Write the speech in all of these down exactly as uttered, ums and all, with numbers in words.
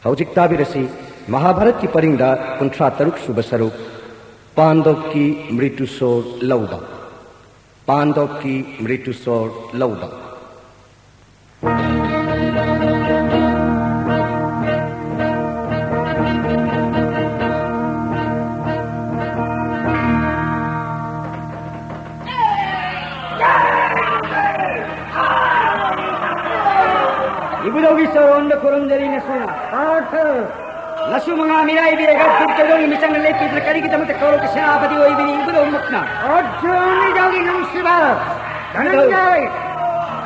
ꯍꯧꯖꯤꯛ ꯇꯥꯕꯤꯔꯁꯤ ꯃꯍꯥꯚꯥꯔꯠꯀꯤ ꯄꯔꯤꯡꯗ ꯀꯨꯟꯊ꯭ꯔꯥ ꯇꯔꯨꯛ ꯁꯨꯕ ꯁꯔꯨꯛ, ꯄꯥꯟꯗꯣꯞꯀꯤ ꯃ꯭ꯔꯤꯇꯨꯁꯣꯔ ꯂꯧꯕ꯫ ꯄꯥꯟꯗꯣꯞꯀꯤ ꯃ꯭ꯔꯤꯇꯨꯁꯣꯔ ꯂꯧꯕ꯫ ꯏꯕꯨꯙꯧꯒꯤ ꯆꯔꯣꯟꯗ ꯈꯨꯔꯨꯝꯖꯔꯤ ꯅꯁꯨꯅ꯫ ꯄꯥꯔꯊ꯫ ꯅꯁꯨ ꯃꯉꯥ ꯃꯤꯔꯥꯏꯕꯤꯔꯒ ꯗꯨꯔꯖꯣꯙꯟꯒꯤ ꯃꯤꯆꯪꯗ ꯂꯦꯞꯄꯤꯗꯨꯅ ꯀꯔꯤꯒꯤꯗꯃꯛꯇ ꯀꯧꯔꯛꯄ ꯁꯦꯅꯥꯄꯇꯤ ꯑꯣꯏꯕꯤꯔꯤ ꯏꯕꯨꯙꯧꯃꯛꯅ? ꯑꯔꯖꯨꯟ, ꯏꯕꯨꯙꯧꯒꯤ ꯅꯨꯡꯁꯤꯕ ꯙꯅꯟꯖꯌ,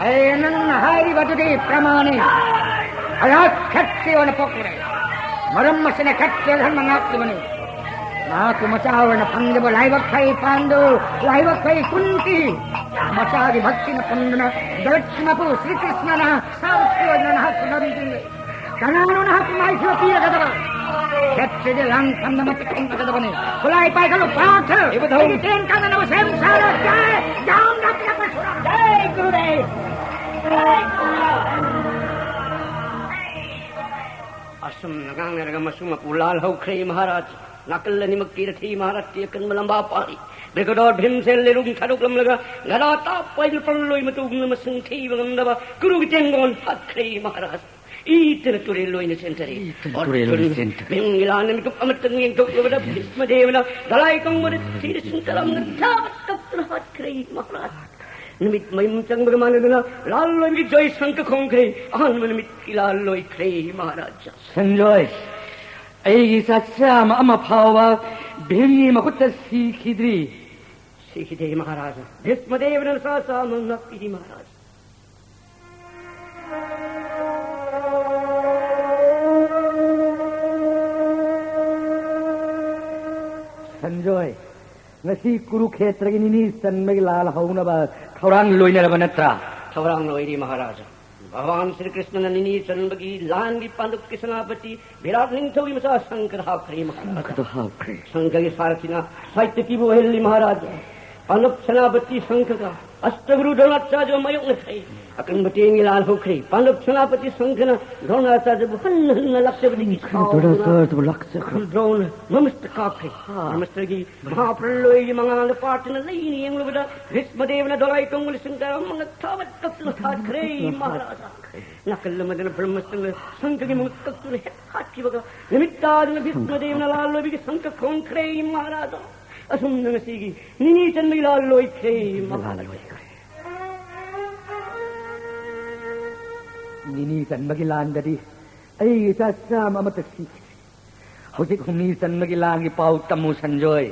ꯑꯩ ꯅꯪꯅ ꯍꯥꯏꯔꯤꯕꯗꯨꯗꯤ ꯄ꯭ꯔꯃꯥꯅꯤ꯫ ꯑꯩꯍꯥꯛ ꯈꯠꯇ꯭ꯔꯤꯌ ꯑꯣꯏꯅ ꯄꯣꯛꯂꯨꯔꯦ꯫ ꯃꯔꯝ ꯑꯁꯤꯅ ꯈꯠꯇ꯭ꯔꯤꯌ ꯙꯔꯃ ꯉꯥꯛꯂꯤꯕꯅꯤ꯫ ꯃꯍꯥꯛꯄꯨ ꯃꯆꯥ ꯑꯣꯏꯅ ꯐꯪꯖꯕ ꯂꯥꯏꯕꯛ ꯐꯩ ꯄꯥꯟꯗꯨ, ꯂꯥꯏꯕꯛ ꯐꯩ ꯀꯨꯟꯇꯤ꯫ ꯃꯆꯥꯒꯤ ꯚꯛꯇꯤꯅ ꯄꯨꯟꯗꯨꯅ ꯖꯒꯠꯀꯤ ꯃꯄꯨ ꯁ꯭ꯔꯤꯀ꯭ꯔꯤꯁꯅꯅ ꯁꯥꯔꯊꯤ ꯑꯣꯏꯗꯨꯅ ꯅꯍꯥꯛꯄꯨ ꯂꯝꯖꯤꯡꯂꯦ꯫ ꯀꯅꯥꯅꯣ ꯅꯍꯥꯛꯄꯨ ꯃꯥꯏꯊꯤꯕ ꯄꯤꯔꯒꯗꯕ? ꯈꯦꯇ꯭ꯔꯤꯗꯤ ꯂꯥꯟꯐꯝꯗ ꯃꯇꯤꯛ ꯈꯪꯒꯗꯕꯅꯤ꯫ ꯈꯨꯠꯂꯥꯏ ꯄꯥꯏꯈꯠꯂꯨ ꯄꯥꯔꯊ꯫ ꯏꯕꯨꯙꯧ꯫ ꯑꯩꯒꯤ ꯇꯦꯟ ꯀꯥꯟꯅꯅꯕ ꯁꯦꯝ ꯁꯥꯔꯣ꯫ ꯖꯥꯏ ꯖꯥꯝ ꯔꯠꯅ ꯄꯔꯁꯨꯔꯥꯝ꯫ ꯖꯥꯏ ꯒꯨꯔꯨꯗꯦꯕ꯫ ꯖꯥꯏ ꯒꯨꯔꯨꯗꯦꯕ꯫ ꯑꯁꯨꯝꯅ ꯉꯥꯡꯅꯔꯒ ꯃꯁꯨ ꯃꯄꯨ ꯂꯥꯜꯍꯧꯈ꯭ꯔꯦ ꯃꯍꯥꯔꯥꯖ꯫ ꯅꯥꯀꯜ ꯑꯅꯤꯃꯛꯀꯤ ꯔꯊꯤ ꯃꯍꯥꯔꯥꯖꯀꯤ ꯑꯀꯟꯕ ꯂꯝꯕꯥ ꯄꯥꯔꯤ꯫ ꯕ꯭ꯔꯤꯒꯗꯣꯔ ꯚꯤꯝꯁꯦꯟ ꯂꯩꯔꯨꯝ ꯊꯥꯗꯣꯛꯂꯝꯂꯒ ꯒꯗꯥ ꯇꯥꯞꯄ ꯍꯥꯏꯗꯨꯅ ꯄꯜꯂꯣꯏ ꯃꯇꯨꯒꯨꯝꯅ ꯃꯁꯤꯡ ꯊꯤꯕ ꯉꯝꯗꯕ ꯀꯨꯔꯨꯒꯤ ꯇꯦꯡꯒꯣꯟ ꯍꯥꯠꯈ꯭ꯔꯦ ꯃꯍꯥꯔꯥꯖ꯫ ꯏꯇꯅ ꯇꯨꯔꯦꯜ ꯑꯣꯏꯅ ꯆꯦꯟꯊꯔꯦ꯫ ꯏꯇꯅ ꯇꯨꯔꯦꯜ ꯑꯣꯏꯅ ꯑꯔꯖꯨꯟ ꯆꯦꯟꯊꯔꯦ꯫ ꯚꯤꯝꯒꯤ ꯂꯥꯟꯅ ꯃꯤꯀꯨꯞ ꯑꯃꯇꯪ ꯌꯦꯡꯊꯣꯛꯂꯨꯕꯗ ꯚꯤꯁꯃ ꯗꯦꯕꯅ ꯗꯂꯥꯏ ꯇꯣꯡꯕꯗ ꯊꯤꯔ ꯁꯨꯡꯇꯔꯝꯅ ꯊꯥꯕ ꯀꯞꯇꯨꯅ ꯍꯥꯠꯈ꯭ꯔꯦ ꯃꯍꯥꯔꯥꯖ꯫ ꯅꯨꯃꯤꯠ ꯃꯌꯨꯝ ꯆꯪꯕꯒ ꯃꯥꯟꯅꯗꯅ ꯂꯥꯜꯂꯣꯏꯕꯒꯤ ꯖꯣꯏ ꯁꯪꯀ ꯈꯣꯡꯈ꯭ꯔꯦ꯫ ꯑꯍꯥꯟꯕ ꯅꯨꯃꯤꯠꯀꯤ ꯂꯥꯜꯂꯣꯏꯈ꯭ꯔꯦ ꯃꯍꯥꯔꯥꯖ꯫ ꯁꯟꯖꯣꯏ, ꯑꯩꯒꯤ ꯆꯥꯆꯥ ꯑꯃ, ꯑꯃ ꯐꯥꯎꯕ ꯚꯤꯝꯒꯤ ꯃꯈꯨꯠꯇ ꯁꯤꯈꯤꯗ꯭ꯔꯤ꯫ ꯁꯤꯈꯤꯗꯦ ꯃꯍꯥꯔꯥꯖ꯫ ꯚꯤꯁꯃ ꯗꯦꯕꯅ ꯆꯥꯆꯥ ꯑꯃ ꯉꯥꯛꯄꯤꯔꯤ ꯃꯍꯥꯔꯥꯖ꯫ ꯁꯟꯖꯣꯏ, ꯉꯁꯤ ꯀꯨꯔꯨꯈꯦꯇ꯭ꯔꯒꯤ ꯅꯤꯅꯤ ꯆꯟꯕꯒꯤ ꯂꯥꯜ ꯍꯧꯅꯕ ꯊꯧꯔꯥꯡ ꯂꯣꯏꯅꯔꯕ ꯅꯠꯇ꯭ꯔꯥ? ꯊꯧꯔꯥꯡ ꯂꯣꯏꯔꯦ ꯃꯍꯥꯔꯥꯖ꯫ ꯚꯒꯋꯥꯟ ꯁ꯭ꯔꯤ ꯀ꯭ꯔꯤꯁꯅꯅ ꯅꯤꯅꯤ ꯆꯟꯕꯒꯤ ꯂꯥꯟꯒꯤ ꯄꯥꯟꯗꯨꯞꯀꯤ ꯁꯦꯅꯥꯄꯇꯤ ꯚꯤꯔꯥꯠ ꯅꯤꯡꯊꯧꯒꯤ ꯃꯆꯥ ꯁꯪꯀꯔ ꯍꯥꯞꯈ꯭ꯔꯦ ꯃꯍꯥꯔꯥꯖ꯫ ꯁꯪꯀꯔ ꯍꯥꯞꯈ꯭ꯔꯦ꯫ ꯁꯪꯀꯔꯒꯤ ꯁꯥꯔꯊꯤꯅ ꯁꯥꯏꯠꯇ ꯄꯤꯕ ꯑꯣꯏꯍꯜꯂꯤ ꯃꯍꯥꯔꯥꯖ꯫ ꯄꯥꯟꯗꯕ ꯁꯦꯅꯥꯄꯇꯤ ꯁꯪꯈꯒ ꯑꯁꯇꯒꯨꯔꯨ ꯗ꯭ꯔꯣꯅꯥꯆꯥꯔꯌ ꯃꯥꯌꯣꯛꯅꯈ꯭ꯔꯦ꯫ ꯑꯀꯟꯕ ꯇꯦꯟꯒꯤ ꯂꯥꯜ ꯍꯧꯈ꯭ꯔꯦ꯫ ꯄꯥꯟꯗꯕ ꯁꯦꯅꯥꯄꯇꯤ ꯁꯪꯈꯅ ꯗ꯭ꯔꯣꯅꯥꯆꯥꯔꯌꯕꯨ ꯍꯟꯅ ꯍꯟꯅ ꯂꯥꯛꯆꯕꯗꯒꯤ ꯁꯥꯎꯗꯨꯅ ꯗ꯭ꯔꯣꯅꯥꯆꯥꯔꯌꯕꯨ ꯂꯥꯛꯆꯈ꯭ꯔꯦ꯫ ꯗ꯭ꯔꯣꯅ ꯃꯃꯁꯇ ꯀꯥꯞꯈ꯭ꯔꯦ꯫ ꯍꯥ꯫ ꯃꯃꯁꯇꯒꯤ ꯃꯍꯥꯄ꯭ꯔꯂꯣꯏꯒꯤ ꯃꯉꯥꯜꯗ ꯄꯥꯠꯇꯨꯅ ꯂꯩꯅ ꯌꯦꯡꯂꯨꯕꯗ ꯚꯤꯁꯃꯗꯦꯕꯅ ꯗꯣꯂꯥꯏ ꯇꯣꯡꯕ ꯂꯤꯁꯤꯡ ꯇꯔꯥꯃꯉꯥ ꯊꯥꯕꯠ ꯀꯛꯇꯨꯅ ꯍꯥꯠꯈ꯭ꯔꯦ꯫ ꯃꯍꯥꯔꯥꯖꯥ꯫ ꯅꯥꯀꯜ ꯑꯃꯗꯅ ꯕ꯭ꯔꯍ꯭ꯃꯁꯇ꯭ꯔꯅ ꯁꯪꯈꯒꯤ ꯃꯉꯛ ꯀꯛꯇꯨꯅ ꯍꯦꯛ ꯍꯥꯠꯈꯤꯕꯒ ꯅꯨꯃꯤꯠ ꯇꯥꯗꯨꯅ ꯚꯤꯁꯃꯗꯦꯕꯅ ꯂꯥꯜꯂꯣꯏꯕꯒꯤ ꯁꯪꯈ ꯈꯣꯡꯈ꯭ꯔꯦ꯫ ꯃꯍꯥꯔꯥꯖꯥ꯫ ꯑꯁꯨꯝꯅ ꯉꯁꯤꯒꯤ ꯅꯤꯅꯤ ꯆꯟꯕꯒꯤ ꯂꯥꯜ ꯂꯣꯏꯈ꯭ꯔꯦ꯫ ꯂꯥꯜ ꯂꯣꯏꯈ꯭ꯔꯦ꯫ ꯅꯤꯅꯤ ꯆꯟꯕꯒꯤ ꯂꯥꯟꯗꯗꯤ ꯑꯩꯒꯤ ꯏꯆꯥ ꯆꯥꯝꯃ ꯑꯃꯠꯇ ꯁꯤꯈꯤ꯫ ꯍꯧꯖꯤꯛ ꯍꯨꯝꯅꯤ ꯆꯟꯕꯒꯤ ꯂꯥꯟꯒꯤ ꯄꯥꯎ ꯇꯝꯃꯨ ꯁꯟꯖꯣꯏ꯫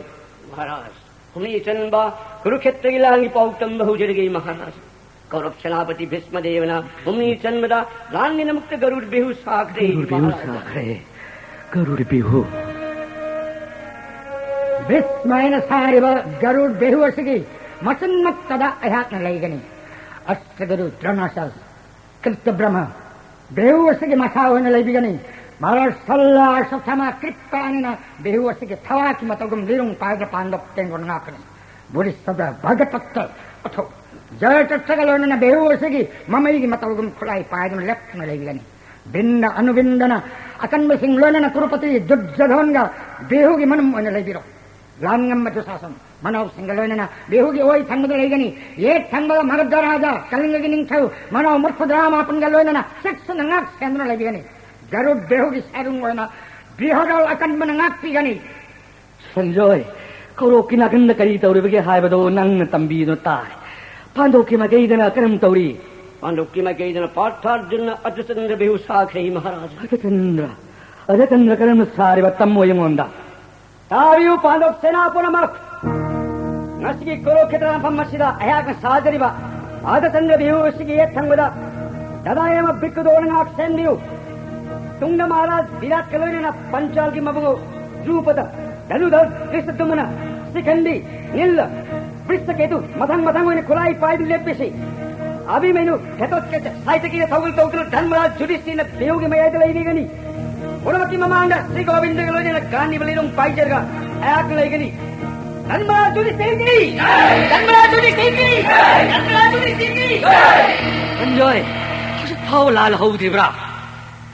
ꯃꯍꯥꯔꯥꯖ, ꯍꯨꯝꯅꯤ ꯆꯟꯕ ꯀꯨꯔꯨꯈꯦꯇ꯭ꯔꯒꯤ ꯂꯥꯟꯒꯤ ꯄꯥꯎ ꯇꯝꯕ ꯍꯧꯖꯔꯒꯦ ꯃꯍꯥꯔꯥꯖ꯫ ꯀꯧꯔꯕ ꯁꯦꯅꯥꯄꯇꯤ ꯚꯤꯁꯃꯗꯦꯕꯅ ꯍꯨꯝꯅꯤ ꯆꯟꯕꯗ ꯂꯥꯟꯒꯤꯗꯃꯛꯇ ꯒꯔꯨꯔ ꯕꯤꯍꯨ ꯁꯥꯈ꯭ꯔꯦ꯫ ꯒꯔꯨꯔ ꯕꯤꯍꯨ ꯃꯍꯥꯔꯥꯖ꯫ ꯁꯥꯈ꯭ꯔꯦ꯫ ꯒꯔꯨꯔ ꯕꯤꯍꯨ꯫ ꯚꯤꯁꯃ ꯍꯥꯏꯅ ꯁꯥꯔꯤꯕ ꯒꯔꯨꯔ ꯕꯤꯍꯨ ꯑꯁꯤꯒꯤ ꯃꯆꯤꯟꯃꯛꯇꯗ ꯑꯩꯍꯥꯛꯅ ꯂꯩꯒꯅꯤ꯫ ꯑꯁꯇꯒꯨꯔꯨ ꯗ꯭ꯔꯣꯅꯥꯆꯥꯔ ꯀ꯭ꯔꯤꯇ ꯕ꯭ꯔꯍ꯭ꯃ ꯕꯤꯍꯨ ꯑꯁꯤꯒꯤ ꯃꯁꯥ ꯑꯣꯏꯅ ꯂꯩꯕꯤꯒꯅꯤ꯫ ꯃꯍꯥꯔꯥꯖ ꯁꯜꯂ ꯑꯁ꯭ꯋꯠꯊꯥꯃ ꯀ꯭ꯔꯤꯄꯥꯅꯤꯅ ꯕꯤꯍꯨ ꯑꯁꯤꯒꯤ ꯊꯋꯥꯀꯤ ꯃꯇꯧꯒꯨꯝ ꯂꯤꯔꯨꯡ ꯄꯥꯏꯗ ꯄꯥꯟꯗꯣꯞ ꯇꯦꯡꯒꯣꯟ ꯉꯥꯛꯀꯅꯤ꯫ ꯕꯨꯔꯤꯁꯗ ꯚꯒꯇꯠꯇ ꯑꯊꯧ ꯖꯌꯇꯠꯇꯒ ꯂꯣꯏꯅꯅ ꯕꯤꯍꯨ ꯑꯁꯤꯒꯤ ꯃꯃꯩꯒꯤ ꯃꯇꯧꯒꯨꯝ ꯈꯨꯠꯂꯥꯏ ꯄꯥꯏꯗꯨꯅ ꯂꯦꯞꯇꯨꯅ ꯂꯩꯕꯤꯒꯅꯤ꯫ ꯕꯤꯟꯗ ꯑꯅꯨꯕꯤꯟꯗꯅ ꯑꯀꯟꯕꯁꯤꯡ ꯂꯣꯏꯅꯅ ꯀ꯭ꯔꯨꯄꯇꯤ ꯗꯨꯔꯖꯣꯙꯣꯟꯒ ꯕꯤꯍꯨꯒꯤ ꯃꯅꯨꯡ ꯑꯣꯏꯅ ꯂꯩꯕꯤꯔꯣ꯫ ꯂꯥꯟꯉꯝꯕ ꯗꯨꯁꯥꯁꯟ ꯃꯅꯥꯎꯁꯤꯡꯒ ꯂꯣꯏꯅꯅ ꯕꯤꯍꯨꯒꯤ ꯑꯣꯏ ꯊꯪꯕꯗ ꯂꯩꯒꯅꯤ꯫ ꯌꯦꯠ ꯊꯪꯕꯗ ꯃꯒꯙ ꯔꯥꯖꯥ ꯀꯂꯤꯡꯒꯒꯤ ꯅꯤꯡꯊꯧ ꯃꯅꯥꯎ ꯃꯨꯔꯈꯨꯗ꯭ꯔꯥ ꯃꯥꯄꯟꯒ ꯂꯣꯏꯅꯅ ꯆꯦꯛꯁꯤꯟꯅ ꯉꯥꯛ ꯁꯦꯟꯗꯨꯅ ꯂꯩꯕꯤꯒꯅꯤ꯫ ꯒꯔꯨꯗ ꯕꯤꯍꯨꯒꯤ ꯁꯥꯏꯔꯨꯡ ꯑꯣꯏꯅ ꯕꯤꯍꯣꯗꯜ ꯑꯀꯟꯕꯅ ꯉꯥꯛꯄꯤꯒꯅꯤ꯫ ꯁꯟꯖꯣꯏ, ꯀꯧꯔꯣꯛꯀꯤ ꯅꯥꯀꯟꯗ ꯀꯔꯤ ꯇꯧꯔꯤꯕꯒꯦ ꯍꯥꯏꯕꯗꯨ ꯅꯪꯅ ꯇꯝꯕꯤꯗꯨꯅ ꯇꯥꯏ꯫ ꯄꯥꯟꯗꯣꯛꯀꯤ ꯃꯥꯏꯀꯩꯗꯅ ꯀꯔꯝ ꯇꯧꯔꯤ? ꯄꯥꯟꯗꯣꯛꯀꯤ ꯃꯥꯏꯀꯩꯗꯅ ꯄꯥꯔꯊꯥꯔꯖꯨꯟꯅ ꯑꯔꯙꯆꯟꯗ꯭ꯔ ꯕꯤꯍꯨ ꯁꯥꯈ꯭ꯔꯦ ꯃꯍꯥꯔꯥꯖ꯫ ꯑꯔꯙꯆꯟꯗ꯭ꯔ? ꯑꯔꯙꯆꯟꯗ꯭ꯔ ꯀꯔꯝꯅ ꯁꯥꯔꯤꯕ? ꯇꯝꯃꯣ ꯑꯩꯉꯣꯟꯗ꯫ ꯇꯥꯕꯤꯌꯨ ꯄꯥꯟꯗꯣꯞ ꯁꯦꯅꯥ ꯄꯨꯝꯅꯃꯛ꯫ ꯉꯁꯤꯒꯤ ꯀꯨꯔꯨꯈꯦꯇ꯭ꯔ ꯃꯐꯝ ꯑꯁꯤꯗ ꯑꯩꯍꯥꯛꯅ ꯁꯥꯖꯔꯤꯕ ꯑꯔꯙꯆꯟꯗ꯭ꯔ ꯕꯤꯍꯨ ꯑꯁꯤꯒꯤ ꯌꯦꯠ ꯊꯪꯕꯗ ꯗꯥꯗꯥꯌꯥꯃ ꯕ꯭ꯔꯤꯛꯀꯗꯣꯅ ꯉꯥꯛ ꯁꯦꯟꯕꯤꯌꯨ꯫ ꯇꯨꯡꯗ ꯃꯍꯥꯔꯥꯖ ꯕꯤꯔꯥꯠꯀ ꯂꯣꯏꯅꯅ ꯄꯟꯆꯥꯜꯒꯤ ꯃꯕꯨꯡꯉꯣ ꯗ꯭ꯔꯨꯄꯗ, ꯙꯅꯨꯙꯔ, ꯙ꯭ꯔꯤꯁꯇꯗ꯭ꯌꯨꯝꯅ, ꯁꯤꯈꯟꯗꯤ, ꯅꯤꯜꯂ, ꯕ꯭ꯔꯤꯁꯇꯀꯦꯇꯨ ꯃꯊꯪ ꯃꯊꯪ ꯑꯣꯏꯅ ꯈꯨꯠꯂꯥꯏ ꯄꯥꯏꯗꯨꯅ ꯂꯦꯞꯄꯤꯁꯤ꯫ ꯑꯚꯤꯃꯅ꯭ꯌꯨ, ꯘꯇꯣꯠꯀꯆ, ꯁꯥꯏꯇꯀꯤꯅ ꯊꯧꯒꯜ ꯇꯧꯗꯨꯅ ꯙꯔꯃꯔꯥꯖ ꯌꯨꯙꯤꯁꯇꯤꯔꯅ ꯕꯤꯍꯨꯒꯤ ꯃꯌꯥꯏꯗ ꯂꯩꯕꯤꯒꯅꯤ꯫ ꯄꯨꯝꯅꯃꯛꯀꯤ ꯃꯃꯥꯡꯗ ꯁ꯭ꯔꯤ ꯒꯣꯕꯤꯟꯗꯒ ꯂꯣꯏꯅꯅ ꯒꯥꯟꯙꯤꯕ ꯂꯤꯔꯨꯡ ꯄꯥꯏꯖꯔꯒ ꯑꯩꯍꯥꯛꯅ ꯂꯩꯒꯅꯤ꯫ ꯙꯔꯃꯔꯥꯖ ꯌꯨꯙꯤꯁꯊꯤꯔꯒꯤ! ꯙꯔꯃꯔꯥꯖ ꯌꯨꯙꯤꯁꯊꯤꯔꯒꯤ! ꯙꯔꯃꯔꯥꯖ ꯌꯨꯙꯤꯁꯊꯤꯔꯒꯤ! ꯁꯟꯖꯣꯏ, ꯍꯧꯖꯤꯛ ꯐꯥꯎ ꯂꯥꯜꯍꯧꯗ꯭ꯔꯤꯕ꯭ꯔꯥ?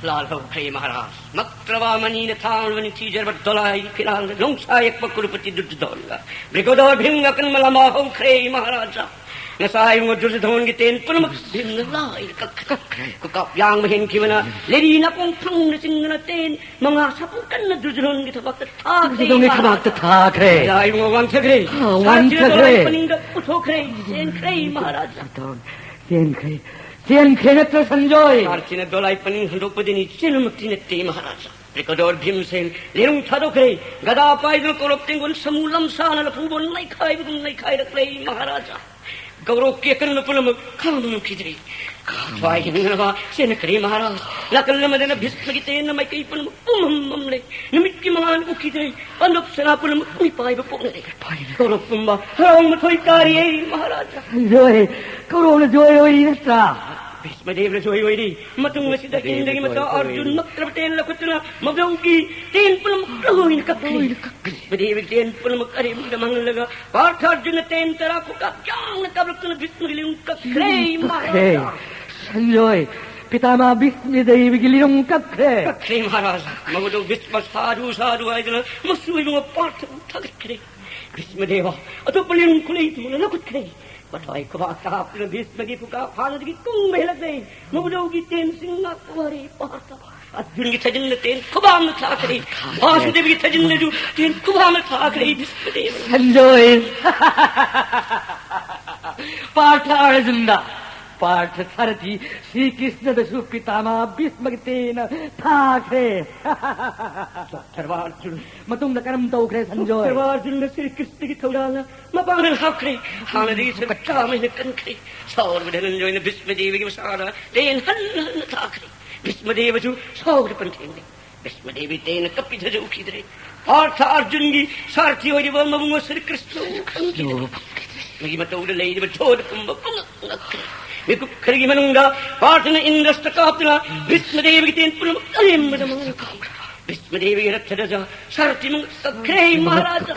ꯂꯥꯜꯍꯧꯈ꯭ꯔꯦ ꯃꯍꯥꯔꯥꯖ꯫ ꯃꯛꯇ꯭ꯔꯕꯥ ꯃꯅꯤꯅ ꯊꯥꯡꯂꯕ ꯅꯤꯡꯊꯤꯖꯔꯕ ꯗꯣꯂꯥꯏꯒꯤ ꯐꯤꯔꯥꯜꯗ ꯅꯣꯡꯁꯥ ꯌꯦꯛꯄ ꯀꯨꯔꯨꯄꯇꯤ ꯗꯨꯔꯖꯣꯙꯟꯒ ꯕ꯭ꯔꯤꯒꯣꯗꯣꯔ ꯚꯤꯝꯒ ꯑꯀꯟꯕ ꯂꯝꯕꯥ ꯍꯧꯈ꯭ꯔꯦ ꯃꯍꯥꯔꯥꯖꯥ꯫ ꯉꯁꯥꯏ ꯏꯕꯨꯡꯉꯣ ꯗꯨꯔꯖꯣꯙꯟꯒꯤ ꯇꯦꯟ ꯄꯨꯝꯅꯃꯛ ꯚꯤꯝꯅ ꯂꯥꯏꯅ ꯀꯛꯈ꯭ꯔꯦ꯫ ꯀꯛꯈ꯭ꯔꯦ꯫ ꯈꯨꯀꯥꯞ ꯌꯥꯡꯕ ꯍꯦꯟꯈꯤꯕꯅ ꯂꯦꯔꯤ ꯅꯥꯀꯣꯡ ꯊꯪꯅ ꯆꯤꯡꯗꯨꯅ ꯇꯦꯟ ꯃꯉꯥ ꯁꯥꯐꯨ ꯀꯟꯅ ꯗꯨꯔꯖꯣꯙꯟꯒꯤ ꯊꯕꯥꯛꯇ ꯊꯥꯈ꯭ꯔꯦ꯫ ꯗꯨꯔꯖꯣꯙꯟꯒꯤ ꯊꯕꯥꯛꯇ ꯊꯥꯈ꯭ꯔꯦ꯫ ꯉꯁꯥꯏ ꯏꯕꯨꯡꯉꯣ ꯋꯥꯟꯊꯈ꯭ꯔꯦ꯫ ꯑꯥ, ꯁꯥꯔꯊꯤꯅ ꯋꯥꯟꯊꯈ꯭ꯔꯦ꯫ ꯗꯣꯂꯥꯏ ꯄꯅꯤꯡꯗ ꯄꯨꯊꯣꯛꯈ꯭ꯔꯦ꯫ ꯆꯦꯟꯈ꯭ꯔꯦ ꯃꯍꯥꯔꯥꯖꯥ꯫ ꯆꯦꯟꯈ꯭ꯔꯦ꯫ ꯆꯦꯟꯈ꯭ꯔꯦ ꯅꯠꯇ꯭ꯔ ꯁꯟꯖꯣꯏ? ꯁꯥꯔꯊꯤꯅ ꯗꯣꯂꯥꯏ ꯄꯅꯤꯡ ꯍꯟꯗꯣꯛꯄꯗꯤ ꯅꯤꯡꯁꯤꯡꯕꯃꯛꯇꯤ ꯅꯠꯇꯦ ꯃꯍꯥꯔꯥꯖꯥ꯫ ꯕ꯭ꯔꯤꯒꯣꯗꯣꯔ ꯚꯤꯝꯁꯦꯟ ꯂꯤꯔꯨꯡ ꯊꯥꯗꯣꯛꯈ꯭ꯔꯦ꯫ ꯒꯗꯥ ꯄꯥꯏꯗꯨꯅ ꯀꯧꯔꯕ ꯇꯦꯡꯒꯣꯜ ꯁꯃꯨ ꯂꯝꯁꯥꯅ ꯂꯐꯨꯕꯣꯟ ꯅꯩꯈꯥꯏꯕꯒꯨꯝ ꯅꯩꯈꯥꯏꯔꯛꯂꯦ ꯃꯍꯥꯔꯥꯖꯥ꯫ ꯀꯧꯔꯕꯀꯤ ꯑꯀꯟꯕ ꯄꯨꯝꯅꯃꯛ ꯈꯥꯡꯕ ꯉꯝꯈꯤꯗ꯭ꯔꯦ꯫ ꯈꯥꯡꯕ ꯊꯋꯥꯏ ꯍꯤꯡꯅꯕ ꯆꯦꯟꯈ꯭ꯔꯦ ꯃꯍꯥꯔꯥꯖꯥ꯫ ꯅꯥꯀꯜ ꯑꯃꯗꯅ ꯚꯤꯁꯃꯒꯤ ꯇꯦꯟꯅ ꯃꯥꯏꯀꯩ ꯄꯨꯝꯅꯃꯛ ꯄꯨꯝꯃꯝ ꯃꯝꯂꯦ꯫ ꯅꯨꯃꯤꯠꯀꯤ ꯃꯉꯥꯜꯅ ꯎꯈꯤꯗ꯭ꯔꯦ꯫ ꯄꯥꯟꯗꯞ ꯁꯦꯅꯥ ꯄꯨꯝꯅꯃꯛ ꯃꯤꯄꯥꯏꯕ ꯄꯣꯛꯅꯔꯦ꯫ ꯃꯤꯄꯥꯏꯕ꯫ ꯀꯧꯔꯕ ꯄꯨꯝꯕ ꯍꯔꯥꯎ ꯃꯊꯣꯏ ꯀꯥꯔꯤꯌꯦ ꯃꯍꯥꯔꯥꯖꯥ꯫ ꯖꯣꯏ, ꯀꯧꯔꯕꯅ ꯖꯣꯏ ꯑꯣꯏꯔꯤ ꯅꯠꯇ꯭ꯔꯥ? ꯚꯤꯁꯃꯗꯦꯕꯅ ꯖꯣꯏ ꯑꯣꯏꯔꯤ꯫ ꯃꯇꯨꯡ ꯑꯁꯤꯗ ꯚꯤꯁꯃꯗꯦꯕꯅ ꯏꯟꯗ꯭ꯔꯒꯤ ꯃꯆꯥ ꯖꯣꯏ ꯑꯣꯏꯔꯤ꯫ ꯑꯔꯖꯨꯟ ꯅꯠꯇ꯭ꯔꯕ ꯇꯦꯟ ꯂꯧꯈꯠꯇꯨꯅ ꯃꯕꯨꯡꯒꯤ ꯇꯦꯟ ꯄꯨꯝꯅꯃꯛ ꯂꯣꯏꯅ ꯀꯛꯈ꯭ꯔꯦ꯫ ꯂꯣꯏꯅ ꯀꯛꯈ꯭ꯔꯦ꯫ ꯚꯤꯁꯃꯗꯦꯕꯒꯤ ꯇꯦꯟ ꯄꯨꯝꯅꯃꯛ ꯑꯔꯦꯝꯕꯗ ꯃꯥꯡꯍꯜꯂꯒ ꯄꯥꯔꯊ ꯑꯔꯖꯨꯟꯅ ꯇꯦꯟ ꯇꯔꯥ ꯈꯨꯀꯥꯞ ꯌꯥꯡꯅ ꯀꯥꯞꯂꯛꯇꯨꯅ ꯚꯤꯁꯃꯒꯤ ꯂꯤꯔꯨꯡ ꯀꯛꯈ꯭ꯔꯦ ꯀꯛꯈ꯭ꯔꯦ꯫ ꯃꯍꯥꯔꯥꯖꯥ꯫ ꯁꯟꯖꯣꯏ, ꯄꯤꯇꯥꯃꯍ ꯚꯤꯁꯃꯗꯦꯕꯒꯤ ꯂꯤꯔꯨꯡ ꯀꯛꯈ꯭ꯦ꯫ ꯀꯛꯈ꯭ꯔꯦ ꯃꯍꯥꯔꯥꯖꯥ꯫ ꯃꯕꯨꯡ ꯚꯤꯁꯃ ꯁꯥꯗꯨ ꯁꯥꯗꯨ ꯍꯥꯏꯗꯨꯅ ꯃꯁꯨ ꯏꯕꯨꯡꯉꯣ ꯄꯥꯔꯊꯕꯨ ꯊꯥꯒꯠꯈ꯭ꯔꯦ꯫ ꯚꯤꯁꯃꯗꯦꯕ ꯑꯇꯣꯞꯄ ꯂꯤꯔꯨꯡ ꯈꯨꯂꯩ ꯊꯨꯅ ꯂꯧꯈꯠꯈ꯭ꯔꯦ꯫ ꯃꯊ꯭ꯋꯥꯏ ꯈꯨꯕꯥꯛꯇ ꯍꯥꯞꯇꯨꯅ ꯚꯤꯁꯃꯒꯤ ꯈꯨꯀꯥꯞ ꯍꯥꯟꯅꯗꯒꯤ ꯀꯨꯡꯕ ꯍꯦꯜꯂꯛꯂꯦ꯫ ꯃꯕꯨꯗꯧꯒꯤ ꯇꯦꯟꯁꯤꯡ ꯉꯥꯛꯄ ꯋꯥꯔꯦ ꯄꯥꯔꯊ꯫ ꯑꯔꯖꯨꯟꯒꯤ ꯊꯥꯖꯤꯟꯅ ꯇꯦꯟ ꯈꯨꯕꯥꯛꯅ ꯊꯥꯈ꯭ꯔꯦ꯫ ꯊꯥꯈ꯭ꯔꯦ꯫ ꯚꯥꯁꯨꯗꯦꯕꯒꯤ ꯊꯥꯖꯤꯟꯅꯁꯨ ꯇꯦꯟ ꯈꯨꯕꯥꯛꯅ ꯊꯥꯈ꯭ꯔꯦ ꯚꯤꯁꯃꯗꯦꯕ꯫ ꯁꯟꯖꯣꯏ꯫ ꯄꯥꯔꯊ ꯑꯔꯖꯨꯟꯗ꯫ ꯄꯥꯔꯊ ꯁꯥꯔꯊꯤ ꯁ꯭ꯔꯤ ꯀ꯭ꯔꯤꯁꯅꯗꯁꯨ ꯄꯤꯇꯥꯃꯍ ꯚꯤꯁꯃꯒꯤ ꯇꯦꯟꯅ ꯊꯥꯈ꯭ꯔꯦ꯫ ꯁꯣꯛꯊꯔꯕ ꯑꯔꯖꯨꯟ꯫ ꯃꯇꯨꯡꯗ ꯀꯔꯝ ꯇꯧꯈ꯭ꯔꯦ ꯁꯟꯖꯣꯏ? ꯁꯣꯛꯊꯔꯕ ꯑꯔꯖꯨꯟꯅ ꯁ꯭ꯔꯤ ꯀ꯭ꯔꯤꯁꯅꯒꯤ ꯊꯧꯗꯥꯡꯅ ꯃꯄꯥꯡꯒꯜ ꯍꯥꯞꯈ꯭ꯔꯦ꯫ ꯍꯥꯟꯅꯗꯒꯤ ꯁꯔꯨꯛ ꯆꯥꯝꯃ ꯍꯦꯟꯅ ꯀꯟꯈ꯭ꯔꯦ꯫ ꯁꯥꯎꯔꯕ ꯙꯅꯟꯖꯣꯏꯅ ꯚꯤꯁꯃꯗꯦꯕꯒꯤ ꯃꯁꯥꯗ ꯇꯦꯟ ꯍꯟꯅ ꯍꯟꯅ ꯊꯥꯈ꯭ꯔꯦ꯫ ꯚꯤꯁꯃꯗꯦꯕꯁꯨ ꯁꯥꯎꯔ ꯄꯟꯊꯦꯡꯅꯩ꯫ ꯚꯤꯁꯃꯗꯦꯕꯒꯤ ꯇꯦꯟꯅ ꯀꯞꯄꯤ ꯊꯥꯖ ꯎꯈꯤꯗ꯭ꯔꯦ꯫ ꯄꯥꯔꯊ ꯑꯔꯖꯨꯟꯒꯤ ꯁꯥꯔꯊꯤ ꯑꯣꯏꯔꯤꯕ ꯃꯕꯨꯡ ꯁ꯭ꯔꯤ ꯀ꯭ꯔꯤꯁꯅ ꯎ ꯐꯪꯈꯤꯗ꯭ꯔꯦ꯫ ꯃꯤꯒꯤ ꯃꯇꯧꯗ ꯂꯩꯔꯤꯕ ꯖꯣꯗ ꯄꯨꯝꯕ ꯄꯨꯡꯉꯛ ꯉꯛꯈ꯭ꯔꯦ꯫ ꯃꯤꯀꯨꯞ ꯈꯔꯒꯤ ꯃꯅꯨꯡꯗ ꯄꯥꯔꯊꯅ ꯏꯟꯗ꯭ꯔꯁꯇ ꯀꯥꯞꯇꯨꯅ ꯚꯤꯁꯃꯗꯦꯕꯒꯤ ꯇꯦꯟ ꯄꯨꯝꯅꯃꯛ ꯑꯔꯦꯝꯕꯗ ꯃꯥꯡꯍꯟꯈ꯭ꯔꯦ꯫ ꯚꯤꯁꯃꯗꯦꯕꯒꯤ ꯔꯊꯗ ꯁꯥꯔꯊꯤ ꯃꯉꯛ ꯀꯛꯈ꯭ꯔꯦ ꯃꯍꯥꯔꯥꯖꯥ꯫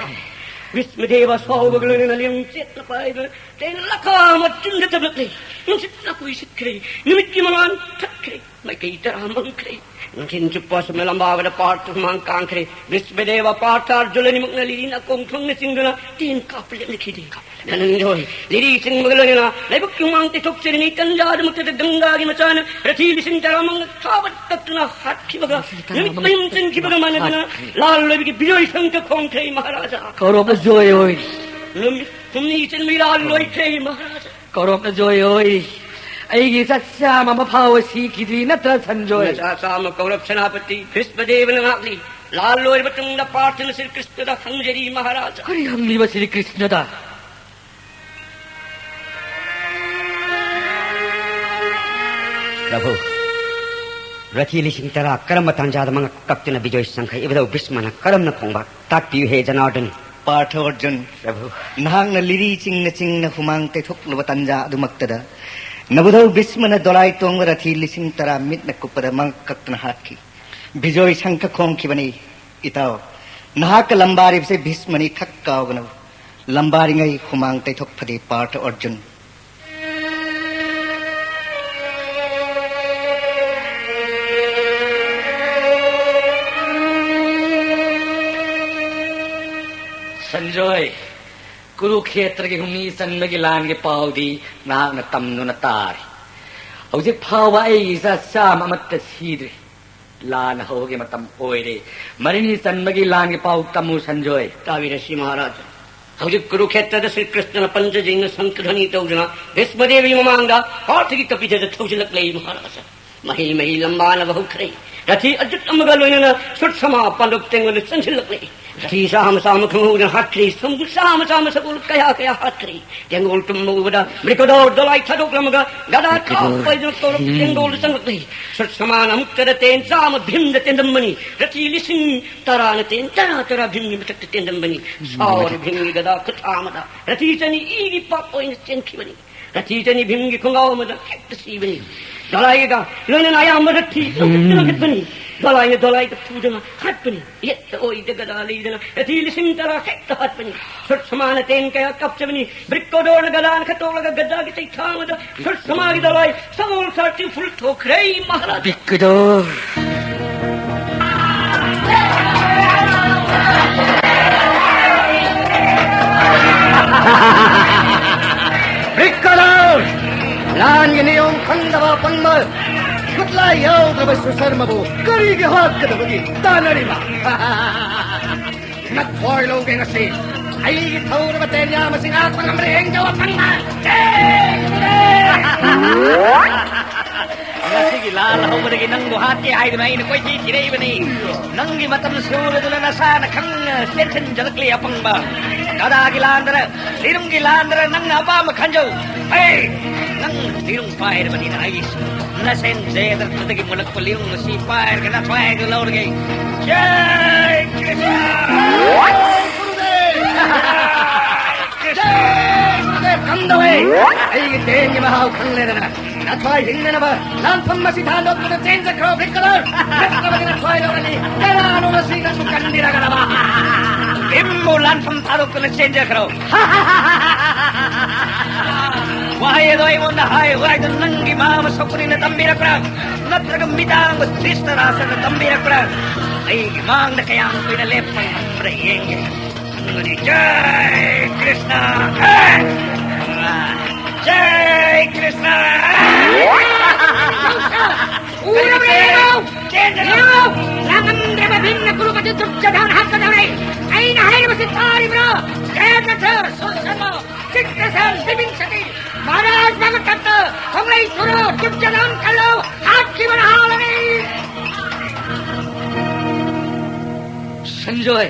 ꯚꯤꯁꯃꯗꯦꯕ ꯁꯥꯎꯕꯒ ꯂꯣꯏꯅꯅ ꯂꯤꯟ ꯆꯦꯠꯅ ꯄꯥꯏꯗꯨꯅ ꯇꯦꯟ ꯂꯥꯈ ꯑꯃ ꯆꯤꯡꯗ ꯇꯝꯂꯛꯂꯦ꯫ ꯅꯨꯡꯁꯤꯠꯅ ꯀꯨꯏꯁꯤꯠꯈ꯭ꯔꯦ꯫ ꯅꯨꯃꯤꯠꯀꯤ ꯃꯉꯥꯜ ꯊꯛꯈ꯭ꯔꯦ꯫ ꯃꯥꯏꯀꯩ ꯇꯔꯥ ꯃꯥꯡꯈ꯭ꯔꯦ꯫ ꯅꯨꯡꯊꯤꯜ ꯆꯨꯞꯄ ꯁꯨꯝꯅ ꯂꯝꯕꯥꯕꯗ ꯄꯥꯔꯊ ꯍꯨꯃꯥꯡ ꯀꯥꯡꯈ꯭ꯔꯦ꯫ ꯚꯤꯁꯃꯗꯦꯕ ꯄꯥꯔꯊ ꯑꯔꯖꯨꯟ ꯑꯅꯤꯃꯛꯅ ꯂꯤꯔꯤꯅ ꯀꯣꯡꯊꯣꯡꯅ ꯆꯤꯡꯗꯨꯅ ꯇꯦꯟ ꯀꯥꯞꯄ ꯂꯦꯞꯅꯈꯤꯗꯦ꯫ ꯅꯪ ꯂꯣꯏ ꯂꯤꯔꯤ ꯆꯤꯡꯕꯒ ꯂꯣꯏꯅꯅ ꯂꯥꯏꯕꯛꯀꯤ ꯍꯨꯃꯥꯡ ꯇꯩꯊꯣꯛꯆꯔꯤꯉꯩ ꯇꯟꯖꯥꯗꯨꯃꯛꯇꯗ ꯒꯪꯒꯥꯒꯤ ꯃꯆꯥꯅ ꯔꯊꯤ ꯂꯤꯁꯤꯡ ꯇꯔꯥꯃꯉꯥ ꯊꯥꯕ ꯇꯠꯇꯨꯅ ꯍꯥꯠꯈꯤꯕꯒ ꯅꯨꯃꯤꯠ ꯃꯌꯨꯝ ꯆꯪꯈꯤꯕꯒ ꯃꯥꯟꯅꯗꯅ ꯂꯥꯜ ꯂꯣꯏꯕꯒꯤ ꯕꯤꯖꯣꯏ ꯁꯪꯈ ꯈꯣꯡꯈ꯭ꯔꯦ ꯃꯍꯥꯔꯥꯖꯥ꯫ ꯀꯧꯔꯣꯞꯅ ꯖꯣꯏ ꯑꯣꯏ꯫ ꯅꯨꯃꯤꯠ ꯍꯨꯝꯅꯤ ꯆꯟꯕꯤ ꯂꯥꯜ ꯂꯣꯏꯈ꯭ꯔꯦ ꯃꯍꯥꯔꯥꯖꯥ꯫ ꯀꯧꯔꯣꯞꯅ ꯖꯣꯏ ꯑꯣꯏ꯫ ꯑꯩꯒꯤ ꯏꯆꯥ ꯆꯥꯝꯃ ꯑꯃ ꯐꯥꯎꯕ ꯁꯤꯈꯤꯗ꯭ꯔꯤ ꯅꯠꯇ꯭ꯔ ꯁꯟꯖꯣꯏ? ꯅꯆꯥ ꯆꯥꯝꯃ ꯀꯧꯔꯞ ꯁꯦꯅꯥꯄꯇꯤ ꯚꯤꯁꯃꯗꯦꯕꯅ ꯉꯥꯛꯂꯤ꯫ ꯂꯥꯜ ꯂꯣꯏꯔꯕ ꯃꯇꯨꯡꯗ ꯄꯥꯔꯊꯅ ꯁ꯭ꯔꯤ ꯀ꯭ꯔꯤꯁꯅꯗ ꯍꯪꯖꯔꯤ ꯃꯍꯥꯔꯥꯖꯥ꯫ ꯀꯔꯤ ꯍꯪꯂꯤꯕ ꯁ꯭ꯔꯤ ꯀ꯭ꯔꯤꯁꯅꯗ? ꯄ꯭ꯔꯚꯨ, ꯔꯊꯤ ꯂꯤꯁꯤꯡ ꯇꯔꯥ ꯀꯔꯝꯕ ꯇꯥꯟꯖꯥꯗ ꯃꯉꯛ ꯀꯛꯇꯨꯅ ꯕꯤꯖꯣꯏ ꯆꯪꯈꯩ ꯏꯕꯨꯙꯧ ꯚꯤꯁꯃꯅ ꯀꯔꯝꯅ ꯈꯣꯡꯕ? ꯇꯥꯛꯄꯤꯌꯨ ꯍꯦ ꯖꯅꯥꯔꯗꯟ꯫ ꯄꯥꯔꯊ ꯑꯔꯖꯨꯟ, ꯄ꯭ꯔꯚꯨ꯫ ꯅꯍꯥꯛꯅ ꯂꯤꯔꯤ ꯆꯤꯡꯅ ꯆꯤꯡꯅ ꯍꯨꯃꯥꯡ ꯇꯩꯊꯣꯛꯂꯨꯕ ꯇꯥꯟꯖꯥ ꯑꯗꯨꯃꯛꯇꯗ ꯅꯕꯨꯙꯧ ꯚꯤꯁꯃꯅ ꯗꯣꯂꯥꯏ ꯇꯣꯡꯕ ꯔꯊꯤ ꯂꯤꯁꯤꯡ ꯇꯔꯥ ꯃꯤꯠꯅ ꯀꯨꯞꯄꯗ ꯃꯉꯛ ꯀꯛꯇꯨꯅ ꯍꯥꯠꯈꯤ꯫ ꯕꯤꯖꯣꯏ ꯁꯪꯈ ꯈꯣꯡꯈꯤꯕꯅꯤ꯫ ꯏꯇꯥꯎ, ꯅꯍꯥꯛꯀ ꯂꯝꯕꯥꯔꯤꯕꯁꯦ ꯚꯤꯁꯃꯅꯤ ꯊꯛ ꯀꯥꯎꯒꯅꯨ꯫ ꯂꯝꯕꯥꯔꯤꯉꯩ ꯍꯨꯃꯥꯡ ꯇꯩꯊꯣꯛ ꯐꯗꯦ ꯄꯥꯔꯊ ꯑꯔꯖꯨꯟ꯫ ꯁꯟꯖꯣꯏ, ꯀꯨꯔꯨꯈꯦꯇ꯭ꯔꯒꯤ ꯍꯨꯝꯅꯤ ꯆꯟꯕꯒꯤ ꯂꯥꯟꯒꯤ ꯄꯥꯎꯗꯤ ꯅꯍꯥꯛꯅ ꯇꯝꯗꯨꯅ ꯇꯥꯔꯦ꯫ ꯍꯧꯖꯤꯛ ꯐꯥꯎꯕ ꯑꯩꯒꯤ ꯏꯆꯥ ꯆꯥꯝꯃ ꯑꯃꯠꯇ ꯁꯤꯗ꯭ꯔꯤ꯫ ꯂꯥꯟ ꯍꯧꯕꯒꯤ ꯃꯇꯝ ꯑꯣꯏꯔꯦ꯫ ꯃꯔꯤꯅꯤ ꯆꯟꯕꯒꯤ ꯂꯥꯟꯒꯤ ꯄꯥꯎ ꯇꯝꯃꯨ ꯁꯟꯖꯣꯏ꯫ ꯇꯥꯕꯤꯔꯁꯤ ꯃꯍꯥꯔꯥꯖ꯫ ꯍꯧꯖꯤꯛ ꯀꯨꯔꯨꯈꯦꯇ꯭ꯔꯗ ꯁ꯭ꯔꯤ ꯀ꯭ꯔꯤꯁꯅꯅ ꯄꯟꯆꯖꯤꯡꯅ ꯁꯪꯀꯙ꯭ꯋꯅꯤ ꯇꯧꯗꯨꯅ ꯚꯤꯁꯃꯗꯦꯕꯒꯤ ꯃꯃꯥꯡꯗ ꯄꯥꯔꯊꯒꯤ ꯀꯄꯤꯊꯗ ꯊꯧꯖꯤꯜꯂꯛꯂꯦ ꯃꯍꯥꯔꯥꯖ꯫ ꯃꯍꯤ ꯃꯍꯤ ꯂꯝꯕꯥꯅꯕ ꯍꯧꯈ꯭ꯔꯦ꯫ ꯔꯊꯤ ꯑꯖꯤꯠ ꯑꯃꯒ ꯂꯣꯏꯅꯅ ꯁꯨꯠꯁꯃꯥ ꯄꯥꯟꯗꯨꯞ ꯇꯦꯡꯒꯣꯜꯗ ꯆꯪꯁꯤꯜꯂꯛꯂꯦ꯫ ꯔꯊꯤ ꯆꯥꯝꯃ ꯆꯥꯝꯃ ꯈꯪꯍꯧꯗꯅ ꯍꯥꯠꯈ꯭ꯔꯦ꯫ ꯁꯃꯨꯗ꯭ꯔ ꯆꯥꯝꯃ ꯆꯥꯝꯃ ꯁꯒꯣꯜ ꯀꯌꯥ ꯀꯌꯥ ꯍꯥꯠꯈ꯭ꯔꯦ꯫ ꯇꯦꯡꯒꯣꯜ ꯇꯨꯝꯕ ꯎꯕꯗ ꯕ꯭ꯔꯤꯀꯗꯣꯔ ꯗꯣꯂꯥꯏ ꯊꯥꯗꯣꯛꯂꯝꯃꯒ ꯒꯗꯥ ꯀꯥꯞꯄ ꯍꯥꯏꯗꯨꯅ ꯀꯧꯔꯛꯄ ꯇꯦꯡꯒꯣꯜꯗ ꯆꯪꯂꯛꯂꯦ꯫ ꯁꯨꯠꯁꯃꯥꯅ ꯑꯃꯨꯛꯇꯗ ꯇꯦꯟ ꯆꯥꯝꯃ ꯚꯤꯝꯗ ꯇꯦꯟꯗꯝꯕꯅꯤ꯫ ꯔꯊꯤ ꯂꯤꯁꯤꯡ ꯇꯔꯥꯅ ꯇꯦꯟ ꯇꯔꯥ ꯇꯔꯥ ꯚꯤꯝꯒꯤ ꯃꯊꯛꯇ ꯇꯦꯟꯗꯝꯕꯅꯤ꯫ ꯁꯥꯎꯔ ꯚꯤꯝꯒꯤ ꯒꯗꯥ ꯈꯨꯠ ꯑꯃꯗ ꯔꯊꯤ ꯆꯅꯤ ꯏꯒꯤ ꯄꯥꯛ ꯑꯣꯏꯅ ꯆꯦꯟꯈꯤꯕꯅꯤ꯫ ꯔꯊꯤ ꯆꯅꯤ ꯚꯤꯝꯒꯤ ꯈꯣꯡꯒꯥꯎ ꯑꯃꯗ ꯍꯦꯛꯇ ꯁꯤꯕꯅꯤ꯫ ꯗꯂꯥꯏꯒ ꯂꯣꯏꯅꯅ ꯑꯌꯥꯝꯕ ꯔꯊꯤ ꯂꯧꯈꯠꯇꯨꯅ ꯈꯠꯄꯅꯤ꯫ ꯗꯂꯥꯏꯅ ꯗꯂꯥꯏꯗ ꯐꯨꯗꯅ ꯍꯥꯠꯄꯅꯤ꯫ ꯌꯦꯠꯇ ꯑꯣꯏꯗ ꯒꯗꯥ ꯂꯩꯗꯅ ꯔꯊꯤ ꯂꯤꯁꯤꯡ ꯇꯔꯥ ꯍꯦꯛꯇ ꯍꯥꯠꯄꯅꯤ꯫ ꯁꯨꯠ ꯁꯃꯥꯅ ꯇꯦꯟ ꯀꯌꯥ ꯀꯥꯞꯆꯕꯅꯤ꯫ ꯕ꯭ꯔꯤꯛꯀꯣꯗꯣꯔꯅ ꯒꯗꯥꯅ ꯈꯠꯇꯣꯛꯂꯒ ꯒꯗꯥꯒꯤ ꯆꯩꯊꯥꯡ ꯑꯗ ꯁꯨꯠ ꯁꯃꯥꯒꯤ ꯗꯂꯥꯏ ꯁꯒꯣꯜ ꯁꯥꯔꯊꯤ ꯐꯨꯜ ꯊꯣꯛꯈ꯭ꯔꯦ ꯃꯍꯥꯔꯥꯖ꯫ ꯕ꯭ꯔꯤꯛꯀꯣꯗꯣꯔ꯫ ꯕ꯭ꯔꯤꯛꯀꯣꯗꯣꯔ! ꯂꯥꯟꯒꯤ ꯅꯤꯌꯣꯝ ꯈꯪꯗꯕ ꯑꯄꯪꯕ, ꯈꯨꯠꯂꯥꯏ ꯌꯥꯎꯗ꯭ꯔꯕ ꯁꯨꯁꯔꯃꯕꯨ ꯀꯔꯤꯒꯤ ꯍꯥꯠꯀꯗꯕꯒꯤ ꯇꯥꯟꯅꯔꯤꯕ? ꯅꯊ꯭ꯋꯥꯏ ꯂꯧꯒꯦ ꯉꯁꯤ꯫ ꯑꯩꯒꯤ ꯊꯧꯔꯕ ꯇꯦꯟꯌꯥ ꯃꯁꯤ ꯉꯥꯛꯄ ꯉꯝꯕ꯭ꯔꯥ ꯌꯦꯡꯖꯧ, ꯑꯄꯪꯕ! ꯉꯁꯤꯒꯤ ꯂꯥꯜ ꯍꯧꯕꯗꯒꯤ ꯅꯪꯕꯨ ꯍꯥꯠꯀꯦ ꯍꯥꯏꯗꯨꯅ ꯑꯩꯅ ꯀꯣꯏꯊꯤ ꯊꯤꯔꯛꯏꯕꯅꯤ꯫ ꯅꯪꯒꯤ ꯃꯇꯝ ꯁꯨꯔꯗꯨꯅ ꯅꯁꯥꯅ ꯈꯪꯅ ꯆꯦꯟꯁꯤꯟꯖꯔꯛꯂꯤ ꯑꯄꯪꯕ꯫ ꯒꯗꯥꯒꯤ ꯂꯥꯟꯗꯔ, ꯂꯤꯔꯨꯡꯒꯤ ꯂꯥꯟꯗꯔ ꯅꯪꯅ ꯑꯄꯥꯝꯕ ꯈꯟꯖꯧ꯫ ꯍꯦ! ꯅꯪ ꯂꯤꯔꯨꯡ ꯄꯥꯏꯔꯕꯅꯤꯅ ꯑꯩ ꯅꯁꯦꯟ ꯖꯦꯗꯔꯗꯒꯤ ꯃꯨꯜꯂꯛꯄ ꯂꯤꯔꯨꯡ ꯑꯁꯤ ꯄꯥꯏꯔꯒ ꯅꯊ꯭ꯋꯥꯏꯗꯨ ꯂꯧꯔꯒꯦ꯫ ꯖꯥꯏ ꯀ꯭ꯔꯤꯁꯅ! ꯖꯥꯏ ꯒꯨꯔꯨꯗꯦꯕ! ꯀꯝꯗꯧꯋꯦ? ꯑꯩꯒꯤ ꯇꯦꯟꯒꯤ ꯃꯍꯥꯎ ꯈꯪꯂꯦꯗꯅ꯫ ꯅꯊ꯭ꯋꯥꯏ ꯍꯤꯡꯅꯅꯕ ꯂꯥꯟꯐꯝ ꯑꯁꯤ ꯊꯥꯗꯣꯛꯇꯨꯅ ꯆꯦꯟꯖꯈ꯭ꯔꯣ, ꯕ꯭ꯔꯤꯛꯀꯣꯗꯣꯔ! ꯅꯠꯇ꯭ꯔꯕꯗꯤ ꯅꯊ꯭ꯋꯥꯏ ꯂꯧꯔꯅꯤ꯫ ꯀꯅꯥꯅꯣ ꯉꯁꯤ ꯅꯪꯕꯨ ꯀꯟꯕꯤꯔꯒꯗꯕ? ꯚꯤꯝꯕꯨ ꯂꯥꯟꯐꯝ ꯊꯥꯗꯣꯛꯇꯨꯅ ꯆꯦꯟꯖꯈ꯭ꯔꯣ꯫ ꯋꯥꯍꯩ ꯑꯗꯣ ꯑꯩꯉꯣꯟꯗ ꯍꯥꯏꯌꯨ ꯍꯥꯏꯗꯨꯅ ꯅꯪꯒꯤ ꯃꯥ ꯑꯃ ꯁꯣꯛꯄꯅꯤꯅ ꯇꯝꯕꯤꯔꯛꯄ꯭ꯔꯥ? ꯅꯠꯇ꯭ꯔꯒ ꯃꯤꯇꯥꯡꯕ ꯙ꯭ꯔꯤꯁꯇꯔꯥꯁꯅ ꯇꯝꯕꯤꯔꯛꯄ꯭ꯔꯥ? ꯑꯩꯒꯤ ꯃꯥꯡꯗ ꯀꯌꯥꯝ ꯀꯨꯏꯅ ꯂꯦꯞꯄ ꯉꯝꯕ꯭ꯔꯥ ꯌꯦꯡꯒꯦ꯫ ꯈꯪꯒꯅꯤ꯫ ꯖꯥꯏ ꯀ꯭ꯔꯤꯁꯅ! ꯖꯥꯏ ꯀ꯭ꯔꯤꯁꯅ! ꯎꯔꯕ꯭ꯔꯥ ꯌꯦꯡꯉꯣ! ꯆꯦꯟꯖꯔꯣ! ꯌꯦꯡꯉꯣ! ꯂꯥꯡꯉꯝꯗ꯭ꯔꯕ ꯚꯤꯝꯅ ꯀꯨꯔꯨꯞ ꯑꯗꯨ ꯗꯨꯔꯖꯣꯙꯟ ꯍꯥꯠꯀꯗꯧꯔꯦ! ꯑꯩꯅ ꯍꯥꯏꯔꯤꯕꯁꯤ ꯇꯥꯔꯤꯕ꯭ꯔꯣ? ꯖꯌꯗ꯭ꯔꯊ, ꯁꯨꯔꯁꯦꯅ, ꯆꯤꯇ꯭ꯔꯁꯦꯟ, ꯕꯤꯚꯤꯟꯁꯇꯤ, ꯃꯍꯥꯔꯥꯖ ꯃꯥꯒ ꯇꯠꯇ, ꯈꯣꯡꯂꯩ ꯊꯨꯔꯣ, ꯗꯨꯔꯖꯣꯙꯟ ꯀꯜꯂꯣ, ꯍꯥꯠꯈꯤꯕꯅ ꯍꯥꯜꯂꯅꯤ! ꯁꯟꯖꯣꯏ,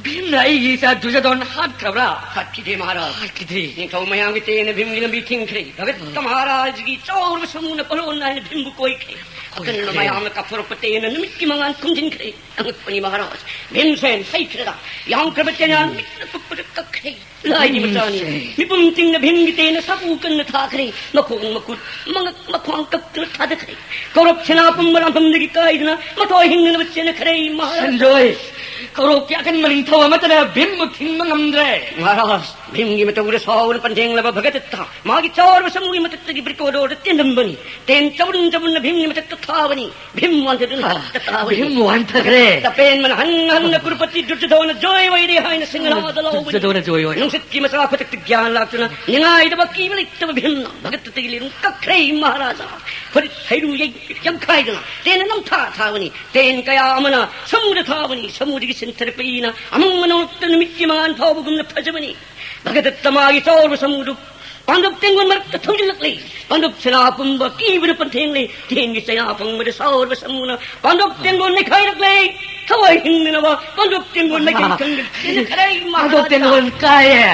ꯚꯤꯝꯅ ꯑꯩꯒꯤ ꯏꯆꯥ ꯗꯨꯔꯖꯣꯙꯟ ꯍꯥꯠꯈ꯭ꯔꯕ꯭ꯔꯥ? ꯍꯥꯠꯈꯤꯗꯦ ꯃꯍꯥꯔꯥꯖ꯫ ꯍꯥꯠꯈꯤꯗ꯭ꯔꯤ꯫ ꯅꯤꯡꯊꯧ ꯃꯌꯥꯝꯒꯤ ꯇꯦꯟꯅ ꯚꯤꯝꯒꯤ ꯂꯝꯕꯤ ꯊꯤꯡꯈ꯭ꯔꯦ꯫ ꯚꯒꯠꯀ ꯃꯍꯥꯔꯥꯖꯒꯤ ꯆꯥꯎꯔꯕ ꯁꯃꯨꯅ ꯄꯣꯂꯣꯟ ꯅꯥꯏꯅ ꯚꯤꯝꯕꯨ ꯀꯣꯏꯈ꯭ꯔꯦ꯫ ꯑꯀꯟꯕ ꯃꯌꯥꯝꯅ ꯀꯥꯞꯊꯣꯔꯛꯄ ꯇꯦꯟꯅ ꯅꯨꯃꯤꯠꯀꯤ ꯃꯉꯥꯜ ꯈꯨꯝꯖꯤꯟꯈ꯭ꯔꯦ꯫ ꯑꯉꯛꯄꯅꯤ ꯃꯍꯥꯔꯥꯖ, ꯚꯤꯝꯁꯦꯟ ꯍꯩꯈ꯭ꯔꯦꯗ꯫ ꯌꯥꯝꯈ꯭ꯔꯕ ꯇꯦꯟꯅ ꯃꯤꯠꯅ ꯀꯨꯞꯄꯗ ꯀꯛꯈ꯭ꯔꯦ꯫ ꯂꯥꯏꯒꯤ ꯃꯆꯥꯅꯤ꯫ ꯃꯤꯄꯨꯝ ꯇꯤꯡꯅ ꯚꯤꯝꯒꯤ ꯇꯦꯟꯅ ꯁꯥꯐꯨ ꯀꯟꯅ ꯊꯥꯈ꯭ꯔꯦ꯫ ꯃꯈꯣꯡ ꯃꯈꯨꯠ, ꯃꯉꯛ ꯃꯈ꯭ꯋꯥꯡ ꯀꯛꯇꯨꯅ ꯊꯥꯗꯈ꯭ꯔꯦ꯫ ꯀꯧꯔꯞ ꯁꯦꯅꯥ ꯄꯨꯝꯕ ꯂꯥꯟꯐꯝꯗꯒꯤ ꯀꯥꯏꯗꯨꯅ ꯃꯊꯣꯏ ꯍꯤꯡꯅꯅꯕ ꯆꯦꯟꯅꯈ꯭ꯔꯦ ꯃꯍꯥꯔꯥꯖ꯫ ꯁꯟꯖꯣꯏ, ꯀꯧꯔꯣꯛꯀꯤ ꯑꯀꯟꯕ ꯅꯤꯡꯊꯧ ꯑꯃꯠꯇꯅ ꯚꯤꯝꯕꯨ ꯊꯤꯡꯕ ꯉꯝꯗ꯭ꯔꯦ꯫ ꯃꯍꯥꯔꯥꯖ, ꯚꯤꯝꯒꯤ ꯃꯇꯧꯗ ꯁꯥꯎꯅ ꯄꯟꯊꯦꯡꯂꯕ ꯚꯒꯗꯠꯇ ꯃꯥꯒꯤ ꯆꯥꯎꯔꯕ ꯁꯃꯨꯒꯤ ꯃꯊꯛꯇꯒꯤ ꯕ꯭ꯔꯤꯀꯣꯗꯣꯔꯗ ꯆꯦꯟꯂꯝꯕꯅꯤ꯫ ꯇꯦꯟ ꯆꯕꯨꯟ ꯆꯕꯨꯟꯅ ꯚꯤꯝꯒꯤ ꯃꯊꯛꯇ ꯊꯥꯕꯅꯤ꯫ ꯚꯤꯝ ꯋꯥꯟꯊꯗꯨꯅ ꯍꯦꯛꯇ ꯇꯥꯕꯅꯤ꯫ ꯚꯤꯝ ꯋꯥꯟꯊꯈ꯭ꯔꯦ꯫ ꯇꯄꯦꯟꯕꯅ ꯍꯟꯅ ꯍꯟꯅ ꯀꯨꯔꯨꯄꯇꯤ ꯗꯨꯔꯖꯣꯙꯅ ꯖꯣꯏ ꯑꯣꯏꯔꯦ ꯍꯥꯏꯅ ꯁꯤꯡꯍꯅꯥꯗ ꯂꯥꯎꯕꯅꯤ꯫ ꯗꯨꯔꯖꯣꯙꯅ ꯖꯣꯏ ꯑꯣꯏ꯫ ꯅꯨꯡꯁꯤꯠꯀꯤ ꯃꯆꯥ ꯈꯨꯗꯛꯇ ꯒ꯭ꯌꯥꯟ ꯂꯥꯛꯇꯨꯅ ꯅꯤꯡꯉꯥꯏꯗꯕ ꯀꯤꯕ ꯂꯩꯇꯕ ꯚꯤꯝꯅ ꯚꯒꯠꯇꯒꯤ ꯂꯤꯔꯨꯡ ꯀꯛꯈ꯭ꯔꯦ ꯃꯍꯥꯔꯥꯖꯥ꯫ ꯐꯨꯔꯤꯠ ꯍꯩꯔꯨ ꯌꯩ-, ꯌꯩꯈꯥꯏꯗꯨꯅ ꯇꯦꯟꯅ ꯅꯝꯊꯥ ꯊꯥꯕꯅꯤ꯫ ꯇꯦꯟ ꯀꯌꯥ ꯑꯃꯅ ꯁꯃꯨꯗ꯭ꯔ ꯊꯥꯕꯅꯤ꯫ ꯁꯃꯨꯗ꯭ꯔꯒꯤ ꯁꯤꯟꯊꯔꯛꯄ ꯏꯅ ꯑꯃꯪ ꯃꯅꯣꯛꯇ ꯅꯨꯃꯤꯠꯀꯤ ꯃꯉꯥꯜ ꯐꯥꯎꯕꯒꯨꯝꯅ ꯐꯖꯕꯅꯤ꯫ ꯚꯒꯗꯠꯇ ꯃꯥꯒꯤ ꯆꯥꯎꯔꯕ ꯁꯃꯨꯗꯨ ꯄꯥꯟꯗꯨꯞ ꯇꯦꯡꯒꯣꯜ ꯃꯔꯛꯇ ꯊꯧꯖꯤꯜꯂꯛꯂꯤ꯫ ꯄꯥꯟꯗꯨꯞ ꯁꯅꯥ ꯄꯨꯝꯕ ꯀꯤꯕꯅ ꯄꯟꯊꯦꯡꯂꯦ꯫ ꯇꯦꯟꯒꯤ ꯆꯩꯅꯥ ꯐꯪꯕꯗ ꯁꯥꯎꯔꯕ ꯁꯃꯨꯅ ꯄꯥꯟꯗꯨꯞ ꯇꯦꯡꯒꯣꯜ ꯅꯩꯈꯥꯏꯔꯛꯂꯦ꯫ ꯊꯋꯥꯏ ꯍꯤꯡꯅꯅꯕ ꯄꯥꯟꯗꯨꯞ ꯇꯦꯡꯒꯣꯜ ꯃꯥꯏꯀꯩ ꯈꯪꯗꯅ ꯆꯦꯟꯈ꯭ꯔꯦ ꯄꯥꯟꯗꯨꯞ ꯃꯍꯥꯔꯥꯖꯥ꯫ ꯇꯦꯡꯒꯣꯜ ꯀꯥꯏꯌꯦ꯫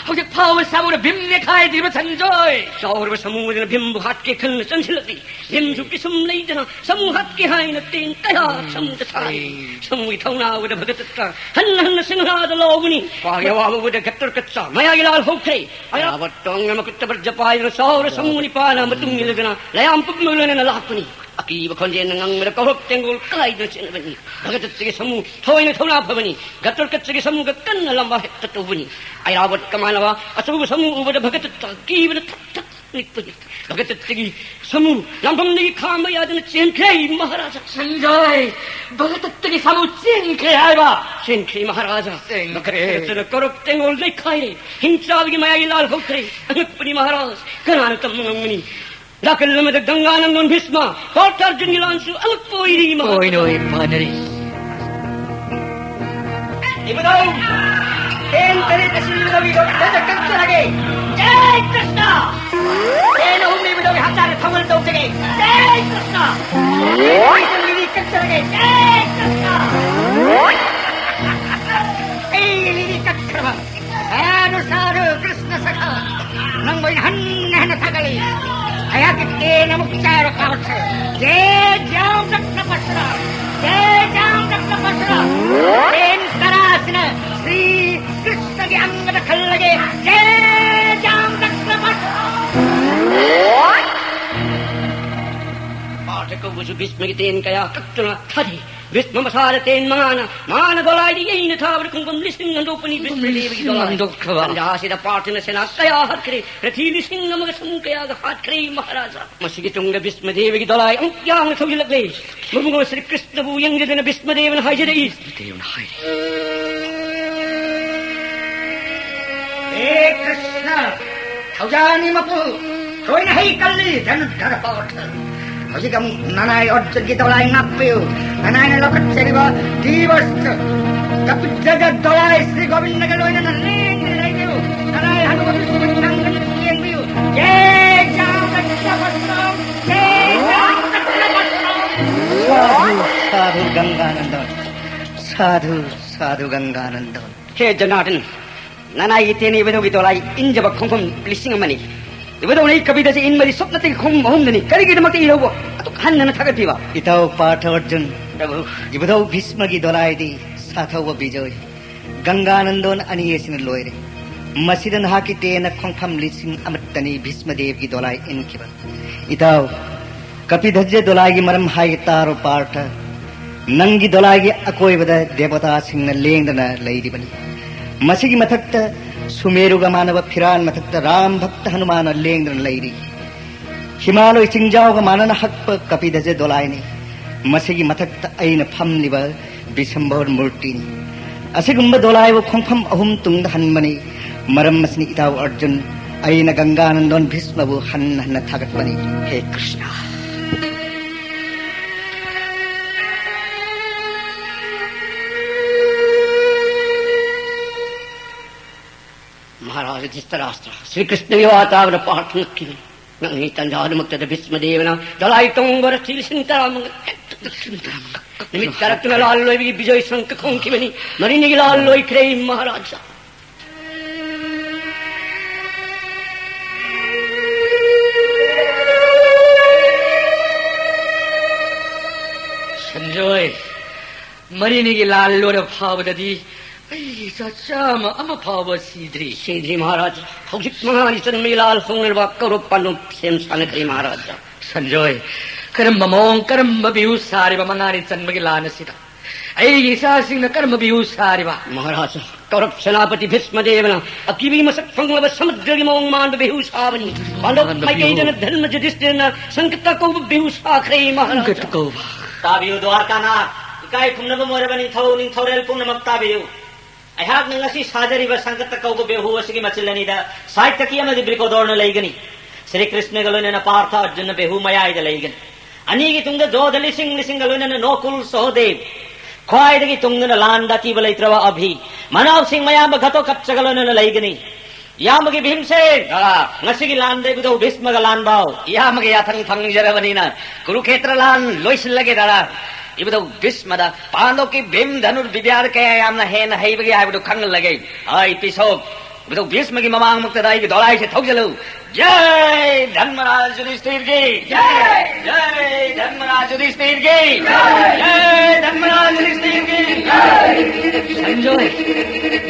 ꯍꯧꯖꯤꯛ ꯐꯥꯎꯕ ꯁꯃꯨꯅ ꯚꯤꯝ ꯅꯩꯈꯥꯏꯗ꯭ꯔꯤꯕ ꯁꯟꯖꯣꯏ꯫ ꯆꯥꯎꯔꯕ ꯁꯃꯨ ꯑꯗꯨꯅ ꯚꯤꯝꯕꯨ ꯍꯥꯠꯀꯦ ꯈꯟꯅ ꯆꯪꯁꯤꯜꯂꯛꯂꯤ꯫ ꯚꯤꯝꯁꯨ ꯄꯤꯁꯨꯝ ꯂꯩꯗꯅ ꯁꯃꯨ ꯍꯥꯠꯀꯦ ꯍꯥꯏꯅ ꯇꯦꯟ ꯀꯌꯥ ꯁꯃꯨꯗ ꯊꯥꯔꯤ꯫ ꯁꯃꯨꯒꯤ ꯊꯧꯅꯥ ꯎꯕꯗ ꯚꯒꯗꯠꯇ ꯍꯟꯅ ꯍꯟꯅ ꯁꯤꯡꯍꯥꯗ ꯂꯥꯎꯕꯅꯤ꯫ ꯃꯥꯒꯤ ꯑꯋꯥꯕ ꯎꯕꯗ ꯘꯇꯣꯠꯀꯆ ꯃꯌꯥꯏ ꯂꯥꯜ ꯍꯧꯈ꯭ꯔꯦ꯫ ꯑꯩꯔꯥꯕꯠꯇ ꯃꯈꯨꯠꯇ ꯕꯔꯖ ꯄꯥꯏꯗꯨꯅ ꯁꯥꯎꯔ ꯁꯃꯨ ꯅꯤꯄꯥꯅ ꯃꯇꯨꯡ ꯏꯜꯂꯗꯨꯅ ꯂꯌꯥꯝ ꯄꯨꯝꯕ ꯂꯣꯏꯅꯅ ꯂꯥꯛꯄꯅꯤ꯫ ꯑꯀꯤꯕ ꯈꯣꯟꯖꯦꯜꯅ ꯉꯪꯕꯗ ꯀꯧꯔꯣꯛ ꯇꯦꯡꯒꯣꯜ ꯀꯥꯏꯗꯨꯅ ꯆꯦꯟꯅꯕꯅꯤ꯫ ꯚꯒꯗꯠꯇꯒꯤ ꯁꯃꯨ ꯊꯣꯏꯅ ꯊꯧꯅꯥ ꯐꯕꯅꯤ꯫ ꯘꯇꯣꯠꯀꯆꯒꯤ ꯁꯃꯨꯒ ꯀꯟꯅ ꯂꯝꯕꯥ ꯍꯦꯛꯇ ꯇꯧꯕꯅꯤ꯫ ꯑꯩꯔꯥꯕꯠꯀ ꯃꯥꯟꯅꯕ ꯑꯆꯧꯕ ꯁꯃꯨ ꯎꯕꯗ ꯚꯒꯗꯠꯇ ꯑꯀꯤꯕꯅ ꯊꯛ ꯊꯛ ꯅꯤꯛꯄꯅꯤ꯫ ꯚꯒꯗꯠꯇꯒꯤ ꯁꯃꯨ ꯂꯥꯟꯐꯝꯗꯒꯤ ꯈꯥꯝꯕ ꯌꯥꯗꯅ ꯆꯦꯟꯈ꯭ꯔꯦ ꯃꯍꯥꯔꯥꯖꯥ꯫ ꯁꯟꯖꯣꯏ, ꯚꯒꯗꯠꯇꯒꯤ ꯁꯃꯨ ꯆꯦꯟꯈ꯭ꯔꯦ ꯍꯥꯏꯕ? ꯆꯦꯟꯈ꯭ꯔꯦ ꯃꯍꯥꯔꯥꯖꯥ꯫ ꯆꯦꯟꯈ꯭ꯔꯦ꯫ ꯚꯒꯗꯠꯇꯅ ꯀꯧꯔꯣꯛ ꯇꯦꯡꯒꯣꯜ ꯅꯩꯈꯥꯏꯔꯦ꯫ ꯍꯤꯡꯆꯥꯕꯒꯤ ꯃꯌꯥꯏ ꯂꯥꯜ ꯍꯧꯈ꯭ꯔꯦ꯫ ꯑꯉꯛꯄꯅꯤ ꯃꯍꯥꯔꯥꯖ, ꯀꯅꯥꯅ ꯇꯝꯕ ꯉꯝꯒꯅꯤ? ꯅꯥꯀꯜ ꯑꯃꯗ ꯒꯪꯒꯥ ꯅꯟꯗꯣꯟ ꯚꯤꯁꯃ, ꯄꯥꯔꯊ ꯑꯔꯖꯨꯟꯒꯤ ꯂꯥꯟꯁꯨ ꯑꯉꯛꯄ ꯑꯣꯏꯔꯤ ꯃꯍꯥꯔꯥꯖꯥ꯫ ꯑꯣꯏꯅ ꯑꯣꯏ ꯐꯅꯔꯤ꯫ ꯏꯕꯨꯙꯧ, ꯇꯦꯟ ꯇꯔꯦꯠ ꯑꯁꯤ ꯏꯕꯨꯙꯧꯒꯤ ꯂꯣꯛꯇ ꯀꯛꯆꯔꯒꯦ꯫ ꯖꯩ ꯀ꯭ꯔꯤꯁꯅ! ꯇꯦꯟ ꯑꯍꯨꯝꯅ ꯏꯕꯨꯙꯧꯒꯤ ꯍꯛꯆꯥꯡꯗ ꯊꯧꯒꯜ ꯇꯧꯖꯒꯦ꯫ ꯖꯩ ꯀ꯭ꯔꯤꯁꯅ! ꯇꯦꯟ ꯃꯔꯤꯅ ꯂꯤꯔꯤ ꯀꯛꯆꯔꯒꯦ꯫ ꯖꯩ ꯀ꯭ꯔꯤꯁꯅ! ꯑꯩ ꯂꯤꯔꯤ ꯀꯛꯈ꯭ꯔꯕ꯫ ꯁꯥꯗꯨ, ꯁꯥꯗꯨ, ꯀ꯭ꯔꯤꯁꯅ ꯁꯈꯥ, ꯅꯪꯕꯨ ꯑꯩꯅ ꯍꯟꯅ ꯍꯟꯅ ꯊꯥꯒꯠꯂꯤ꯫ ꯑꯩꯍꯥꯛꯀꯤ नमस्कार पाठ। जय जाम रत्न पसरा, जय जाम रत्न पसरा। प्रेम करा सिने श्री कृष्ण के अंगद खल लगे। जय जाम रत्न पसरा। पाठ को बुझ भीष्म की तेन कया कत्तुना थरी। भीष्म मसार तेन माना, मान दोलाई दी यही न था, वर कुंभम लिसिंग नंदोपनी भीष्म देव की दोलाई। नंदोपनी। अंधा सिद्ध पाठ न सेना कया हाथ करे, रथी लिसिंग नमक समूह कया हाथ करे महाराजा। ꯃꯁꯤꯒꯤ ꯇꯨꯡꯗ ꯚꯤꯁꯃꯗꯦꯕꯒꯤ ꯗꯣꯂꯥꯏ ꯑꯃꯨꯛ ꯌꯥꯝꯅ ꯊꯧꯖꯤꯜꯂꯛꯂꯦ꯫ ꯃꯕꯨꯡꯉꯣ ꯁ꯭ꯔꯤ ꯀ꯭ꯔꯤꯁꯅꯕꯨ ꯌꯦꯡꯖꯗꯅ ꯚꯤꯁꯃꯗꯦꯕꯅ ꯍꯥꯏꯖꯔꯛꯏ꯫ ꯚꯤꯁꯃꯗꯦꯕꯅ ꯍꯥꯏꯔꯤ꯫ ꯍꯦ ꯀ꯭ꯔꯤꯁꯅ, ꯊꯧꯖꯥꯅꯤ ꯃꯄꯨ, ꯊꯣꯏꯅ ꯍꯩ ꯀꯜꯂꯤ ꯙꯅꯨꯙꯔ ꯄꯥꯔꯊ꯫ ꯍꯧꯖꯤꯛ ꯑꯃꯨꯛ ꯅꯅꯥꯏ ꯑꯔꯖꯨꯟꯒꯤ ꯗꯣꯂꯥꯏ ꯉꯥꯛꯄꯤꯌꯨ꯫ ꯅꯅꯥꯏꯅ ꯂꯧꯈꯠꯆꯔꯤꯕ ꯗꯤꯕꯁ ꯀꯄꯤꯙꯖ ꯗꯣꯂꯥꯏ ꯁ꯭ꯔꯤ ꯒꯣꯕꯤꯟꯗꯒ ꯂꯣꯏꯅꯅ ꯂꯦꯡꯗꯅ ꯂꯩꯕꯤꯌꯨ꯫ ꯅꯅꯥꯏ ꯍꯅꯨꯕ ꯕꯤꯁꯅꯨ ꯅꯪꯅ ꯌꯦꯡꯕꯤꯌꯨ꯫ ꯖꯦ ꯖꯥꯝ ꯀ꯭ꯔꯤꯁꯅ ꯄꯁ꯭ꯔꯝ꯫ ꯁꯥꯙꯨ, ꯁꯥꯙꯨ ꯒꯪꯒꯥꯅꯟꯗꯣꯟ꯫ ꯁꯥꯙꯨ, ꯁꯥꯙꯨ ꯒꯪꯒꯥꯅꯟꯗꯣꯟ꯫ ꯍꯦ ꯖꯅꯥꯔꯗꯟ, ꯅꯅꯥꯏ ꯏꯇꯦꯟ ꯏꯕꯨꯙꯧꯒꯤ ꯗꯣꯂꯥꯏ ꯏꯟꯖꯕ ꯈꯣꯡꯐꯝ ꯂꯤꯁꯤꯡ ꯑꯃꯅꯤ꯫ ꯏꯕꯨꯙꯧꯅ ꯑꯩ ꯀꯄꯤꯗꯁꯤ ꯏꯟꯕꯗꯤ ꯁꯨꯞꯅꯇꯒꯤ ꯈꯣꯡꯐꯝ ꯑꯍꯨꯝꯗꯅꯤ꯫ ꯀꯔꯤꯒꯤꯗꯃꯛꯇ ꯏꯍꯧꯕ? ꯑꯗꯨꯛ ꯍꯟꯅ ꯊꯥꯒꯠꯄꯤꯕ꯫ ꯏꯇꯥꯎ ꯄꯥꯔꯊ ꯑꯔꯖꯨꯟ, ꯄ꯭ꯔꯚꯨ꯫ ꯏꯕꯨꯙꯧ ꯚꯤꯁꯃꯒꯤ ꯗꯣꯂꯥꯏꯗꯤ ꯁꯥꯊꯧꯕ ꯕꯤꯖꯣꯏ, ꯒꯪꯒꯥꯅꯟꯗꯣꯟ ꯑꯅꯤ ꯑꯁꯤꯅ ꯂꯣꯏꯔꯦ꯫ ꯃꯁꯤꯗ ꯅꯍꯥꯛꯀꯤ ꯇꯦꯟꯅ ꯈꯣꯡꯐꯝ ꯂꯤꯁꯤꯡ ꯑꯃꯠꯇꯅꯤ ꯚꯤꯁꯃꯗꯦꯕꯒꯤ ꯗꯣꯂꯥꯏ ꯏꯟꯈꯤꯕ꯫ ꯏꯇꯥꯎ, ꯀꯄꯤꯙꯖ ꯗꯣꯂꯥꯏꯒꯤ ꯃꯔꯝ ꯍꯥꯏꯒꯦ ꯇꯥꯔꯣ ꯄꯥꯔꯊ꯫ ꯅꯪꯒꯤ ꯗꯣꯂꯥꯏꯒꯤ ꯑꯀꯣꯏꯕꯗ ꯗꯦꯕꯇꯥꯁꯤꯡꯅ ꯂꯦꯡꯗꯅ ꯂꯩꯔꯤꯕꯅꯤ꯫ ꯃꯁꯤꯒꯤ ꯃꯊꯛꯇ ꯁꯨꯃꯦꯔꯨꯒ ꯃꯥꯟꯅꯕ ꯐꯤꯔꯥꯟ ꯃꯊꯛꯇ ꯔꯥꯝ ꯚꯛꯇ ꯍꯅꯨꯃꯥꯟꯅ ꯂꯦꯡꯗꯅ ꯂꯩꯔꯤ꯫ ꯍꯤꯃꯥꯂꯣꯏ ꯆꯤꯡꯖꯥꯎꯒ ꯃꯥꯟꯅꯅ ꯍꯛꯄ ꯀꯄꯤꯙꯖ ꯗꯣꯂꯥꯏꯅꯤ꯫ ꯃꯁꯤꯒꯤ ꯃꯊꯛꯇ ꯑꯩꯅ ꯐꯝꯂꯤꯕ ꯕꯤꯁꯝꯚꯔ ꯃꯨꯔꯇꯤꯅꯤ꯫ ꯑꯁꯤꯒꯨꯝꯕ ꯗꯣꯂꯥꯏꯕꯨ ꯈꯣꯡꯐꯝ ꯑꯍꯨꯝ ꯇꯨꯡꯗ ꯍꯟꯕꯅꯤ꯫ ꯃꯔꯝ ꯑꯁꯤꯅ ꯏꯇꯥꯎ ꯑꯔꯖꯨꯟ, ꯑꯩꯅ ꯒꯪꯒꯥꯅꯟꯗꯣꯟ ꯚꯤꯁꯃꯕꯨ ꯍꯟꯅ ꯍꯟꯅ ꯊꯥꯒꯠꯄꯅꯤ꯫ ꯍꯦ ꯀ꯭ꯔꯤꯁꯅ꯫ ꯃꯍꯥꯔꯥꯖ ꯙ꯭ꯔꯤꯇꯔꯥꯁ꯭ꯇ꯭ꯔ, ꯁ꯭ꯔꯤ ꯀ꯭ꯔꯤꯁꯅꯒꯤ ꯋꯥ ꯇꯥꯕꯗ ꯄꯥꯔꯊ ꯉꯛꯈꯤꯕꯅꯤ꯫ ꯅꯪꯒꯤ ꯇꯟꯖꯥ ꯑꯗꯨꯃꯛꯇꯗ ꯚꯤꯁꯃꯗꯦꯕꯅ ꯗꯣꯂꯥꯏ ꯇꯣꯡꯕ ꯔꯊꯤ ꯂꯤꯁꯤꯡ ꯇꯔꯥꯃꯉꯥ, ꯂꯤꯁꯤꯡ ꯇꯔꯥꯃꯉꯥ ꯅꯨꯃꯤꯠ ꯇꯥꯔꯛꯇꯨꯅ ꯂꯥꯜ ꯂꯣꯏꯕꯒꯤ ꯕꯤꯖꯣꯏ ꯁꯪꯀ ꯈꯣꯡꯈꯤꯕꯅꯤ꯫ ꯃꯔꯤꯅꯤꯒꯤ ꯂꯥꯜ ꯂꯣꯏꯈ꯭ꯔꯦ ꯃꯍꯥꯔꯥꯖꯥ꯫ ꯁꯟꯖꯣꯏ, ꯃꯔꯤꯅꯤꯒꯤ ꯂꯥꯜ ꯂꯣꯏꯔ ꯐꯥꯎꯕꯗꯗꯤ ꯑꯩꯒꯤ ꯏꯆꯥ ꯆꯥꯝꯃ ꯑꯃ ꯐꯥꯎꯕ ꯁꯤꯗ꯭ꯔꯤ꯫ ꯁꯤꯗ꯭ꯔꯤ ꯃꯍꯥꯔꯥꯖ꯫ ꯍꯧꯖꯤꯛ ꯃꯉꯥꯅꯤ ꯆꯟꯕꯒꯤ ꯂꯥꯜ ꯍꯧꯅꯔꯕ ꯀꯧꯔꯕ ꯄꯥꯟꯗꯣꯞ ꯁꯦꯝ ꯁꯥꯟꯅꯈ꯭ꯔꯦ ꯃꯍꯥꯔꯥꯖ꯫ ꯁꯟꯖꯣꯏ, ꯀꯔꯝꯕ ꯃꯑꯣꯡ, ꯀꯔꯝꯕ ꯕꯤꯍꯨ ꯁꯥꯔꯤꯕ ꯃꯉꯥꯅꯤ ꯆꯟꯕꯒꯤ ꯂꯥꯟ ꯑꯁꯤꯗ? ꯑꯩꯒꯤ ꯏꯆꯥꯁꯤꯡꯅ ꯀꯔꯝꯕ ꯕꯤꯍꯨ ꯁꯥꯔꯤꯕ? ꯃꯍꯥꯔꯥꯖ, ꯀꯧꯔꯕ ꯁꯦꯅꯥꯄꯇꯤ ꯚꯤꯁꯃꯗꯦꯕꯅ ꯑꯀꯤꯕꯒꯤ ꯃꯁꯛ ꯐꯪꯂꯕ ꯁꯃꯨꯗ꯭ꯔꯒꯤ ꯃꯑꯣꯡ ꯃꯥꯟꯕ ꯕꯤꯍꯨ ꯁꯥꯕꯅꯤ꯫ ꯄꯥꯟꯗꯧ ꯃꯥꯟꯕ ꯃꯥꯏꯀꯩꯗꯅ ꯕꯤꯍꯨ꯫ ꯙꯔꯃ ꯌꯨꯙꯤꯁꯊꯤꯔꯅ ꯁꯪꯀꯠꯇ ꯀꯧꯕ ꯕꯤꯍꯨ ꯁꯥꯈ꯭ꯔꯦ ꯃꯍꯥꯔꯥꯖ꯫ ꯁꯪꯀꯠꯇ ꯀꯧꯕ꯫ ꯇꯥꯕꯤꯌꯨ ꯗ꯭ꯋꯥꯔꯀꯥꯅꯥꯊ, ꯏꯀꯥꯏ ꯈꯨꯝꯅꯕ ꯑꯣꯏꯔꯕ ꯅꯤꯡꯊꯧ, ꯅꯤꯡꯊꯧꯔꯦꯜ ꯄꯨꯝꯅꯃꯛ ꯇꯥꯕꯤꯌꯨ꯫ ꯑꯩꯍꯥꯛꯅ ꯉꯁꯤ ꯁꯥꯖꯔꯤꯕ ꯁꯪꯀꯠꯇ ꯀꯧꯕ ꯕꯤꯍꯨ ꯑꯁꯤꯒꯤ ꯃꯆꯤꯜ ꯑꯅꯤꯗ ꯁꯥꯏꯇꯀꯤ ꯑꯃꯗꯤ ꯕ꯭ꯔꯤꯀꯣꯗꯣꯔꯅ ꯂꯩꯒꯅꯤ꯫ ꯁ꯭ꯔꯤ ꯀ꯭ꯔꯤꯁꯅꯒ ꯂꯣꯏꯅꯅ ꯄꯥꯔꯊ ꯑꯔꯖꯨꯟꯅ ꯕꯤꯍꯨ ꯃꯌꯥꯏꯗ ꯂꯩꯒꯅꯤ꯫ ꯑꯅꯤꯒꯤ ꯇꯨꯡꯗ ꯖꯣꯙ ꯂꯤꯁꯤꯡ ꯂꯤꯁꯤꯡꯒ ꯂꯣꯏꯅꯅ ꯅꯣꯀꯨꯜ ꯁꯣꯍꯗꯦꯕ꯫ ꯈ꯭ꯋꯥꯏꯗꯒꯤ ꯇꯨꯡꯗꯅ ꯂꯥꯟꯗ ꯑꯀꯤꯕ ꯂꯩꯇ꯭ꯔꯕ ꯑꯚꯤ꯫ ꯃꯅꯥꯎꯁꯤꯡ ꯃꯌꯥꯝꯕ ꯘꯇꯣꯀꯠꯆꯒ ꯂꯣꯏꯅꯅ ꯂꯩꯒꯅꯤ꯫ ꯏꯌꯥꯝꯕꯒꯤ ꯚꯤꯝꯁꯦꯟ, ꯗꯥꯗꯥ꯫ ꯉꯁꯤꯒꯤ ꯂꯥꯟꯗ ꯏꯕꯨꯙꯧ ꯚꯤꯁꯃꯒ ꯂꯥꯟ ꯕꯥꯎ꯫ ꯏꯌꯥꯝꯕꯒꯤ ꯌꯥꯊꯪ ꯐꯪꯖꯔꯕꯅꯤꯅ ꯀꯨꯔꯨꯈꯦꯇ꯭ꯔ ꯂꯥꯟ ꯂꯣꯏꯁꯤꯜꯂꯒꯦ ꯗꯥꯗꯥ꯫ ꯏꯕꯨꯙꯧ ꯚꯤꯁꯃꯗ ꯄꯥꯟꯗꯣꯞꯀꯤ ꯚꯤꯝ ꯙꯅꯨꯔ ꯕꯤꯗ꯭ꯌꯥꯗ ꯀꯌꯥ ꯌꯥꯝꯅ ꯍꯦꯟꯅ ꯍꯩꯕꯒꯦ ꯍꯥꯏꯕꯗꯨ ꯈꯪꯍꯜꯂꯒꯦ꯫ ꯍꯥꯏ ꯄꯤꯁꯣꯞ, ꯏꯕꯨꯙꯧ ꯚꯤꯁꯃꯒꯤ ꯃꯃꯥꯡꯃꯛꯇꯗ ꯑꯩꯒꯤ ꯗꯣꯂꯥꯏꯁꯦ ꯊꯧꯖꯤꯜꯂꯨ꯫ ꯖꯥꯏ ꯙꯔꯃꯔꯥꯖ ꯌꯨꯙꯤꯁꯊꯤꯔꯒꯤ꯫ ꯖꯥꯏ ꯙꯔꯃꯔꯥꯖ ꯌꯨꯙꯤꯁꯊꯤꯔꯒꯤ꯫ ꯖꯥꯏ ꯙꯔꯃꯔꯥꯖ ꯌꯨꯙꯤꯁꯊꯤꯔꯒꯤ꯫ ꯁꯟꯖꯣꯏ,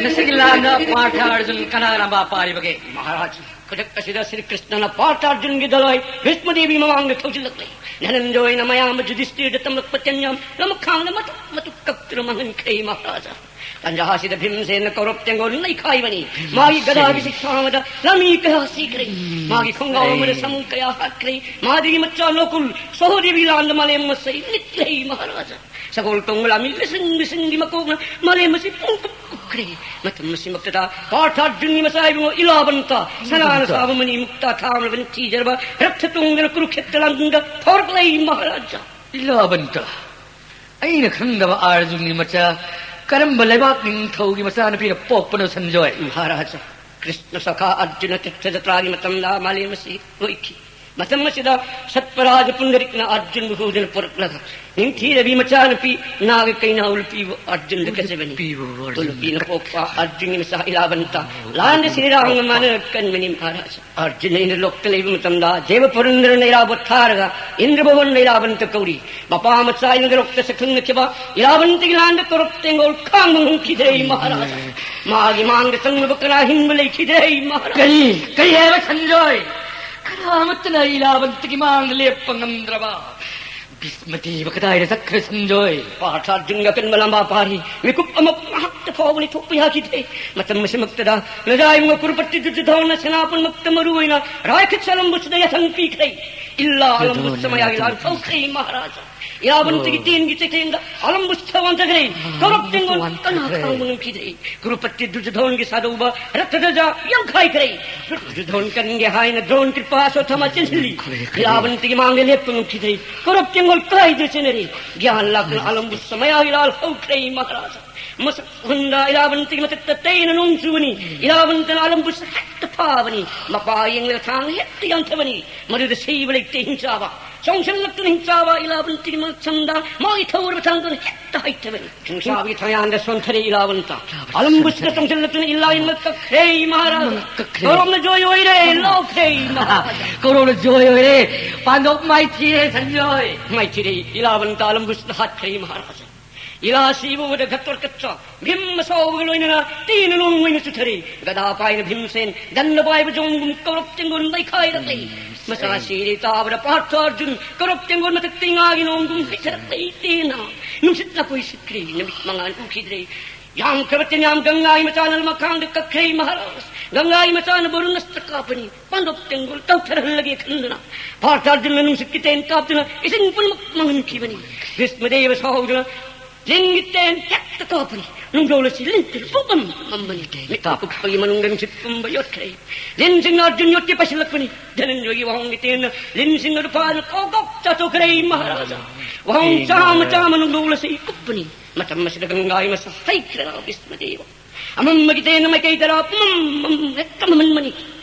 ꯉꯁꯤꯒꯤ ꯂꯥꯟꯗ ꯄꯥꯔꯊ ꯑꯔꯖꯨꯟ ꯀꯅꯥ ꯀꯅꯥ ꯃꯄꯥ ꯄꯥꯔꯤꯕꯒꯦ? ꯃꯍꯥꯔꯥꯖ, ꯈꯨꯗꯛ ꯑꯁꯤꯗ ꯁ꯭ꯔꯤ ꯀ꯭ꯔꯤꯁꯅꯅ ꯄꯥꯔꯊ ꯑꯔꯖꯨꯟꯒꯤ ꯗꯣꯂꯥꯏ ꯚꯤꯁꯃꯗꯦꯕꯤ ꯃꯃꯥꯡꯗ ꯊꯧꯖꯤꯜꯂꯛꯂꯦ꯫ ꯙꯅꯟꯖꯣꯏꯅ ꯃꯌꯥꯝꯕ ꯌꯨꯙꯤꯁꯊꯤꯔꯗ ꯇꯝꯂꯛꯄ ꯆꯦꯟꯌꯥꯝ ꯂꯃꯈꯥꯡꯗ ꯃꯇꯨꯛ ꯃꯇꯨꯛ ꯀꯛꯇꯨꯅ ꯃꯥꯡꯍꯟꯈ꯭ꯔꯦ ꯃꯍꯥꯔꯥꯖꯥ꯫ ꯇꯟꯖꯥ ꯑꯁꯤꯗ ꯚꯤꯝꯁꯦꯟꯅ ꯀꯧꯔꯕ ꯇꯦꯡꯒꯣꯜ ꯅꯩꯈꯥꯏꯕꯅꯤ꯫ ꯃꯥꯒꯤ ꯒꯗꯥꯒꯤ ꯁꯤꯛꯁꯥ ꯑꯃꯗ ꯂꯥꯟꯃꯤ ꯀꯌꯥ ꯁꯤꯈ꯭ꯔꯦ꯫ ꯃꯥꯒꯤ ꯈꯣꯡꯒꯥꯎ ꯑꯃꯗ ꯁꯥꯃꯨ ꯀꯌꯥ ꯍꯥꯠꯈ꯭ꯔꯦ꯫ ꯃꯥꯗꯒꯤ ꯃꯆꯥ ꯅꯣꯀꯨꯜ ꯁꯣꯍꯗꯦꯕꯤ ꯂꯥꯟꯗ ꯃꯥꯂꯦꯝ ꯃꯁꯩ ꯅꯤꯛꯂꯦ ꯃꯍꯥꯔꯥꯖꯥ꯫ ꯁꯒꯣꯜ ꯇꯣꯡꯕ ꯂꯥꯟꯃꯤ ꯂꯤꯁꯤꯡ ꯂꯤꯁꯤꯡꯒꯤ ꯃꯀꯣꯛꯅ ꯃꯥꯂꯦꯝ ꯑꯁꯤ ꯄꯨꯡꯀꯨꯞ ꯀꯨꯞꯈ꯭ꯔꯦ꯫ ꯃꯇꯝ ꯑꯁꯤꯃꯛꯇꯗ ꯄꯥꯔꯊ ꯑꯔꯖꯨꯟꯒꯤ ꯃꯆꯥ ꯏꯕꯨꯡꯉꯣ ꯏꯂꯥꯕꯟꯇ, ꯁꯅꯥꯅ ꯏꯂꯥꯕꯟꯇ꯫ ꯁꯥꯕ ꯃꯅꯤ ꯃꯨꯛꯇꯥ ꯊꯥꯅꯕ ꯅꯤꯡꯊꯤꯖꯔꯕ ꯔꯠꯊ ꯇꯣꯡꯗꯨꯅ ꯀꯨꯔꯨꯈꯦꯇ꯭ꯔ ꯂꯥꯟꯗ ꯐꯥꯎꯔꯛꯂꯦ ꯃꯍꯥꯔꯥꯖꯥ꯫ ꯏꯂꯥꯕꯟꯇ, ꯑꯩꯅ ꯈꯪꯗꯕ ꯑꯥꯔꯖꯨꯟꯒꯤ ꯃꯆꯥ ꯀꯔꯝꯕ ꯂꯩꯕꯥꯛ ꯅꯤꯡꯊꯧꯒꯤ ꯃꯆꯥꯅꯨꯄꯤꯅ ꯄꯣꯛꯄꯅꯣ ꯁꯟꯖꯣꯏ? ꯃꯍꯥꯔꯥꯖꯥ, ꯀ꯭ꯔꯤꯁꯅ ꯁꯈꯥ ꯑꯔꯖꯨꯅ ꯇꯤꯔꯊ ꯖꯇ꯭ꯔꯥꯒꯤ ꯃꯇꯝꯗ ꯃꯥꯂꯦꯝ ꯑꯁꯤ ꯂꯣꯏꯈꯤ꯫ ꯃꯇꯝ ꯑꯁꯤꯗ ꯁꯠꯄꯔꯥꯖ ꯄꯨꯟꯗꯔꯤꯛꯅ ꯑꯔꯖꯨꯟꯕꯨ ꯍꯨꯗꯨꯅ ꯄꯨꯔꯛꯂꯒ, ꯅꯤꯡꯊꯤꯔꯕꯤ ꯃꯆꯥꯅꯨꯄꯤ ꯅꯥꯒ ꯀꯩꯅꯥ ꯎꯂꯨꯄꯤꯕꯨ ꯑꯔꯖꯨꯟꯗ ꯀꯠꯆꯕꯅꯤ꯫ ꯎꯂꯨꯄꯤꯅ ꯄꯣꯛꯄ ꯑꯔꯖꯨꯟꯒꯤ ꯃꯆꯥ ꯏꯂꯥꯕꯟꯇ ꯂꯥꯟꯗ ꯁꯤꯔꯥꯡꯒ ꯃꯥꯟꯅ ꯀꯟꯕꯅꯤ ꯃꯍꯥꯔꯥꯖ꯫ ꯑꯔꯖꯨꯟꯅ ꯏꯟꯗ꯭ꯔꯂꯣꯛꯇ ꯂꯩꯕ ꯃꯇꯝꯗ ꯗꯦꯕ ꯄꯨꯔꯟꯗ꯭ꯔꯅ ꯏꯔꯥꯕꯣꯠ ꯊꯥꯔꯒ ꯏꯟꯗ꯭ꯔꯚꯨꯕꯟꯗ ꯏꯂꯥꯕꯟꯇ ꯀꯧꯔꯤ꯫ ꯃꯄꯥ ꯃꯆꯥ ꯏꯟꯗ꯭ꯔꯂꯣꯛꯇ ꯁꯛꯈꯪꯅꯈꯤꯕ ꯏꯂꯥꯕꯟꯇꯒꯤ ꯂꯥꯟꯗ ꯀꯧꯔꯞ ꯇꯦꯡꯒꯣꯜ ꯈꯥꯡꯕ ꯉꯝꯈꯤꯗ꯭ꯔꯦ ꯃꯍꯥꯔꯥꯖ꯫ ꯃꯥꯒꯤ ꯃꯥꯡꯗ ꯆꯪꯅꯕ ꯀꯅꯥ ꯍꯤꯡꯕ ꯂꯩꯈꯤꯗ꯭ꯔꯦ ꯃꯍꯥꯔꯥꯖ꯫ ꯀꯔꯤ? ꯀꯔꯤ ꯍꯥꯏꯕ ꯁꯟꯖꯣꯏ? ꯀꯅꯥꯃꯠꯇꯅ ꯏꯂꯥꯕꯟꯇꯒꯤ ꯃꯥꯡꯗ ꯂꯦꯞꯄ ꯉꯝꯗ꯭ꯔꯕ? ꯚꯤꯁꯃꯗꯦꯕ ꯀꯗꯥꯏꯗ ꯆꯠꯈ꯭ꯔꯦ ꯁꯟꯖꯣꯏ? ꯄꯥꯔꯊ ꯑꯔꯖꯨꯟꯒ ꯑꯀꯟꯕ ꯂꯥꯟꯕꯥ ꯄꯥꯔꯤ꯫ ꯃꯤꯀꯨꯞ ꯑꯃ ꯉꯥꯏꯍꯥꯛꯇ ꯐꯥꯎꯕ ꯂꯩꯊꯣꯛꯄ ꯌꯥꯈꯤꯗ꯭ꯔꯦ꯫ ꯃꯇꯝ ꯑꯁꯤꯃꯛꯇꯗ ꯅꯖꯥꯏꯕꯨꯡ ꯀꯨꯔꯨꯄꯇꯤ ꯗꯨꯔꯖꯣꯙꯅ ꯁꯦꯅꯥꯄꯨꯟꯃꯛꯇ ꯃꯔꯨ ꯑꯣꯏꯅ ꯔꯥꯏꯈꯠꯁ ꯑꯂꯝꯕꯨꯁꯇ ꯌꯥꯊꯪ ꯄꯤꯈ꯭ꯔꯦ꯫ ꯏꯜꯂꯥ ꯑꯂꯝꯕꯨꯁꯇ ꯃꯌꯥꯒꯤ ꯂꯥꯟ ꯍꯧꯈ꯭ꯔꯦ ꯃꯍꯥꯔꯥꯖ꯫ ꯏꯔꯥꯕꯟꯇꯒꯤ ꯇꯦꯟꯒꯤ ꯆꯩꯊꯦꯡꯗ ꯑꯂꯝꯕꯨꯁꯇ ꯋꯥꯟꯊꯈ꯭ꯔꯦ꯫ ꯀꯧꯔꯞ ꯇꯦꯡꯒꯣꯜ ꯀꯅꯥ ꯈꯥꯡꯕ ꯉꯝꯈꯤꯗ꯭ꯔꯦ꯫ ꯀꯨꯔꯨꯄꯇꯤ ꯗꯨꯔꯖꯣꯙꯟꯒꯤ ꯁꯥꯗꯧꯕ ꯔꯠꯇꯙ꯭ꯋꯖ ꯌꯥꯡꯈꯥꯏꯈ꯭ꯔꯦ꯫ ꯗꯨꯔꯖꯣꯙꯟ ꯀꯟꯒꯦ ꯍꯥꯏꯅ ꯗ꯭ꯔꯣꯟ ꯀ꯭ꯔꯤꯄꯥ ꯑꯁꯣꯊꯃ ꯆꯦꯟꯁꯤꯜꯂꯤ꯫ ꯏꯔꯥꯕꯟꯇꯒꯤ ꯃꯥꯡꯗ ꯂꯦꯞꯄ ꯉꯝꯈꯤꯗ꯭ꯔꯦ꯫ ꯀꯧꯔꯞ ꯇꯦꯡꯒꯣꯜ ꯀꯥꯏꯗ ꯆꯦꯟꯅꯔꯤ꯫ ꯒ꯭ꯌꯥꯟ ꯂꯥꯛꯇꯅ ꯑꯂꯝꯕꯨꯁ ꯃꯌꯥꯒꯤ ꯂꯥꯜ ꯍꯧꯈ꯭ꯔꯦ ꯃꯍꯥꯔꯥꯖ꯫ ꯃꯁꯛ ꯍꯨꯟꯗ ꯏꯔꯥꯕꯟꯇꯒꯤ ꯃꯊꯛꯇ ꯇꯩꯅ ꯅꯣꯡ ꯆꯨꯕꯅꯤ꯫ ꯏꯔꯥꯕꯟꯇꯅ ꯑꯂꯝꯕꯨꯁ ꯍꯦꯛꯇ ꯐꯥꯕꯅꯤ꯫ ꯃꯄꯥ ꯌꯦꯡꯂꯒ ꯊꯥꯡ ꯍꯦꯛꯇ ꯌꯥꯟꯊꯕꯅꯤ꯫ ꯃꯗꯨꯗ ꯁꯤꯕ ꯂꯩꯇꯦ ꯍꯤꯡꯆꯥꯕ꯫ ꯆꯣꯡꯁꯤꯜꯂꯛꯇꯨꯅ ꯍꯤꯡꯆꯥꯕ ꯏꯂꯥꯕꯟꯇꯒꯤ ꯃꯁꯝꯗ ꯃꯥꯒꯤ ꯊꯧꯔꯕ ꯊꯥꯡꯗꯨꯅ ꯍꯦꯛꯇ ꯍꯩꯊꯕꯅꯤ꯫ ꯍꯤꯡꯆꯥꯕꯒꯤ ꯊꯌꯥꯟꯗ ꯁꯣꯟꯊꯔꯦ ꯏꯂꯥꯕꯟꯇ꯫ ꯑꯂꯝꯕꯨꯁꯅ ꯆꯣꯡꯁꯤꯜꯂꯛꯇꯨꯅ ꯏꯂꯥꯏꯅ ꯀꯛꯈ꯭ꯔꯦ ꯃꯍꯥꯔꯥꯖ꯫ ꯀꯛꯈ꯭ꯔꯦ꯫ ꯀꯧꯔꯞꯅ ꯖꯣꯏ ꯑꯣꯏꯔꯦ, ꯂꯥꯎꯈ꯭ꯔꯦ ꯃꯍꯥꯔꯥꯖ꯫ ꯀꯧꯔꯞꯅ ꯖꯣꯏ ꯑꯣꯏꯔꯦ꯫ ꯄꯥꯟꯗꯣꯞ ꯃꯥꯏꯊꯤꯔꯦ ꯁꯟꯖꯣꯏ꯫ ꯃꯥꯏꯊꯤꯔꯦ꯫ ꯏꯂꯥꯕꯟꯇ ꯑꯂꯝꯕꯨꯁꯅ ꯍꯥꯠꯈ꯭ꯔꯦ ꯃꯍꯥꯔꯥꯖ꯫ ꯏꯂꯥ ꯁꯤꯕ ꯎꯕꯗ ꯘꯇꯣꯠꯀꯆ ꯚꯤꯝ ꯑꯁꯥꯎꯕꯒ ꯂꯣꯏꯅꯅ ꯇꯤꯅ ꯅꯣꯡ ꯑꯣꯏꯅ ꯆꯨꯊꯔꯦ꯫ ꯒꯗꯥ ꯄꯥꯏꯅ ꯚꯤꯝꯁꯦꯟ, ꯗꯟꯗ ꯄꯥꯏꯕ ꯖꯣꯡꯒꯨꯝ ꯀꯧꯔꯞ ꯇꯦꯡꯒꯣꯜ ꯂꯩꯈꯥꯏꯔꯛꯂꯦ꯫ ꯃꯆꯥ ꯁꯤꯔꯦ ꯇꯥꯕꯗ ꯄꯥꯔꯊ ꯑꯔꯖꯨꯟ ꯀꯧꯔꯞ ꯇꯦꯡꯒꯣꯜ ꯃꯊꯛꯇ ꯉꯥꯒꯤ ꯅꯣꯡꯒꯨꯝ ꯍꯩꯊꯔꯛꯂꯦ꯫ ꯇꯦꯅ ꯅꯨꯡꯁꯤꯠ ꯂꯀꯣꯏ ꯁꯤꯠꯈ꯭ꯔꯦ꯫ ꯅꯨꯃꯤꯠ ꯃꯉꯥꯜ ꯎꯈꯤꯗ꯭ꯔꯦ꯫ ꯌꯥꯝꯈ꯭ꯔꯕ ꯇꯦꯟꯌꯥꯝ ꯒꯪꯒꯥꯒꯤ ꯃꯆꯥꯅ ꯂꯃꯈꯥꯡꯗ ꯀꯛꯈ꯭ꯔꯦ ꯃꯍꯥꯔꯥꯖ꯫ ꯒꯪꯒꯥꯒꯤ ꯃꯆꯥꯅ ꯕꯔꯨꯟ ꯑꯁꯇ꯭ꯔ ꯀꯥꯞꯄꯅꯤ꯫ ꯄꯥꯟꯗꯣꯞ ꯇꯦꯡꯒꯣꯜ ꯇꯧꯊꯔꯍꯜꯂꯒꯦ ꯈꯟꯗꯨꯅ ꯄꯥꯔꯊ ꯑꯔꯖꯨꯟꯅ ꯅꯨꯡꯁꯤꯠꯀꯤ ꯇꯦꯟ ꯀꯥꯞꯇꯨꯅ ꯏꯁꯤꯡ ꯄꯨꯝꯅꯃꯛ ꯃꯥꯡꯍꯟꯈꯤꯕꯅꯤ꯫ ꯚꯤꯁꯃꯗꯦꯕ ꯁꯥꯎꯗꯨꯅ ꯂꯤꯟꯒꯤ ꯇꯦꯟ ꯍꯦꯛꯇ ꯀꯥꯞꯄꯅꯤ꯫ ꯅꯨꯡꯖꯧ ꯑꯁꯤ ꯂꯤꯟ ꯇꯨꯔꯨ ꯄꯨꯝꯃꯝ ꯃꯝꯕꯅꯤ꯫ ꯃꯤꯠꯇ ꯀꯨꯞꯄꯒꯤ ꯃꯅꯨꯡꯗ ꯅꯨꯡꯁꯤꯠ ꯄꯨꯝꯕ ꯌꯣꯠꯈ꯭ꯔꯦ꯫ ꯂꯤꯟꯁꯤꯡꯅ ꯑꯔꯖꯨꯟ ꯌꯣꯠꯀꯤ ꯄꯥꯏꯁꯤꯜꯂꯛꯄꯅꯤ꯫ ꯙꯅꯟꯖꯣꯏꯒꯤ ꯋꯥꯍꯣꯡꯒꯤ ꯇꯦꯟꯅ ꯂꯤꯟꯁꯤꯡ ꯑꯗꯨ ꯐꯥꯗꯨꯅ ꯀꯣꯛ ꯀꯣꯛ ꯆꯥꯊꯣꯛꯈ꯭ꯔꯦ ꯃꯍꯥꯔꯥꯖ꯫ ꯋꯥꯍꯣꯡ ꯆꯥꯝꯃ ꯆꯥꯝꯃ ꯅꯨꯡꯖꯧ ꯑꯁꯤ ꯀꯨꯞꯄꯅꯤ꯫ ꯃꯇꯝ ꯑꯁꯤꯗ ꯒꯪꯒꯥꯒꯤ ꯃꯁꯥ ꯍꯩꯈ꯭ꯔꯦ ꯚꯤꯁꯃꯗꯦꯕ꯫ ꯑꯃꯝꯕꯒꯤ ꯇꯦꯟꯅ ꯃꯥꯏꯀꯩ ꯇꯔꯥ ꯄꯨꯝꯃꯝ ꯍꯦꯛꯇ ꯃꯝꯍꯟꯕꯅꯤ꯫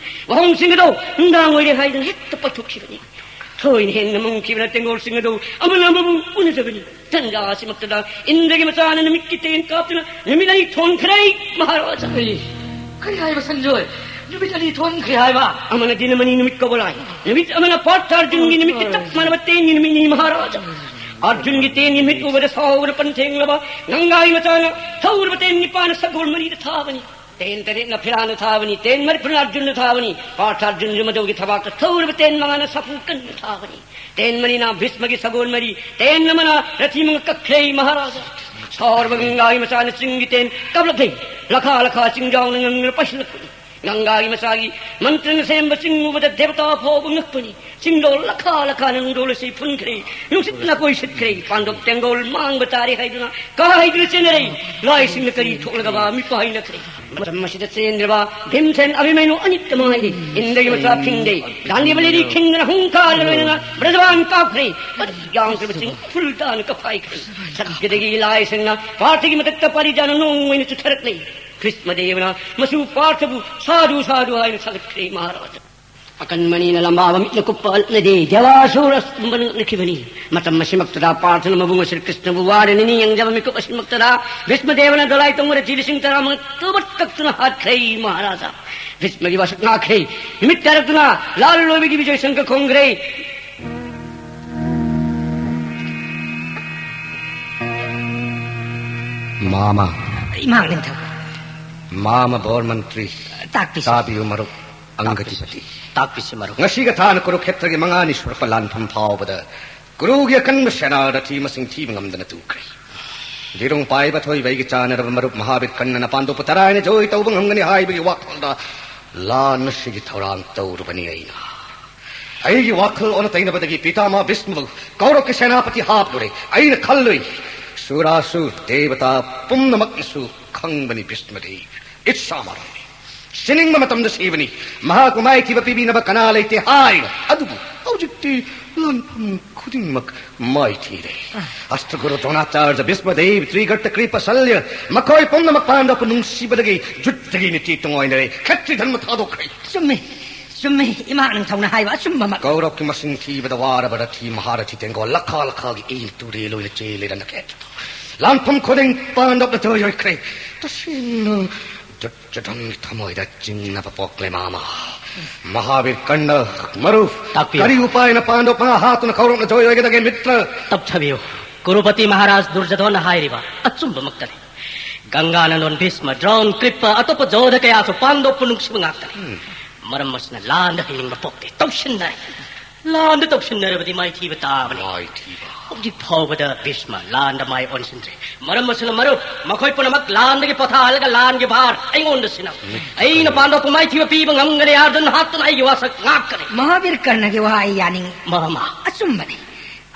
ꯋꯥꯍꯣꯡꯁꯤꯡ ꯑꯗꯨ ꯅꯨꯡꯗꯥꯡ ꯑꯣꯏꯔꯦ ꯍꯥꯏꯗꯨꯅ ꯍꯦꯛꯇ ꯄꯥꯏꯊꯣꯛꯈꯤꯕꯅꯤ꯫ ꯊꯣꯏꯅ ꯍꯦꯟꯅ ꯃꯨꯡꯈꯤꯕꯅ ꯇꯦꯡꯒꯣꯜꯁꯤꯡ ꯑꯗꯨ ꯑꯃꯅ ꯑꯃꯕꯨ ꯎꯅꯖꯕꯅꯤ꯫ ꯇꯟꯖꯥ ꯑꯁꯤꯃꯛꯇꯗ ꯏꯟꯗ꯭ꯔꯒꯤ ꯃꯆꯥꯅ ꯅꯨꯃꯤꯠꯀꯤ ꯇꯦꯟ ꯀꯥꯞꯇꯨꯅ ꯅꯨꯃꯤꯠ ꯑꯅꯤ ꯊꯣꯟꯈ꯭ꯔꯦ, ꯃꯍꯥꯔꯥꯖꯥ꯫ ꯑꯩ, ꯀꯔꯤ ꯍꯥꯏꯕ ꯁꯟꯖꯣꯏ? ꯅꯨꯃꯤꯠ ꯑꯅꯤ ꯊꯣꯟꯈ꯭ꯔꯦ ꯍꯥꯏꯕ? ꯑꯃꯅ ꯗꯤꯅꯃꯅꯤ ꯅꯨꯃꯤꯠ ꯀꯧꯕ ꯂꯥꯏ, ꯅꯨꯃꯤꯠ ꯑꯃꯅ ꯄꯥꯔꯊꯥꯔꯖꯨꯟꯒꯤ ꯅꯨꯃꯤꯠꯀ ꯆꯞ ꯃꯥꯟꯅꯕ ꯇꯦꯟꯒꯤ ꯅꯨꯃꯤꯠꯅꯤ, ꯃꯍꯥꯔꯥꯖꯥ꯫ ꯑꯔꯖꯨꯟꯒꯤ ꯇꯦꯟꯒꯤ ꯅꯨꯃꯤꯠ ꯎꯕꯗ ꯁꯥꯎꯕꯅ ꯄꯟꯊꯦꯡꯂꯕ ꯒꯪꯒꯥꯒꯤ ꯃꯆꯥꯅ ꯊꯧꯔꯕ ꯇꯦꯟ ꯅꯤꯄꯥꯅ ꯁꯒꯣꯜ ꯃꯔꯤꯗ ꯊꯥꯕꯅꯤ꯫ ꯇꯦꯟ ꯇꯔꯦꯠꯅ ꯐꯤꯔꯥꯅ ꯊꯥꯕꯅꯤ, ꯇꯦꯟ ꯃꯔꯤꯐꯨꯅ ꯑꯔꯖꯨꯟꯅ ꯊꯥꯕꯅꯤ꯫ ꯄꯥꯔꯊꯥꯔꯖꯨꯟꯁꯨ ꯃꯗꯨꯒꯤ ꯊꯕꯥꯛꯇ ꯊꯧꯔꯕ ꯇꯦꯟ ꯃꯉꯥꯅ ꯁꯥꯐꯨ ꯀꯟꯅ ꯊꯥꯕꯅꯤ꯫ ꯇꯦꯟ ꯃꯔꯤꯅ ꯚꯤꯁꯃꯒꯤ ꯁꯒꯣꯜ ꯃꯔꯤ, ꯇꯦꯟ ꯑꯃꯅ ꯔꯊꯤ ꯃꯉꯥ ꯀꯛꯈ꯭ꯔꯦ, ꯃꯍꯥꯔꯥꯖꯥ꯫ ꯁꯥꯎꯔꯕ ꯒꯪꯒꯥꯒꯤ ꯃꯆꯥꯅ ꯆꯤꯡꯒꯤ ꯇꯦꯟ ꯀꯥꯞꯂꯛꯈ꯭ꯔꯦ꯫ ꯂꯈꯥ ꯂꯈꯥ ꯆꯤꯡꯖꯥꯎꯅ ꯉꯪꯗꯨꯅ ꯄꯥꯏꯁꯤꯜꯂꯛꯄꯅꯤ꯫ ꯒꯪꯒꯥꯒꯤ ꯃꯆꯥꯒꯤ ꯃꯟꯇ꯭ꯔꯅ ꯁꯦꯝꯕ ꯆꯤꯡ ꯎꯕꯗ ꯗꯦꯕꯇꯥ ꯐꯥꯎꯕ ꯉꯛꯄꯅꯤ꯫ ꯆꯤꯡꯗꯣꯜ ꯂꯈꯥ ꯂꯈꯥꯅ ꯅꯨꯡꯗꯣꯜ ꯑꯁꯤ ꯐꯨꯟꯈ꯭ꯔꯦ꯫ ꯅꯨꯡꯁꯤꯠꯅ ꯀꯣꯏꯁꯤꯠꯈ꯭ꯔꯦ꯫ ꯄꯥꯟꯗꯣꯞ ꯇꯦꯡꯒꯣꯜ ꯃꯥꯡꯕ ꯇꯥꯔꯦ ꯍꯥꯏꯗꯨꯅ ꯀꯥ ꯍꯥꯏꯗꯨꯅ ꯆꯦꯟꯅꯔꯦ꯫ ꯂꯥꯏꯁꯤꯡꯅ ꯀꯔꯤ ꯊꯣꯛꯂꯒꯕ ꯃꯤꯄꯥꯏꯅꯈ꯭ꯔꯦ꯫ ꯃꯇꯝ ꯑꯁꯤꯗ ꯆꯦꯟꯗ꯭ꯔꯕ ꯚꯤꯝꯁꯦꯟ ꯑꯚꯤꯃꯩꯅꯨ ꯑꯅꯤꯇ ꯃꯉꯥꯏꯔꯦ꯫ ꯏꯟꯗ꯭ꯔꯒꯤ ꯃꯆꯥ ꯐꯤꯡꯗꯦ꯫ ꯒꯥꯟꯙꯤ ꯕꯂꯦꯔꯤ ꯈꯤꯡꯗꯅ ꯍꯨꯡꯀꯥꯜ ꯂꯣꯏꯅꯅ ꯕ꯭ꯔꯖꯕꯥꯟ ꯀꯥꯞꯈ꯭ꯔꯦ꯫ ꯃꯗꯨ ꯌꯥꯝꯈ꯭ꯔꯕ ꯆꯤꯡ ꯎꯐꯨꯜ ꯇꯥꯅ ꯀꯞꯈꯥꯏꯈ꯭ꯔꯦ꯫ ꯁꯠꯒꯗꯒꯤ ꯂꯥꯏꯁꯤꯡꯅ ꯄꯥꯔꯊꯒꯤ ꯃꯊꯛꯇ ꯄꯥꯔꯤꯖꯥꯅ ꯅꯣꯡ ꯑꯣꯏꯅ ꯆꯨꯊꯔꯛꯂꯦ꯫ ꯀ꯭ꯔꯤꯁꯃꯗꯦꯕꯅ ꯃꯆꯨ ꯄꯥꯔꯊꯕꯨ ꯁꯥꯗꯨ ꯁꯥꯗꯨ ꯍꯥꯏꯅ ꯊꯥꯒꯠꯈ꯭ꯔꯦ, ꯃꯍꯥꯔꯥꯖꯥ꯫ ꯑꯀꯟꯕꯅꯤꯅ ꯂꯝꯕꯥꯕ ꯃꯤꯠꯅ ꯀꯨꯞꯄ ꯅꯠꯅꯗꯦ, ꯗꯦꯕꯥꯁꯨꯔ ꯑꯁ ꯄꯨꯝꯕꯅ ꯉꯛꯅꯈꯤꯕꯅꯤ꯫ ꯃꯇꯝ ꯑꯁꯤꯃꯛꯇꯗ ꯄꯥꯔꯊꯅ ꯃꯕꯨꯡ ꯑꯁꯤ ꯀ꯭ꯔꯤꯁꯅꯕꯨ ꯋꯥꯔꯅꯤꯅꯤ ꯌꯦꯡꯖꯕ ꯃꯤꯀꯨꯞ ꯑꯁꯤꯃꯛꯇꯗ ꯚꯤꯁꯃꯗꯦꯕꯅ ꯗꯣꯂꯥꯏ ꯇꯣꯡꯕ ꯔꯊꯤ ꯂꯤꯁꯤꯡ ꯇꯔꯥꯃꯉꯥ ꯇꯨꯕꯠ ꯀꯛꯇꯨꯅ ꯍꯥꯠꯈ꯭ꯔꯦ, ꯃꯍꯥꯔꯥꯖꯥ꯫ ꯚꯤꯁꯃꯒꯤ ꯋꯥꯁꯛ ꯉꯥꯛꯈ꯭ꯔꯦ꯫ ꯅꯨꯃꯤꯠ ꯇꯥꯔꯛꯇꯨꯅ ꯂꯥꯜ ꯂꯣꯏꯕꯒꯤ ꯕꯤꯖꯣꯏ ꯁꯪꯀ ꯈꯣꯡꯈ꯭ꯔꯦ꯫ ꯃꯥꯃ꯫ ꯏꯃꯥ ꯅꯤꯡꯊꯧ꯫ ꯃꯥꯃ ꯕꯣꯔ ꯃꯟꯇ꯭ꯔꯤ꯫ ꯇꯥꯛꯄꯤꯁꯤ꯫ ꯇꯥꯕꯤꯌꯨ ꯃꯔꯨꯞ꯫ ꯑꯪꯒꯗꯤꯄꯇꯤ꯫ ꯇꯥꯛꯄꯤꯁꯤ ꯃꯔꯨꯞ꯫ ꯉꯁꯤꯒ ꯊꯥꯅ ꯀꯨꯔꯨꯈꯦꯇ꯭ꯔꯒꯤ ꯃꯉꯥꯅꯤ ꯁꯨꯔꯛꯄ ꯂꯥꯟꯐꯝ ꯐꯥꯎꯕꯗ ꯀꯨꯔꯨꯒꯤ ꯑꯀꯟꯕ ꯁꯦꯅꯥ ꯔꯊꯤ ꯃꯁꯤꯡ ꯊꯤꯕ ꯉꯝꯗꯅ ꯇꯨꯈ꯭ꯔꯦ꯫ ꯂꯤꯔꯨꯡ ꯄꯥꯏꯕ ꯊꯣꯏꯕ ꯑꯩꯒꯤ ꯆꯥꯟꯅꯔꯕ ꯃꯔꯨꯞ ꯃꯍꯥꯕꯤꯔ ꯀꯟꯅꯅ ꯄꯥꯟꯗꯣꯞꯄꯨ ꯇꯔꯥꯏꯅ ꯖꯣꯏ ꯇꯧꯕ ꯉꯝꯒꯅꯤ ꯍꯥꯏꯕꯒꯤ ꯋꯥꯈꯜꯗ ꯂꯥꯟ ꯑꯁꯤꯒꯤ ꯊꯧꯔꯥꯡ ꯇꯧꯔꯨꯕꯅꯤ ꯑꯩꯅ꯫ ꯑꯩꯒꯤ ꯋꯥꯈꯜ ꯑꯣꯟꯅ ꯇꯩꯅꯕꯗꯒꯤ ꯄꯤꯇꯥꯃꯥ ꯚꯤꯁꯃꯕꯨ ꯀꯧꯔꯛꯀꯤ ꯁꯦꯅꯥꯄꯇꯤ ꯍꯥꯞꯂꯨꯔꯦ꯫ ꯑꯩꯅ ꯈꯜꯂꯨꯏ, ꯁꯨꯔꯥꯁꯨꯔ ꯗꯦꯕꯇꯥ ꯄꯨꯝꯅꯃꯛꯅꯁꯨ ꯈꯪꯕꯅꯤ ꯚꯤꯁꯃꯗꯦꯕ ꯏꯠꯁꯥꯃꯥꯔꯥꯡꯅꯤ꯫ ꯁꯤꯅꯤꯡꯕ ꯃꯇꯝꯗ ꯁꯤꯕꯅꯤ꯫ ꯃꯍꯥꯛꯄꯨ ꯃꯥꯏꯊꯤꯕ ꯄꯤꯕꯤꯅꯕ ꯀꯅꯥ ꯂꯩꯇꯦ ꯍꯥꯏꯅ꯫ ꯑꯗꯨꯕꯨ ꯍꯧꯖꯤꯛꯇꯤ ꯂꯥꯟꯐꯝ ꯈꯨꯗꯤꯡꯃꯛ ꯃꯥꯏꯊꯤꯔꯦ꯫ ꯑꯁꯇ꯭ꯔꯒꯨꯔꯨ ꯗ꯭ꯔꯣꯅꯥꯆꯥꯔꯖ ꯚꯤꯁꯃꯗꯦꯕ ꯇ꯭ꯔꯤꯒꯔꯇ ꯀ꯭ꯔꯤꯄ ꯁꯜꯌ ꯃꯈꯣꯏ ꯄꯨꯝꯅꯃꯛ ꯄꯥꯟꯗꯣꯞꯄꯨ ꯅꯨꯡꯁꯤꯕꯗꯒꯤ ꯖꯨꯠꯇꯒꯤ ꯅꯤꯇꯤ ꯇꯨꯡꯑꯣꯏꯅꯔꯦ꯫ ꯈꯦꯇ꯭ꯔꯤ ꯙꯔꯃ ꯊꯥꯗꯣꯛꯈ꯭ꯔꯦ꯫ ꯆꯨꯝꯃꯤ꯫ ꯆꯨꯝꯃꯤ, ꯏꯃꯥ ꯅꯤꯡꯊꯧꯅ ꯍꯥꯏꯕ ꯑꯆꯨꯝꯕꯃꯛ꯫ ꯀꯧꯔꯛꯀꯤ ꯃꯁꯤꯡ ꯊꯤꯕꯗ ꯋꯥꯔꯕ ꯔꯊꯤ ꯃꯍꯥꯔꯊꯤ ꯇꯦꯡꯒꯣꯜ ꯂꯈꯥ ꯂꯈꯥꯒꯤ ꯏ ꯇꯨꯔꯦꯜ ꯑꯣꯏꯅ ꯆꯦꯜꯂꯤꯔꯅ ꯈꯦꯠ꯫ ꯂꯥꯟꯐꯝ ꯈꯨꯗꯤꯡ ꯄꯥꯟꯗꯣꯞꯅ ꯖꯣꯏ ꯑꯣꯏꯈ꯭ꯔꯦ꯫ ꯇꯁꯦꯡꯅ ꯗꯨꯔꯖꯣꯙꯟꯒꯤ ꯊꯃꯣꯏꯗ ꯆꯤꯡꯅꯕ ꯄꯣꯛꯂꯦ, ꯃꯥꯃ꯫ ꯃꯍꯥꯕꯤꯔ ꯀꯔꯅ, ꯃꯔꯨꯞ, ꯇꯥꯛꯄꯤꯌꯨ꯫ ꯀꯔꯤ ꯎꯄꯥꯏꯅ ꯄꯥꯟꯗꯣꯞ ꯃꯉꯥ ꯍꯥꯠꯇꯨꯅ ꯀꯧꯔꯛꯅ ꯖꯣꯏ ꯑꯣꯏꯒꯗꯒꯦ, ꯃꯤꯇ꯭ꯔ? ꯇꯞꯊꯕꯤꯌꯨ꯫ ꯀꯨꯔꯨꯄꯇꯤ ꯃꯍꯥꯔꯥꯖ ꯗꯨꯔꯖꯣꯙꯟꯅ ꯍꯥꯏꯔꯤꯕ ꯑꯆꯨꯝꯕꯃꯛꯇꯅꯤ꯫ ꯒꯪꯒꯥꯅꯟꯗꯣꯟ, ꯚꯤꯁꯃ, ꯗ꯭ꯔꯣꯟ, ꯀ꯭ꯔꯤꯄ, ꯑꯇꯣꯞꯄ ꯖꯣꯙ ꯀꯌꯥꯁꯨ ꯄꯥꯟꯗꯣꯞꯄꯨ ꯅꯨꯡꯁꯤꯕ ꯉꯥꯛꯇꯅꯤ꯫ ꯎꯝ꯫ ꯃꯔꯝ ꯑꯁꯤꯅ ꯂꯥꯟꯗ ꯍꯩꯅꯤꯡꯕ ꯄꯣꯛꯇꯦ, ꯇꯧꯁꯤꯟꯅꯩ꯫ ꯂꯥꯟꯗ ꯇꯧꯁꯤꯟꯅꯔꯕꯗꯤ ꯃꯥꯏꯊꯤꯕ ꯇꯥꯕꯅꯤ꯫ ꯃꯥꯏꯊꯤꯕ꯫ ꯍꯧꯖꯤꯛ ꯐꯥꯎꯕꯗ ꯚꯤꯁꯃ ꯂꯥꯟꯗ ꯃꯥꯏ ꯑꯣꯟꯁꯤꯟꯗ꯭ꯔꯤ꯫ ꯃꯔꯝ ꯑꯁꯤꯅ ꯃꯔꯨꯞ, ꯃꯈꯣꯏ ꯄꯨꯝꯅꯃꯛ ꯂꯥꯟꯗꯒꯤ ꯄꯣꯊꯥꯍꯜꯂꯒ ꯂꯥꯟꯒꯤ ꯚꯥꯔ ꯑꯩꯉꯣꯟꯗ ꯁꯤꯟꯅꯧ꯫ ꯎꯝ꯫ ꯑꯩꯅ ꯄꯥꯟꯗꯣꯞꯄꯨ ꯃꯥꯏꯊꯤꯕ ꯄꯤꯕ ꯉꯝꯒꯅꯤ꯫ ꯑꯥꯔꯖꯨꯟ ꯍꯥꯠꯇꯨꯅ ꯑꯩꯒꯤ ꯋꯥꯁꯛ ꯉꯥꯛꯀꯅꯤ꯫ ꯃꯍꯥꯕꯤꯔ ꯀꯔꯅꯒꯤ ꯋꯥ ꯑꯩ ꯌꯥꯅꯤꯡꯏ꯫ ꯃꯥꯃ꯫ ꯑꯆꯨꯝꯕꯅꯤ꯫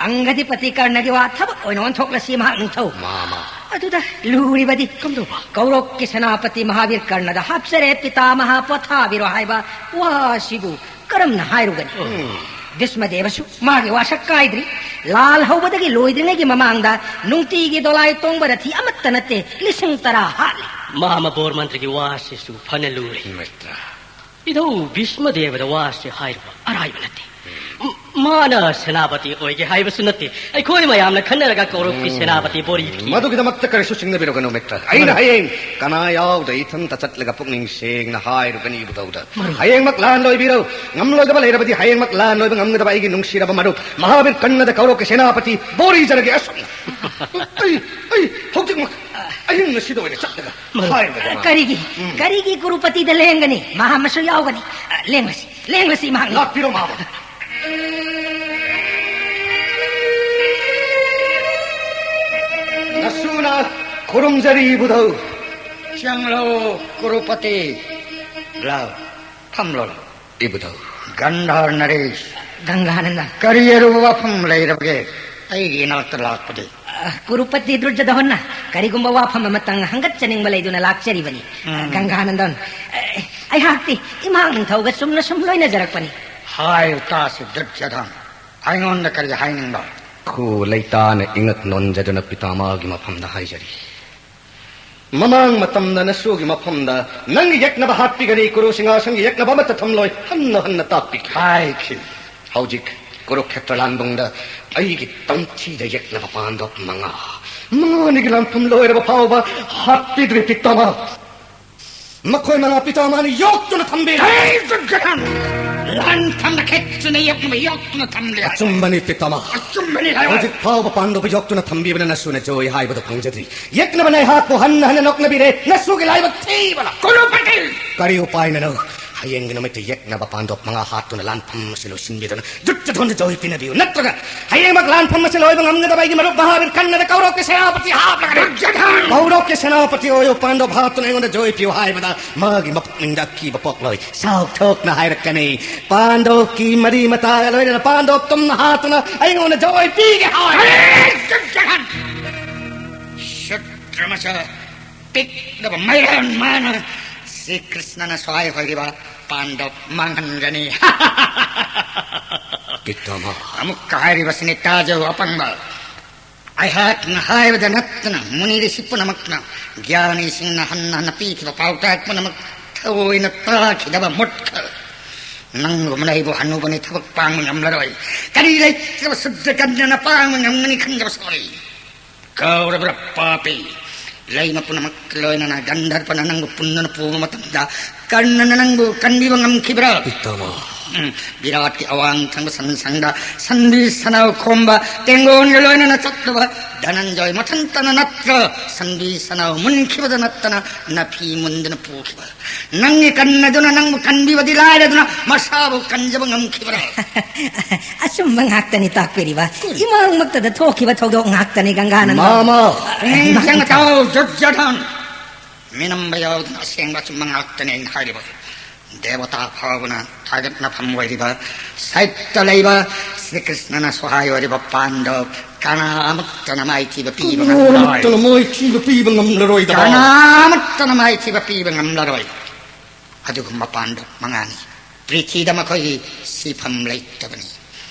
ꯑꯪꯒꯗꯤꯄꯇꯤ ꯀꯔꯅꯒꯤ ꯋꯥ ꯊꯕꯛ ꯑꯣꯏꯅ ꯑꯣꯟꯊꯣꯛꯂꯁꯤ, ꯃꯍꯥꯛ ꯅꯤꯡꯊꯧ꯫ ꯃꯥꯃ꯫ ꯑꯗꯨꯗ ꯂꯨꯔꯤꯕꯗꯤ ꯀꯝꯗꯧꯕ? ꯀꯧꯔꯣꯛꯀꯤ ꯁꯦꯅꯥꯄꯇꯤ ꯃꯍꯥꯕꯤꯔ ꯀꯔꯅꯗ ꯍꯥꯞꯆꯔꯦ, ꯄꯤꯇꯥꯃꯍꯥ, ꯄꯣꯊꯥꯕꯤꯔꯣ ꯍꯥꯏꯕ ꯋꯥꯁꯤꯕꯨ ꯀꯔꯝꯅ ꯍꯥꯏꯔꯨꯒꯅꯤ? ꯎꯝ꯫ ꯚꯤꯁꯃꯗꯦꯕꯁꯨ ꯃꯥꯒꯤ ꯋꯥꯁꯛ ꯀꯥꯏꯗ꯭ꯔꯤ꯫ ꯂꯥꯜ ꯍꯧꯕꯗꯒꯤ ꯂꯣꯏꯗ꯭ꯔꯤꯉꯩꯒꯤ ꯃꯃꯥꯡꯗ ꯅꯨꯡꯇꯤꯒꯤ ꯗꯣꯂꯥꯏ ꯇꯣꯡꯕ ꯔꯊꯤ ꯑꯃꯠꯇ ꯅꯠꯇꯦ, ꯂꯤꯁꯤꯡ ꯇꯔꯥ ꯍꯥꯠꯂꯤ꯫ ꯃꯥꯃ ꯕꯣꯔ ꯃꯟꯇ꯭ꯔꯤꯒꯤ ꯋꯥꯁꯤꯁꯨ ꯐꯅ ꯂꯨꯔꯦ꯫ ꯃꯤꯇ꯭ꯔ꯫ ꯏꯙꯧ ꯚꯤꯁꯃꯗꯦꯕꯗ ꯋꯥꯁꯤ ꯍꯥꯏꯔꯨꯕ ꯑꯔꯥꯏꯕ ꯅꯠꯇꯦ꯫ ꯎꯝ꯫ ꯃ-, ꯃꯥꯅ ꯁꯦꯅꯥꯄꯇꯤ ꯑꯣꯏꯒꯦ ꯍꯥꯏꯕꯁꯨ ꯅꯠꯇꯦ꯫ ꯑꯩꯈꯣꯏ ꯃꯌꯥꯝꯅ ꯈꯟꯅꯔꯒ ꯀꯧꯔꯛꯀꯤ ꯎꯝ꯫ ꯁꯦꯅꯥꯄꯇꯤ ꯕꯣꯔꯤ ꯄꯤ꯫ ꯃꯗꯨꯒꯤꯗꯃꯛꯇ ꯀꯔꯤꯁꯨ ꯆꯤꯡꯅꯕꯤꯔꯨꯒꯅꯨ, ꯃꯤꯇ꯭ꯔ꯫ ꯑꯩꯅ ꯃꯔꯨꯞ꯫ ꯍꯌꯦꯡ ꯀꯅꯥ ꯌꯥꯎꯗ ꯏꯊꯟꯇ ꯆꯠꯂꯒ ꯄꯨꯛꯅꯤꯡ ꯁꯦꯡꯅ ꯍꯥꯏꯔꯨꯒꯅꯤ, ꯏꯕꯨꯙꯧꯗ꯫ ꯃꯔꯨꯞ꯫ ꯍꯌꯦꯡꯃꯛ ꯂꯥꯟ ꯂꯣꯏꯕꯤꯔꯣ꯫ ꯉꯝꯂꯣꯏꯗꯕ ꯂꯩꯔꯕꯗꯤ ꯍꯌꯦꯡꯃꯛ ꯂꯥꯟ ꯂꯣꯏꯕ ꯉꯝꯒꯗꯕ ꯑꯩꯒꯤ ꯅꯨꯡꯁꯤꯔꯕ ꯃꯔꯨꯞ ꯃꯍꯥꯕꯤꯔ ꯀꯔꯅꯗ ꯀꯧꯔꯛꯀꯤ ꯁꯦꯅꯥꯄꯇꯤ ꯕꯣꯔꯤꯖꯔꯒꯦ꯫ ꯑꯁꯨꯝꯅ꯫ ꯑꯩ, ꯑꯩ ꯍꯧꯖꯤꯛꯃꯛ ꯑꯍꯤꯡ ꯑꯁꯤꯗ ꯑꯣꯏꯅ ꯆꯠꯂꯒ ꯃꯔꯨꯞ꯫ ꯍꯥꯏꯔꯒ ꯃꯥ ꯀꯔꯤꯒꯤ? ꯎꯝ꯫ ꯀꯔꯤꯒꯤ ꯀꯨꯔꯨꯄꯇꯤꯗ ꯂꯦꯡꯒꯅꯤ? ꯃꯍꯥꯛ ꯑꯃꯁꯨ ꯌꯥꯎꯒꯅꯤ꯫ ꯑ, ꯂꯦꯡꯂꯁꯤ, ꯂꯦꯡꯂꯁꯤ ꯃꯍꯥꯛꯅꯤ꯫ ꯂꯥꯛꯄꯤꯔꯣ, ꯃꯍꯥꯕꯂꯤ꯫ ꯅꯁꯨꯅ ꯈꯨꯔꯨꯝꯖꯔꯤ, ꯏꯕꯨꯙꯧ꯫ ꯆꯪꯂꯣ, ꯀꯨꯔꯨꯄꯇꯤ꯫ ꯂꯥꯎ, ꯐꯝꯂꯣ, ꯂꯥꯎ꯫ ꯏꯕꯨꯙꯧ꯫ ꯒꯟꯙꯥꯔ ꯅꯔꯦꯁ꯫ ꯒꯪꯒꯥꯅꯟꯗ꯫ ꯀꯔꯤ ꯑꯔꯨꯕ ꯋꯥꯐꯝ ꯂꯩꯔꯕꯒꯦ ꯑꯩꯒꯤ ꯏꯅꯥꯛꯇ ꯂꯥꯛꯄꯗꯤ? ꯑ, ꯀꯨꯔꯨꯄꯇꯤ ꯗꯨꯔꯖꯣꯙꯟꯅ ꯀꯔꯤꯒꯨꯝꯕ ꯋꯥꯐꯝ ꯑꯃꯇꯪ ꯍꯪꯒꯠꯆꯅꯤꯡꯕ ꯂꯩꯗꯨꯅ ꯂꯥꯛꯆꯔꯤꯕꯅꯤ꯫ ꯎꯝ꯫ ꯒꯪꯒꯥꯅꯟꯗꯟ, ꯑ, ꯑꯩꯍꯥꯛꯇꯤ ꯏꯃꯥ ꯅꯤꯡꯊꯧꯒ ꯆꯨꯝꯅ ꯁꯨꯝ ꯂꯣꯏꯅꯖꯔꯛꯄꯅꯤ꯫ ꯍꯥꯏꯌꯨ ꯇꯥꯁꯤ, ꯗꯨꯔꯖꯣꯙꯟ, ꯑꯩꯉꯣꯟꯗ ꯀꯔꯤ ꯍꯥꯏꯅꯤꯡꯕ? ꯈꯨ ꯂꯩꯇꯥꯅ ꯏꯉꯛ ꯅꯣꯟꯖꯗꯨꯅ ꯄꯤꯇꯥꯃꯍꯒꯤ ꯃꯐꯝꯗ ꯍꯥꯏꯖꯔꯤ꯫ ꯃꯃꯥꯡ ꯃꯇꯝꯗ ꯅꯁꯨꯒꯤ ꯃꯐꯝꯗ ꯅꯪꯒꯤ ꯌꯦꯛꯅꯕ ꯍꯥꯠꯄꯤꯒꯅꯤ, ꯀꯨꯔꯨ ꯁꯤꯡꯍꯥꯁꯟꯒꯤ ꯌꯦꯛꯅꯕ ꯑꯃꯠꯇ ꯊꯝꯂꯣꯏ ꯍꯟꯅ ꯍꯟꯅ ꯇꯥꯛꯄꯤꯈꯤ꯫ ꯍꯥꯏꯈꯤ꯫ ꯍꯧꯖꯤꯛ ꯀꯨꯔꯨꯈꯦꯇ꯭ꯔ ꯂꯥꯟꯕꯨꯡꯗ ꯑꯩꯒꯤ ꯇꯝꯊꯤꯗ ꯌꯦꯛꯅꯕ ꯄꯥꯟꯗꯣꯞ ꯃꯉꯥ, ꯃꯉꯥꯅꯤꯒꯤ ꯂꯥꯟꯐꯝ ꯂꯣꯏꯔꯕ ꯐꯥꯎꯕ ꯍꯥꯠꯄꯤꯗ꯭ꯔꯤ ꯄꯤꯇꯥꯃ꯫ ꯃꯈꯣꯏ ꯃꯉꯥ ꯄꯤꯇꯥꯃꯅ ꯌꯣꯛꯇꯨꯅ ꯊꯝꯕꯤ꯫ ꯂꯥꯟꯐꯝꯗ ꯈꯦꯠꯇꯨꯅ ꯌꯦꯛꯅꯕ ꯌꯣꯛꯇꯨꯅ ꯊꯝꯂꯤ꯫ ꯑꯆꯨꯝꯕꯅꯤ ꯄꯤꯇꯥꯃ꯫ ꯑꯆꯨꯝꯕꯅꯤ ꯍꯥꯏꯌꯣ꯫ ꯍꯧꯖꯤꯛ ꯐꯥꯎꯕ ꯄꯥꯟꯗꯣꯞ ꯌꯣꯛꯇꯨꯅ ꯊꯝꯕꯤꯕꯅ ꯅꯁꯨꯅ ꯖꯣꯏ ꯍꯥꯏꯕꯗꯨ ꯐꯪꯖꯗ꯭ꯔꯤ꯫ ꯌꯦꯛꯅꯕꯅ ꯑꯩꯍꯥꯛꯄꯨ ꯍꯟꯅ ꯍꯟꯅ ꯅꯣꯛꯅꯕꯤꯔꯦ꯫ ꯅꯁꯨꯒꯤ ꯂꯥꯏꯕꯛ ꯊꯤꯕꯅ꯫ ꯀꯨꯂꯨꯄꯇꯤ! ꯀꯔꯤ ꯎꯄꯥꯏꯅꯅꯣ? ꯍꯌꯦꯡꯒꯤ ꯅꯨꯃꯤꯠꯇ ꯌꯦꯛꯅꯕ ꯄꯥꯟꯗꯣꯞ ꯃꯉꯥ ꯍꯥꯠꯇꯨꯅ ꯂꯥꯟꯐꯝ ꯑꯁꯤ ꯂꯣꯏꯁꯤꯟꯕꯤꯗꯨꯅ ꯖꯨꯠ ꯖꯨꯠ ꯍꯣꯟꯗ ꯖꯣꯏ ꯄꯤꯅꯕꯤꯌꯨ꯫ ꯅꯠꯇ꯭ꯔꯒ ꯍꯌꯦꯡꯃꯛ ꯂꯥꯟꯐꯝ ꯑꯁꯤ ꯂꯣꯏꯕ ꯉꯝꯒꯗꯕ ꯑꯩꯒꯤ ꯃꯔꯨꯞ ꯃꯍꯥꯕꯤꯔ ꯀꯟꯅꯗ ꯀꯧꯔꯛꯀꯦ ꯁꯦꯅꯥꯄꯇꯤ ꯍꯥꯞꯂꯒꯅꯤ꯫ ꯖꯨꯠ ꯍꯣꯟ! ꯀꯧꯔꯛꯀꯦ ꯁꯦꯅꯥꯄꯇꯤ ꯑꯣꯏꯌꯨ, ꯄꯥꯟꯗꯣꯞ ꯍꯥꯠꯇꯨꯅ ꯑꯩꯉꯣꯟꯗ ꯖꯣꯏ ꯄꯤꯌꯨ ꯍꯥꯏꯕꯗ ꯃꯥꯒꯤ ꯃꯄꯨꯛꯅꯤꯡꯗ ꯑꯀꯤꯕ ꯄꯣꯛꯂꯣꯏ꯫ ꯁꯥꯎꯊꯣꯛꯅ ꯍꯥꯏꯔꯛꯀꯅꯤ, "ꯄꯥꯟꯗꯣꯞꯀꯤ ꯃꯔꯤ ꯃꯇꯥꯒ ꯂꯣꯏꯅꯅ ꯄꯥꯟꯗꯣꯞ ꯇꯨꯝꯅ ꯍꯥꯠꯇꯨꯅ ꯑꯩꯉꯣꯟꯗ ꯖꯣꯏ ꯄꯤꯒꯦ ꯍꯥꯏ!" ꯑꯦ, ꯖꯨꯠ ꯍꯣꯟ! ꯁꯨꯠꯇ꯭ꯔꯃꯁꯨ ꯄꯤꯛꯂꯕ ꯃꯩꯔꯥꯟ ꯃꯥꯅ ꯁ꯭ꯔꯤ ꯀ꯭ꯔꯤꯁꯅꯅ ꯁ꯭ꯋꯥꯏ ꯍꯣꯏꯔꯤꯕ ꯄꯥꯟꯗꯣꯞ ꯃꯥꯡꯍꯟꯒꯅꯤ꯫ ꯄꯤꯇꯥꯃ꯫ ꯑꯃꯨꯛꯀ ꯍꯥꯏꯔꯤꯕꯁꯤꯅꯤ ꯇꯥꯖꯧ ꯑꯄꯪꯕ꯫ ꯑꯩꯍꯥꯛꯅ ꯍꯥꯏꯕꯗ ꯅꯠꯇꯅ ꯃꯨꯅꯤ ꯔꯤꯁꯤ ꯄꯨꯝꯅꯃꯛꯅ, ꯒ꯭ꯌꯥꯅꯤꯁꯤꯡꯅ ꯍꯟꯅ ꯍꯟꯅ ꯄꯤꯈꯤꯕ ꯄꯥꯎꯇꯥꯛ ꯄꯨꯝꯅꯃꯛ ꯊꯑꯣꯏꯅ ꯇꯥꯈꯤꯗꯕ ꯃꯨꯠꯈ꯫ ꯅꯪꯒꯨꯝꯕꯅ ꯑꯩꯕꯨ ꯍꯅꯨꯕꯅꯤ ꯊꯕꯛ ꯄꯥꯡꯕ ꯉꯝꯂꯔꯣꯏ꯫ ꯀꯔꯤ ꯂꯩꯇ꯭ꯔꯕ ꯁꯨꯗ꯭ꯔ ꯀꯟꯌꯥꯅ ꯄꯥꯡꯕ ꯉꯝꯒꯅꯤ ꯈꯟꯖꯕ ꯁꯣꯔꯤ꯫ ꯀꯥꯎꯔꯕ꯭ꯔꯥ ꯄꯥꯄꯤ? ꯂꯩꯃ ꯄꯨꯝꯅꯃꯛ ꯂꯣꯏꯅꯅ ꯒꯟꯙꯔꯕꯅ ꯅꯪꯕꯨ ꯄꯨꯟꯗꯨꯅ ꯄꯨꯕ ꯃꯇꯝꯗ ꯀꯔꯅꯅ ꯅꯪꯕꯨ ꯀꯟꯕꯤꯕ ꯉꯝꯈꯤꯕ꯭ꯔꯥ? ꯄꯤꯇꯥꯃ꯫ ꯎꯝ, ꯕꯤꯔꯥꯠꯀꯤ ꯑꯋꯥꯡ ꯊꯪꯕ ꯁꯟꯁꯪꯗ ꯁꯟꯕꯤ ꯁꯅꯥꯎ ꯈꯣꯝꯕ ꯇꯦꯡꯒꯣꯟꯒ ꯂꯣꯏꯅꯅ ꯆꯠꯂꯨꯕ ꯙꯅꯟꯖꯣꯏ ꯃꯊꯟꯇꯅ ꯅꯠꯇ꯭ꯔ ꯁꯟꯕꯤ ꯁꯅꯥꯎ ꯃꯨꯟꯈꯤꯕꯗ ꯅꯠꯇꯅ ꯅꯐꯤ ꯃꯨꯟꯗꯨꯅ ꯄꯨꯈꯤꯕ? ꯅꯪꯒꯤ ꯀꯟꯅꯗꯨꯅ ꯅꯪꯕꯨ ꯀꯟꯕꯤꯕꯗꯤ ꯂꯥꯏꯔꯗꯨꯅ ꯃꯁꯥꯕꯨ ꯀꯟꯖꯕ ꯉꯝꯈꯤꯕ꯭ꯔꯥ? ꯑꯆꯨꯝꯕ ꯉꯥꯛꯇꯅꯤ ꯇꯥꯛꯄꯤꯔꯤꯕ꯫ ꯏꯃꯥꯡꯃꯛꯇꯗ ꯊꯣꯛꯈꯤꯕ ꯊꯧꯗꯣꯛ ꯉꯥꯛꯇꯅꯤ ꯒꯪꯒꯥꯅꯟꯗ꯫ ꯃꯥꯃ꯫ ꯄꯨꯛꯅꯤꯡ ꯆꯪꯅ ꯇꯥꯎ, ꯖꯨꯠꯖꯗꯥꯟ꯫ ꯃꯤꯅꯝꯕ ꯌꯥꯎꯗꯅ ꯑꯁꯦꯡꯕ ꯑꯆꯨꯝꯕ ꯉꯥꯛꯇꯅꯤ ꯑꯩꯅ ꯍꯥꯏꯔꯤꯕ꯫ ꯗꯦꯕꯇꯥ ꯐꯥꯎꯕꯅ ꯊꯥꯒꯠꯅꯐꯝ ꯑꯣꯏꯔꯤꯕ ꯁꯥꯍꯤꯠꯇ ꯂꯩꯕ ꯁ꯭ꯔꯤ ꯀ꯭ꯔꯤꯁꯅꯅ ꯁꯍꯥꯏ ꯑꯣꯏꯔꯤꯕ ꯄꯥꯟꯗꯕ ꯀꯅꯥ ꯑꯃꯠꯇꯅ ꯃꯥꯏꯊꯤꯕ ꯄꯤꯕ ꯉꯝꯂꯔꯣꯏ꯫ ꯃꯣꯏꯊꯤꯕ ꯄꯤꯕ ꯉꯝꯂꯔꯣꯏꯗꯕ꯫ ꯀꯅꯥ ꯑꯃꯠꯇꯅ ꯃꯥꯏꯊꯤꯕ ꯄꯤꯕ ꯉꯝꯂꯔꯣꯏ꯫ ꯑꯗꯨꯒꯨꯝꯕ ꯄꯥꯟꯗꯕ ꯃꯉꯥꯅꯤ ꯄ꯭ꯔꯤꯊꯤꯗ ꯃꯈꯣꯏꯒꯤ ꯁꯤꯐꯝ ꯂꯩꯇꯕꯅꯤ꯫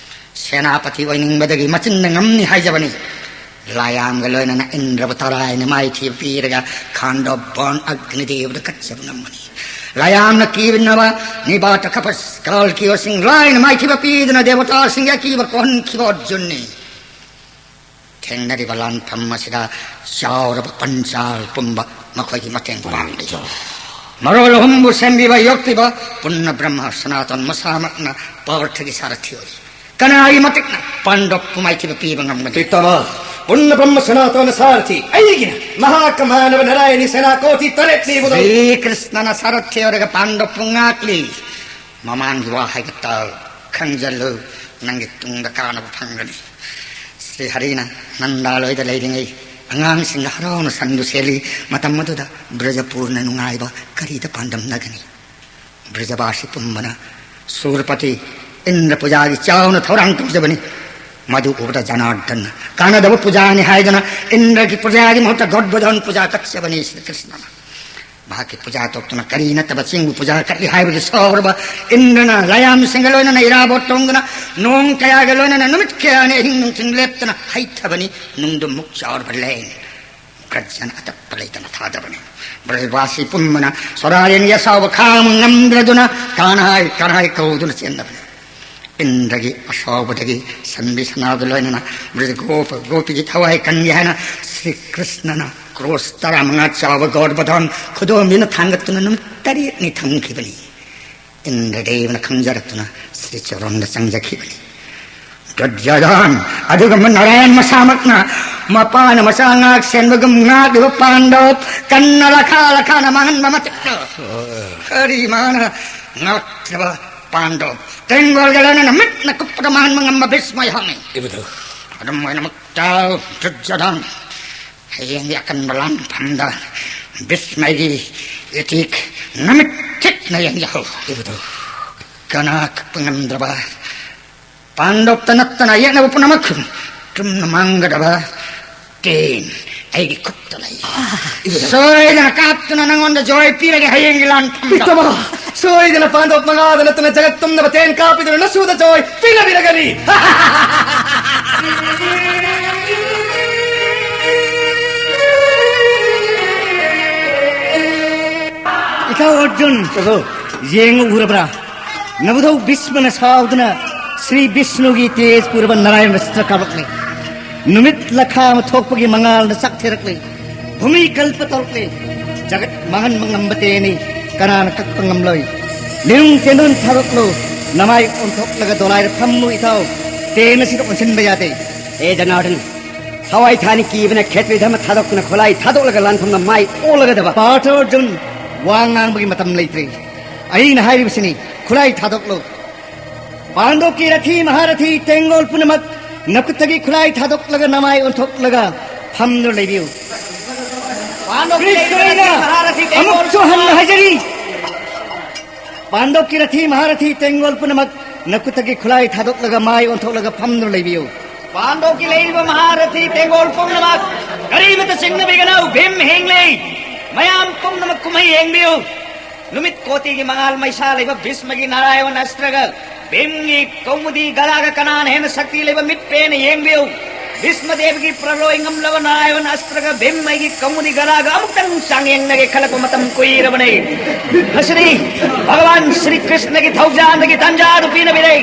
ꯁꯦꯅꯥꯄꯇꯤ ꯑꯣꯏꯅꯤꯡꯕꯗꯒꯤ ꯃꯆꯤꯟꯅ ꯉꯝꯅꯤ ꯍꯥꯏꯖꯕꯅꯤ꯫ ꯂꯥꯏꯌꯥꯝꯒ ꯂꯣꯏꯅꯅ ꯏꯟꯗ꯭ꯔꯕꯨ ꯇꯔꯥꯏꯅ ꯃꯥꯏꯊꯤꯕ ꯄꯤꯔꯒ ꯈꯥꯟꯗꯣ ꯕꯣꯟ ꯑꯒ꯭ꯅꯤꯗꯦꯕꯗ ꯀꯠꯆꯕ ꯉꯝꯒꯅꯤ꯫ ꯂꯥꯏꯌꯥꯝꯅ ꯀꯤꯕꯤꯅꯕ ꯅꯤꯕꯥꯇ ꯀꯄꯁ ꯀꯥꯜ ꯀꯤꯌꯣꯁꯤꯡ ꯂꯥꯏꯅ ꯃꯥꯏꯊꯤꯕ ꯄꯤꯗꯨꯅ ꯗꯦꯕꯇꯥꯁꯤꯡꯒꯤ ꯑꯀꯤꯕ ꯀꯣꯛꯍꯟꯈꯤꯕ ꯑꯔꯖꯨꯟꯅꯤ꯫ ꯊꯦꯡꯅꯔꯤꯕ ꯂꯥꯟꯐꯝ ꯑꯁꯤꯗ ꯆꯥꯎꯔꯕ ꯄꯟꯆꯥꯜ ꯄꯨꯝꯕ ꯃꯈꯣꯏꯒꯤ ꯃꯇꯦꯡ ꯄꯥꯡꯂꯤ꯫ ꯃꯔꯣꯜ ꯑꯍꯨꯝꯕꯨ ꯁꯦꯝꯕꯤꯕ ꯌꯣꯛꯄꯤꯕ ꯄꯨꯟꯅ ꯕ꯭ꯔꯍ꯭ꯃ ꯁꯅꯥꯇꯟ ꯃꯁꯥꯃꯛꯅ ꯄꯥꯔꯊꯒꯤ ꯁꯥꯔꯊꯤ ꯑꯣꯏꯔꯤ꯫ ꯀꯅꯥꯒꯤ ꯃꯇꯤꯛꯅ ꯄꯥꯟꯗꯕꯄꯨ ꯃꯥꯏꯊꯤꯕ ꯄꯤꯕ ꯉꯝꯒꯅꯤ? ꯄꯤꯇꯥꯃꯍ, ꯄꯨꯟꯅ ꯕ꯭ꯔꯍ꯭ꯃ ꯁꯅꯥꯇꯅ ꯁꯥꯔꯊꯤ ꯑꯩꯒꯤꯅ ꯃꯍꯥꯀꯃꯥꯅꯕ ꯅꯥꯔꯥꯌꯅꯤ ꯁꯦꯅꯥ ꯀꯣꯇꯤ ꯇꯔꯦꯠ ꯄꯤꯕꯗꯣ꯫ ꯁ꯭ꯔꯤ ꯀ꯭ꯔꯤꯁꯅꯅ ꯁꯥꯔꯊꯤ ꯑꯣꯏꯔꯒ ꯄꯥꯟꯗꯕꯄꯨ ꯉꯥꯛꯂꯤ꯫ ꯃꯃꯥꯡꯒꯤ ꯋꯥꯍꯩꯒ ꯇꯥꯎ, ꯈꯪꯖꯜꯂꯨ, ꯅꯪꯒꯤ ꯇꯨꯡꯗ ꯀꯥꯟꯅꯕ ꯐꯪꯒꯅꯤ꯫ ꯁ꯭ꯔꯤ ꯍꯔꯤꯅ ꯅꯟꯗꯥ ꯂꯣꯏꯗ ꯂꯩꯔꯤꯉꯩ ꯑꯉꯥꯡꯁꯤꯡꯒ ꯍꯔꯥꯎꯅ ꯁꯟꯗꯨ ꯁꯦꯜꯂꯤ꯫ ꯃꯇꯝ ꯑꯗꯨꯗ ꯕ꯭ꯔꯖꯄꯨꯔꯅ ꯅꯨꯡꯉꯥꯏꯕ ꯀꯔꯤꯗ ꯄꯥꯟꯗꯝꯅꯒꯅꯤ? ꯕ꯭ꯔꯖꯕꯥꯁꯤ ꯄꯨꯝꯕꯅ ꯁꯨꯔꯄꯇꯤ ꯏꯟꯗ꯭ꯔ ꯄꯨꯖꯥꯒꯤ ꯆꯥꯎꯅ ꯊꯧꯔꯥꯡ ꯇꯧꯖꯕꯅꯤ꯫ ꯃꯗꯨ ꯎꯕꯗ ꯖꯅꯥꯔꯗꯟꯅ ꯀꯥꯟꯅꯗꯕ ꯄꯨꯖꯥꯅꯤ ꯍꯥꯏꯗꯨꯅ ꯏꯟꯗ꯭ꯔꯒꯤ ꯄꯨꯖꯥꯒꯤ ꯃꯍꯨꯠꯇ ꯒꯣꯗꯕꯣꯙꯟ ꯄꯨꯖꯥ ꯀꯠꯆꯕꯅꯤ ꯁ꯭ꯔꯤ ꯀ꯭ꯔꯤꯁꯅꯅ꯫ ꯃꯍꯥꯛꯀꯤ ꯄꯨꯖꯥ ꯇꯣꯛꯇꯨꯅ ꯀꯔꯤ ꯅꯠꯇꯕ ꯆꯤꯡꯕꯨ ꯄꯨꯖꯥ ꯀꯠꯂꯤ ꯍꯥꯏꯕꯒꯤ ꯁꯥꯎꯔꯕ ꯏꯟꯗ꯭ꯔꯅ ꯂꯥꯏꯌꯥꯝꯁꯤꯡꯒ ꯂꯣꯏꯅꯅ ꯏꯔꯥꯕꯣꯠ ꯇꯣꯡꯗꯨꯅ ꯅꯣꯡ ꯀꯌꯥꯒ ꯂꯣꯏꯅꯅ ꯅꯨꯃꯤꯠ ꯀꯌꯥꯅꯤ ꯑꯍꯤꯡ ꯅꯨꯡꯊꯤꯜ ꯂꯦꯞꯇꯅ ꯍꯩꯊꯕꯅꯤ꯫ ꯅꯨꯡꯗꯨ ꯃꯨꯛ ꯆꯥꯎꯔꯕ ꯂꯦꯟ ꯒ꯭ꯔꯖꯅ ꯑꯇꯞꯄ ꯂꯩꯇꯅ ꯊꯥꯗꯕꯅꯤ꯫ ꯕ꯭ꯔꯖꯕꯥꯁꯤ ꯄꯨꯝꯕꯅ ꯁꯣꯔꯥꯔꯦꯟꯒꯤ ꯑꯁꯥꯎꯕ ꯈꯥꯡꯕ ꯉꯝꯗ꯭ꯔꯗꯨꯅ ꯀꯥꯟꯍꯥꯏ ꯀꯥꯟꯍꯥꯏ ꯀꯧꯗꯨꯅ ꯆꯦꯟꯅꯕꯅꯤ꯫ ꯏꯟꯗ꯭ꯔꯒꯤ ꯑꯁꯥꯎꯕꯗꯒꯤ ꯁꯟꯕꯤ ꯁꯅꯥꯗꯨ ꯂꯣꯏꯅꯅ ꯕ꯭ꯔꯖ ꯒꯣꯄ ꯒꯣꯄꯤꯒꯤ ꯊꯋꯥꯏ ꯀꯟꯒꯦ ꯍꯥꯏꯅ ꯁ꯭ꯔꯤ ꯀ꯭ꯔꯤꯁꯅꯅ ꯀ꯭ꯔꯣꯁ ꯇꯔꯥꯃꯉꯥ ꯆꯥꯎꯕ ꯒꯣꯔꯕꯙꯟ ꯈꯨꯗꯣꯝꯕꯤꯅ ꯊꯥꯡꯒꯠꯇꯨꯅ ꯅꯨꯃꯤꯠ ꯇꯔꯦꯠꯅꯤ ꯊꯝꯈꯤꯕꯅꯤ꯫ ꯏꯟꯗ꯭ꯔꯗꯦꯕꯅ ꯈꯪꯖꯔꯛꯇꯨꯅ ꯁ꯭ꯔꯤ ꯆꯔꯣꯟꯗ ꯆꯪꯖꯈꯤꯕꯅꯤ꯫ ꯗꯨꯔꯖꯣꯙꯟ, ꯑꯗꯨꯒꯨꯝꯕ ꯅꯥꯔꯥꯌꯟ ꯃꯁꯥꯃꯛꯅ ꯃꯄꯥꯅ ꯃꯆꯥ ꯉꯥꯛ ꯁꯦꯟꯕꯒꯨꯝ ꯉꯥꯛꯂꯤꯕ ꯄꯥꯟꯗꯕ ꯀꯟꯅ ꯂꯈꯥ ꯂꯈꯥꯅ ꯃꯥꯡꯍꯟꯕ ꯃꯇꯤꯛꯇ ꯀꯔꯤ ꯃꯥꯅ ꯉꯥꯛꯇ꯭ꯔꯕ ꯄꯥꯟꯗꯕ ꯇꯦꯡꯒꯣꯜꯒ ꯂꯣꯏꯅꯅ ꯃꯤꯠꯅ ꯀꯨꯞꯄꯗ ꯃꯥꯡꯍꯟꯕ ꯉꯝꯕ ꯚꯤꯁꯃ ꯑꯩꯍꯥꯛꯅꯤ꯫ ꯏꯕꯨꯙꯧ꯫ ꯑꯗꯨꯝ ꯑꯣꯏꯅꯃꯛ ꯇꯥꯎ, ꯗꯨꯔꯖꯣꯙꯟ꯫ ꯍꯌꯦꯡꯒꯤ ꯑꯀꯟꯕ ꯂꯥꯟꯐꯝꯗ ꯚꯤꯁꯃꯒꯤ ꯏꯇꯤꯛ ꯅꯨꯃꯤꯠ ꯊꯤꯠꯅ ꯌꯦꯡꯖꯍꯧ꯫ ꯏꯕꯨꯙꯧ꯫ ꯀꯅꯥ ꯀꯛꯄ ꯉꯝꯗ꯭ꯔꯕ ꯄꯥꯟꯗꯣꯞꯇ ꯅꯠꯇꯅ ꯌꯦꯛꯅꯕ ꯄꯨꯝꯅꯃꯛ ꯆꯨꯝꯅ ꯃꯥꯡꯒꯗꯕ ꯇꯦꯟ ꯑꯩꯒꯤ ꯈꯨꯠꯇ ꯂꯩ꯫ ꯏꯕꯨꯙꯧ꯫ ꯁꯣꯏꯗꯅ ꯀꯥꯞꯇꯨꯅ ꯅꯉꯣꯟꯗ ꯖꯣꯏ ꯄꯤꯔꯒꯦ ꯍꯌꯦꯡꯒꯤ ꯂꯥꯟꯐꯝꯗ꯫ ꯄꯤꯇꯥꯃꯍ, ꯁꯣꯏꯗꯅ ꯄꯥꯟꯗꯣꯞ ꯃꯉꯥꯗ ꯅꯠꯇꯅ ꯖꯒꯠ ꯇꯨꯝꯅꯕ ꯇꯦꯟ ꯀꯥꯞꯄꯤꯗꯨꯅ ꯅꯁꯨꯗ ꯖꯣꯏ ꯄꯤꯅꯕꯤꯔꯒꯅꯤ꯫ ꯑꯔꯖꯨꯟ, ꯌꯦꯡꯉꯨ, ꯎꯔꯕ꯭ꯔꯥ? ꯅꯕꯙꯧ ꯚꯤꯁꯃꯅ ꯁꯥꯎꯗꯨꯅ ꯁ꯭ꯔꯤ ꯕꯤꯁꯅꯨꯒꯤ ꯇꯦꯖ ꯄꯨꯔꯕ ꯅꯥꯔꯥꯌꯟ ꯑꯁꯇ꯭ꯔ ꯀꯥꯞꯂꯛꯂꯦ꯫ ꯅꯨꯃꯤꯠ ꯂꯈꯥ ꯑꯃ ꯊꯣꯛꯄꯒꯤ ꯃꯉꯥꯜꯅ ꯆꯥꯛꯊꯦꯔꯛꯂꯦ꯫ ꯚꯨꯃꯤ ꯀꯜꯄ ꯇꯧꯔꯛꯂꯦ꯫ ꯖꯒꯠ ꯃꯥꯡꯍꯟꯕ ꯉꯝꯕ ꯇꯦꯅꯤ, ꯀꯅꯥꯅ ꯀꯛꯄ ꯉꯝꯂꯣꯏ? ꯂꯤꯔꯨꯡ ꯇꯦꯟꯗꯨꯟ ꯊꯥꯗꯣꯛꯂꯨ, ꯅꯃꯥꯏ ꯑꯣꯟꯊꯣꯛꯂꯒ ꯗꯣꯂꯥꯏꯗ ꯐꯝꯃꯨ ꯏꯊꯥꯎ꯫ ꯇꯦꯟ ꯑꯁꯤꯗ ꯑꯣꯟꯁꯤꯟꯕ ꯌꯥꯗꯦ꯫ ꯍꯦ ꯖꯅꯥꯔꯗꯟ, ꯊꯋꯥꯏ ꯊꯥꯅ ꯀꯤꯕꯅ ꯈꯦꯇ꯭ꯔꯤ ꯙꯔꯃ ꯊꯥꯗꯣꯛꯇꯨꯅ ꯈꯨꯠꯂꯥꯏ ꯊꯥꯗꯣꯛꯂꯒ ꯂꯥꯟꯐꯝꯗ ꯃꯥꯏ ꯑꯣꯜꯂꯒꯗꯕ꯫ ꯄꯥꯔꯊ ꯑꯔꯖꯨꯟ, ꯋꯥ ꯉꯥꯡꯕꯒꯤ ꯃꯇꯝ ꯂꯩꯇ꯭ꯔꯦ꯫ ꯑꯩꯅ ꯍꯥꯏꯔꯤꯕꯁꯤꯅꯤ, ꯈꯨꯠꯂꯥꯏ ꯊꯥꯗꯣꯛꯂꯨ꯫ ꯄꯥꯟꯗꯣꯞꯀꯤ ꯔꯊꯤ ꯃꯍꯥꯔꯊꯤ ꯇꯦꯡꯒꯣꯜ ꯄꯨꯝꯅꯃꯛ ꯅꯈꯨꯠꯇꯒꯤ ꯈꯨꯠꯂꯥꯏ ꯊꯥꯗꯣꯛꯂꯒ ꯅꯃꯥꯏ ꯑꯣꯟꯊꯣꯛꯂꯒ ꯐꯝꯗꯨꯅ ꯂꯩꯕꯤꯌꯨ꯫ ꯄꯥꯟꯗꯣꯞꯀꯤ ꯀ꯭ꯔꯤꯁꯇꯣ, ꯑꯩꯅ ꯃꯍꯥꯔꯊꯤ ꯇꯦꯡꯒꯣꯜ ꯑꯃꯨꯛꯁꯨ ꯍꯟꯅ ꯍꯥꯏꯖꯔꯤ, ꯄꯥꯟꯗꯣꯞꯀꯤ ꯔꯊꯤ ꯃꯍꯥꯔꯊꯤ ꯇꯦꯡꯒꯣꯜ ꯄꯨꯝꯅꯃꯛ ꯅꯈꯨꯠꯇꯒꯤ ꯈꯨꯠꯂꯥꯏ ꯊꯥꯗꯣꯛꯂꯒ ꯃꯥꯏ ꯑꯣꯟꯊꯣꯛꯂꯒ ꯐꯝꯗꯨꯅ ꯂꯩꯕꯤꯌꯨ꯫ ꯄꯥꯟꯗꯣꯞꯀꯤ ꯂꯩꯔꯤꯕ ꯃꯍꯥꯔꯊꯤ ꯇꯦꯡꯒꯣꯜ ꯄꯨꯝꯅꯃꯛ ꯀꯔꯤꯃꯇ ꯆꯤꯡꯅꯕꯤꯒꯅꯨ, ꯚꯤꯝ ꯍꯤꯡꯂꯤ꯫ ꯃꯌꯥꯝ ꯄꯨꯝꯅꯃꯛ ꯀꯨꯝꯍꯩ ꯌꯦꯡꯕꯤꯌꯨ꯫ ꯅꯨꯃꯤꯠ ꯀꯣꯇꯤꯒꯤ ꯃꯉꯥꯜ ꯃꯩꯁꯥ ꯂꯩꯕ ꯚꯤꯁꯃꯒꯤ ꯅꯥꯔꯥꯌꯟ ꯑꯁꯇ꯭ꯔꯒ ꯚꯤꯝꯒꯤ ꯀꯧꯃꯨꯗꯤ ꯒꯗꯥꯒ ꯀꯅꯥꯅ ꯍꯦꯟꯅ ꯁꯛꯇꯤ ꯂꯩꯕ ꯃꯤꯠ ꯄꯦꯟꯅ ꯌꯦꯡꯕꯤꯌꯨ꯫ ꯚꯤꯁꯃ ꯗꯦꯕꯒꯤ ꯄ꯭ꯔꯂꯣꯏ ꯉꯝꯂꯕ ꯅꯥꯔꯥꯌꯟ ꯑꯁꯇ꯭ꯔꯒ ꯚꯤꯝ ꯑꯩꯒꯤ ꯀꯧꯃꯨꯗꯤ ꯒꯗꯥꯒ ꯑꯃꯨꯛꯇꯪ ꯆꯥꯡꯌꯦꯡꯅꯒꯦ ꯈꯜꯂꯛꯄ ꯃꯇꯝ ꯀꯨꯏꯔꯕꯅꯤ꯫ ꯉꯁꯤꯗꯤ ꯚꯒꯋꯥꯟ ꯁ꯭ꯔꯤ ꯀ꯭ꯔꯤꯁꯅꯒꯤ ꯊꯧꯖꯥꯜꯗꯒꯤ ꯇꯥꯟꯖꯥ ꯑꯗꯨ ꯄꯤꯅꯕꯤꯔꯦ꯫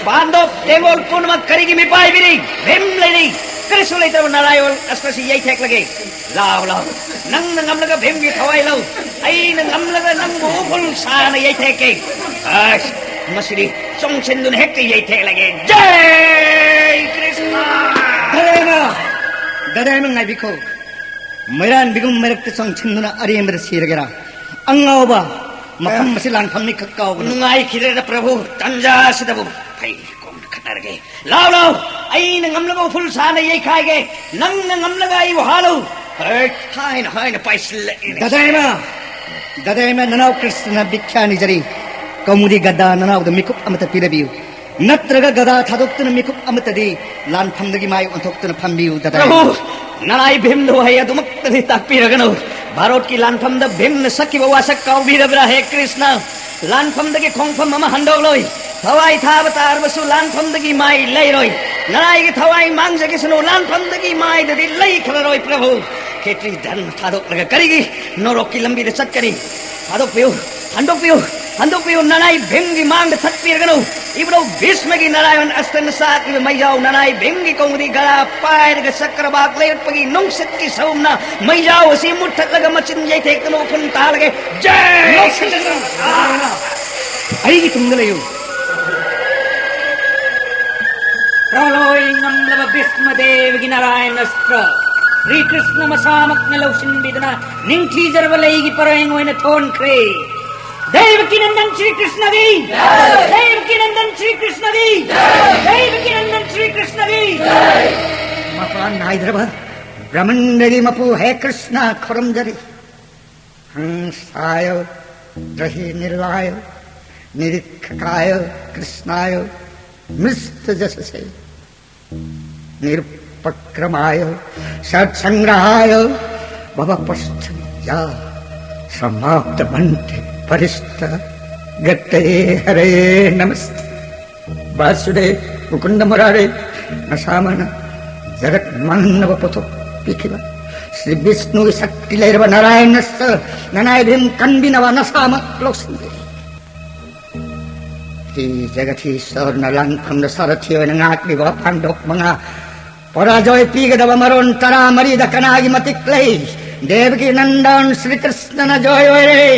ꯄꯥꯟꯗꯣꯞ ꯇꯦꯡꯒꯣꯜ ꯄꯨꯝꯅꯃꯛ ꯀꯔꯤꯒꯤ ꯃꯤꯄꯥꯏꯕꯤꯔꯤ? ꯚꯤꯝ ꯂꯩꯔꯤ꯫ ꯀꯔꯤꯁꯨ ꯂꯩꯇ꯭ꯔꯕ ꯅꯥꯔꯥꯌꯟ ꯑꯁꯇ꯭ꯔꯁꯤ ꯌꯩꯊꯦꯛꯂꯒꯦ꯫ ꯂꯥꯎ, ꯂꯥꯎ꯫ ꯅꯪꯅ ꯉꯝꯂꯒ ꯚꯤꯝꯒꯤ ꯊꯋꯥꯏ ꯂꯧ꯫ ꯑꯩꯅ ꯉꯝꯂꯒ ꯅꯪꯕꯨ ꯎꯐꯨꯜ ꯁꯥꯅ ꯌꯩꯊꯦꯛꯀꯦ꯫ ꯑꯁ, ꯃꯁꯤꯗꯤ ꯆꯣꯡꯁꯤꯟꯗꯨꯅ ꯍꯦꯛꯇ ꯌꯩꯊꯦꯛꯂꯒꯦ꯫ ꯖꯩ ꯀ꯭ꯔꯤꯁꯅ! ꯗꯗꯥꯏꯃ! ꯗꯗꯥꯏꯃ, ꯉꯥꯏꯕꯤꯈꯣ꯫ ꯃꯩꯔꯥꯟꯕꯤꯒꯨꯝ ꯃꯔꯛꯇ ꯆꯣꯡꯁꯤꯟꯗꯨꯅ ꯑꯔꯦꯝꯕꯗ ꯁꯤꯔꯒꯦꯔꯥ? ꯑꯉꯥꯎꯕ! ꯃꯐꯝ ꯑꯁꯤ ꯂꯥꯟꯐꯝꯅꯤ, ꯈꯛ ꯀꯥꯎꯒꯅꯨ꯫ ꯅꯨꯡꯉꯥꯏꯈꯤꯗ꯭ꯔꯦꯗ ꯄ꯭ꯔꯚꯨ, ꯇꯟꯖꯥ ꯑꯁꯤꯗꯕꯨ꯫ ꯐꯩ, ꯀꯣꯟꯅ ꯈꯠꯅꯔꯒꯦ꯫ ꯂꯥꯎ, ꯂꯥꯎ! ꯑꯩꯅ ꯉꯝꯂꯒ ꯎꯐꯨꯜ ꯁꯥꯅ ꯌꯩꯈꯥꯏꯒꯦ꯫ ꯅꯪꯅ ꯉꯝꯂꯒ ꯑꯩꯕꯨ ꯍꯥꯠꯂꯨ꯫ ꯍꯦ, ꯍꯥꯏꯅ ꯍꯥꯏꯅ ꯄꯥꯏꯁꯤꯜꯂꯛꯏꯅꯦ꯫ ꯗꯗꯥꯏꯃ! ꯗꯗꯥꯏꯃ, ꯅꯅꯥꯎ ꯀ꯭ꯔꯤꯁꯅ ꯚꯤꯈ꯭ꯌꯥ ꯅꯤꯖꯔꯤ꯫ ꯀꯧꯃꯨꯗꯤ ꯒꯗꯥ ꯅꯅꯥꯎꯗ ꯃꯤꯀꯨꯞ ꯑꯃꯠꯇ ꯄꯤꯔꯕꯤꯌꯨ꯫ ꯅꯠꯇ꯭ꯔꯒ ꯒꯗꯥ ꯊꯥꯗꯣꯛꯇꯨꯅ ꯃꯤꯀꯨꯞ ꯑꯃꯠꯇꯗꯤ ꯂꯥꯟꯐꯝꯗꯒꯤ ꯃꯥꯏ ꯑꯣꯟꯊꯣꯛꯇꯨꯅ ꯐꯝꯕꯤꯌꯨ, ꯗꯗꯥꯏꯃ꯫ ꯄ꯭ꯔꯚꯨ, ꯅꯅꯥꯏ ꯚꯤꯝꯗ ꯋꯥꯍꯩ ꯑꯗꯨꯃꯛꯇꯗꯤ ꯇꯥꯛꯄꯤꯔꯒꯅꯨ꯫ ꯚꯥꯔꯣꯠꯀꯤ ꯂꯥꯟꯐꯝꯗ ꯚꯤꯝꯅ ꯁꯛꯈꯤꯕ ꯋꯥꯁꯛ ꯀꯥꯎꯕꯤꯔꯕ꯭ꯔꯥ, ꯍꯦ ꯀ꯭ꯔꯤꯁꯅ? ꯂꯥꯟꯐꯝꯗꯒꯤ ꯈꯣꯡꯐꯝ ꯑꯃ ꯍꯟꯗꯣꯛꯂꯣꯏ꯫ ꯊꯋꯥꯏ ꯊꯥꯕ ꯇꯥꯔꯕꯁꯨ ꯂꯥꯟꯐꯝꯗꯒꯤ ꯃꯥꯏ ꯂꯩꯔꯣꯏ꯫ ꯅꯔꯥꯏꯒꯤ ꯊꯋꯥꯏ ꯃꯥꯡꯖꯈꯤꯁꯅꯨ, ꯂꯥꯟꯐꯝꯗꯒꯤ ꯃꯥꯏꯗꯗꯤ ꯂꯩꯈ꯭ꯔꯔꯣꯏ, ꯄ꯭ꯔꯚꯨ꯫ ꯈꯦꯇ꯭ꯔꯤ ꯙꯔꯃ ꯊꯥꯗꯣꯛꯂꯒ ꯀꯔꯤꯒꯤ ꯅꯣꯔꯣꯛꯀꯤ ꯂꯝꯕꯤꯗ ꯆꯠꯀꯅꯤ? ꯊꯥꯗꯣꯛꯄꯤꯌꯨ, ꯍꯟꯗꯣꯛꯄꯤꯌꯨ, ꯍꯟꯗꯣꯛꯄꯤꯌꯨ, ꯅꯅꯥꯏ ꯚꯤꯝꯒꯤ ꯃꯥꯡꯗ ꯊꯠꯄꯤꯔꯒꯅꯨ꯫ ꯏꯕꯨꯙꯧ ꯚꯤꯁꯃꯒꯤ ꯅꯥꯔꯥꯌꯟ ꯑꯁꯇꯅ ꯁꯥꯠꯂꯤꯕ ꯃꯩꯖꯥꯎ ꯅꯅꯥꯏ ꯚꯤꯝꯒꯤ ꯀꯧꯃꯨꯗꯤ ꯒꯗꯥ ꯄꯥꯏꯔꯒ ꯆꯀ꯭ꯔꯕꯥꯛ ꯂꯩꯔꯛꯄꯒꯤ ꯅꯨꯡꯁꯤꯠꯀꯤ ꯁꯍꯨꯝꯅ ꯃꯩꯖꯥꯎ ꯑꯁꯤ ꯃꯨꯠꯊꯠꯂꯒ ꯃꯆꯤꯟ ꯌꯩꯊꯦꯛꯇꯨꯅ ꯎꯐꯨꯟ ꯇꯥꯍꯜꯂꯒꯦ꯫ ꯖꯩ! ꯑꯩꯒꯤ ꯇꯨꯡꯗ ꯂꯩꯌꯨ꯫ ꯄ꯭ꯔꯂꯣꯏ ꯉꯝꯂꯕ ꯚꯤꯁꯃ ꯗꯦꯕꯒꯤ ꯅꯥꯔꯥꯌꯟ ꯑꯁꯇ꯭ꯔ ꯁ꯭ꯔꯤ ꯀ꯭ꯔꯤꯁꯅ ꯃꯁꯥꯃꯛꯅ ꯂꯧꯁꯤꯟꯕꯤꯗꯨꯅ ꯅꯤꯡꯊꯤꯖꯔꯕ ꯂꯩꯒꯤ ꯄꯔꯦꯡ ꯑꯣꯏꯅ ꯊꯣꯟꯈ꯭ꯔꯦ꯫ ꯗꯦꯕꯀꯤ ꯅꯟꯗꯟ ꯁ꯭ꯔꯤ ꯀ꯭ꯔꯤꯁꯅꯒꯤ! ꯗꯦꯕꯀꯤ ꯅꯟꯗꯟ ꯁ꯭ꯔꯤ ꯀ꯭ꯔꯤꯁꯅꯒꯤ! ꯗꯦꯕꯀꯤ ꯅꯟꯗꯟ ꯁ꯭ꯔꯤ ꯀ꯭ꯔꯤꯁꯅꯒꯤ! ꯃꯄꯥꯟ ꯅꯥꯏꯗ꯭ꯔꯕ ꯕ꯭ꯔꯍꯃꯟꯗꯒꯤ ꯃꯄꯨ ꯍꯦ ꯀ꯭ꯔꯤꯁꯅ ꯈꯨꯔꯨꯝꯖꯔꯤ꯫ ꯍꯪꯁꯥꯌ ꯗ꯭ꯔꯍꯤ ꯅꯤꯂꯥꯌ ꯅꯤꯔꯤꯛꯈꯀꯥꯌ ꯀ꯭ꯔꯤꯁꯅꯥꯌ ꯃꯤꯁ꯭ꯇ ꯖꯁꯁꯦ ꯅꯤꯔꯨꯄꯀ꯭ꯔමාꯌ ꯁꯠꯁꯪꯒ꯭ꯔహాయ భవపృష్ఠయా సమాప్తమంతే పరిష్ట గతే హరే నమస్తే. ꯕꯥꯁꯨꯗꯦꯕ, ꯃꯨꯀꯨꯟꯗ, ꯃꯨꯔꯥꯔꯦ, ꯅꯁꯥꯃꯛꯅ ꯖꯒꯠ ꯃꯥꯡꯅꯕ ꯄꯣꯠꯊꯣꯛ ꯄꯤꯈꯤꯕ ꯁ꯭ꯔꯤ ꯕꯤꯁꯅꯨꯒꯤ ꯁꯛꯇꯤ ꯂꯩꯔꯕ ꯅꯥꯔꯥꯌꯅꯁ ꯅꯅꯥꯏ ꯚꯤꯝ ꯀꯟꯕꯤꯅꯕ ꯅꯁꯥꯃꯛ ꯂꯧꯁꯤꯟꯕꯤꯔꯤ꯫ ꯁ꯭ꯔꯤ ꯖꯒꯊꯤꯁ꯭ꯋꯔꯅ ꯂꯥꯟꯐꯝꯗ ꯁꯥꯔꯊꯤ ꯑꯣꯏꯅ ꯉꯥꯛꯂꯤꯕ ꯄꯥꯟꯗꯣꯞ ꯃꯉꯥ ꯄꯔꯥꯖꯣꯏ ꯄꯤꯒꯗꯕ ꯃꯔꯣꯟ ꯇꯔꯥ ꯃꯔꯤꯗ ꯀꯅꯥꯒꯤ ꯃꯇꯤꯛ ꯂꯩ? ꯗꯦꯕꯀꯤ ꯅꯟꯗꯟ ꯁ꯭ꯔꯤ ꯀ꯭ꯔꯤꯁꯅꯅ ꯖꯣꯏ ꯑꯣꯏꯔꯦ꯫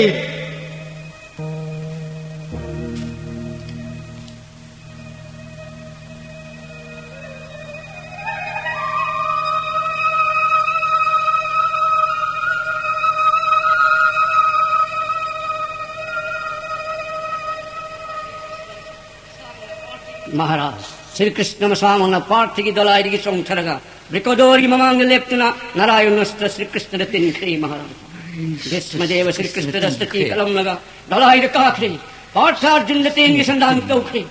ꯃꯍꯥꯔꯥꯖ, ꯁ꯭ꯔꯤ ꯀ꯭ꯔꯤꯁꯅ ꯃꯁꯥꯃꯛꯅ ꯄꯥꯔꯊꯤꯒꯤ ꯗꯣꯂꯥꯏꯗꯒꯤ ꯆꯣꯡꯊꯔꯒ ꯕ꯭ꯔꯤꯀꯣꯗꯣꯔꯒꯤ ꯃꯃꯥꯡꯗ ꯂꯦꯞꯇꯨꯅ ꯅꯥꯔꯥꯌꯅ ꯑꯁꯇ꯭ꯔ ꯁ꯭ꯔꯤ ꯀ꯭ꯔꯤꯁꯅꯗ ꯇꯤꯟꯈ꯭ꯔꯦ ꯃꯍꯥꯔꯥꯖ꯫ ꯚꯤꯁꯃ ꯗꯦꯕ ꯁ꯭ꯔꯤ ꯀ꯭ꯔꯤꯁꯅꯗ ꯑꯁꯇ꯭ꯔ ꯇꯤ ꯀꯂꯝꯂꯒ ꯗꯣꯂꯥꯏꯗ ꯀꯥꯈ꯭ꯔꯦ꯫ ꯄꯥꯔꯊ ꯑꯔꯖꯨꯟꯗ ꯇꯦꯟꯒꯤ ꯁꯟꯗꯥꯡ ꯇꯧꯈ꯭ꯔꯦ꯫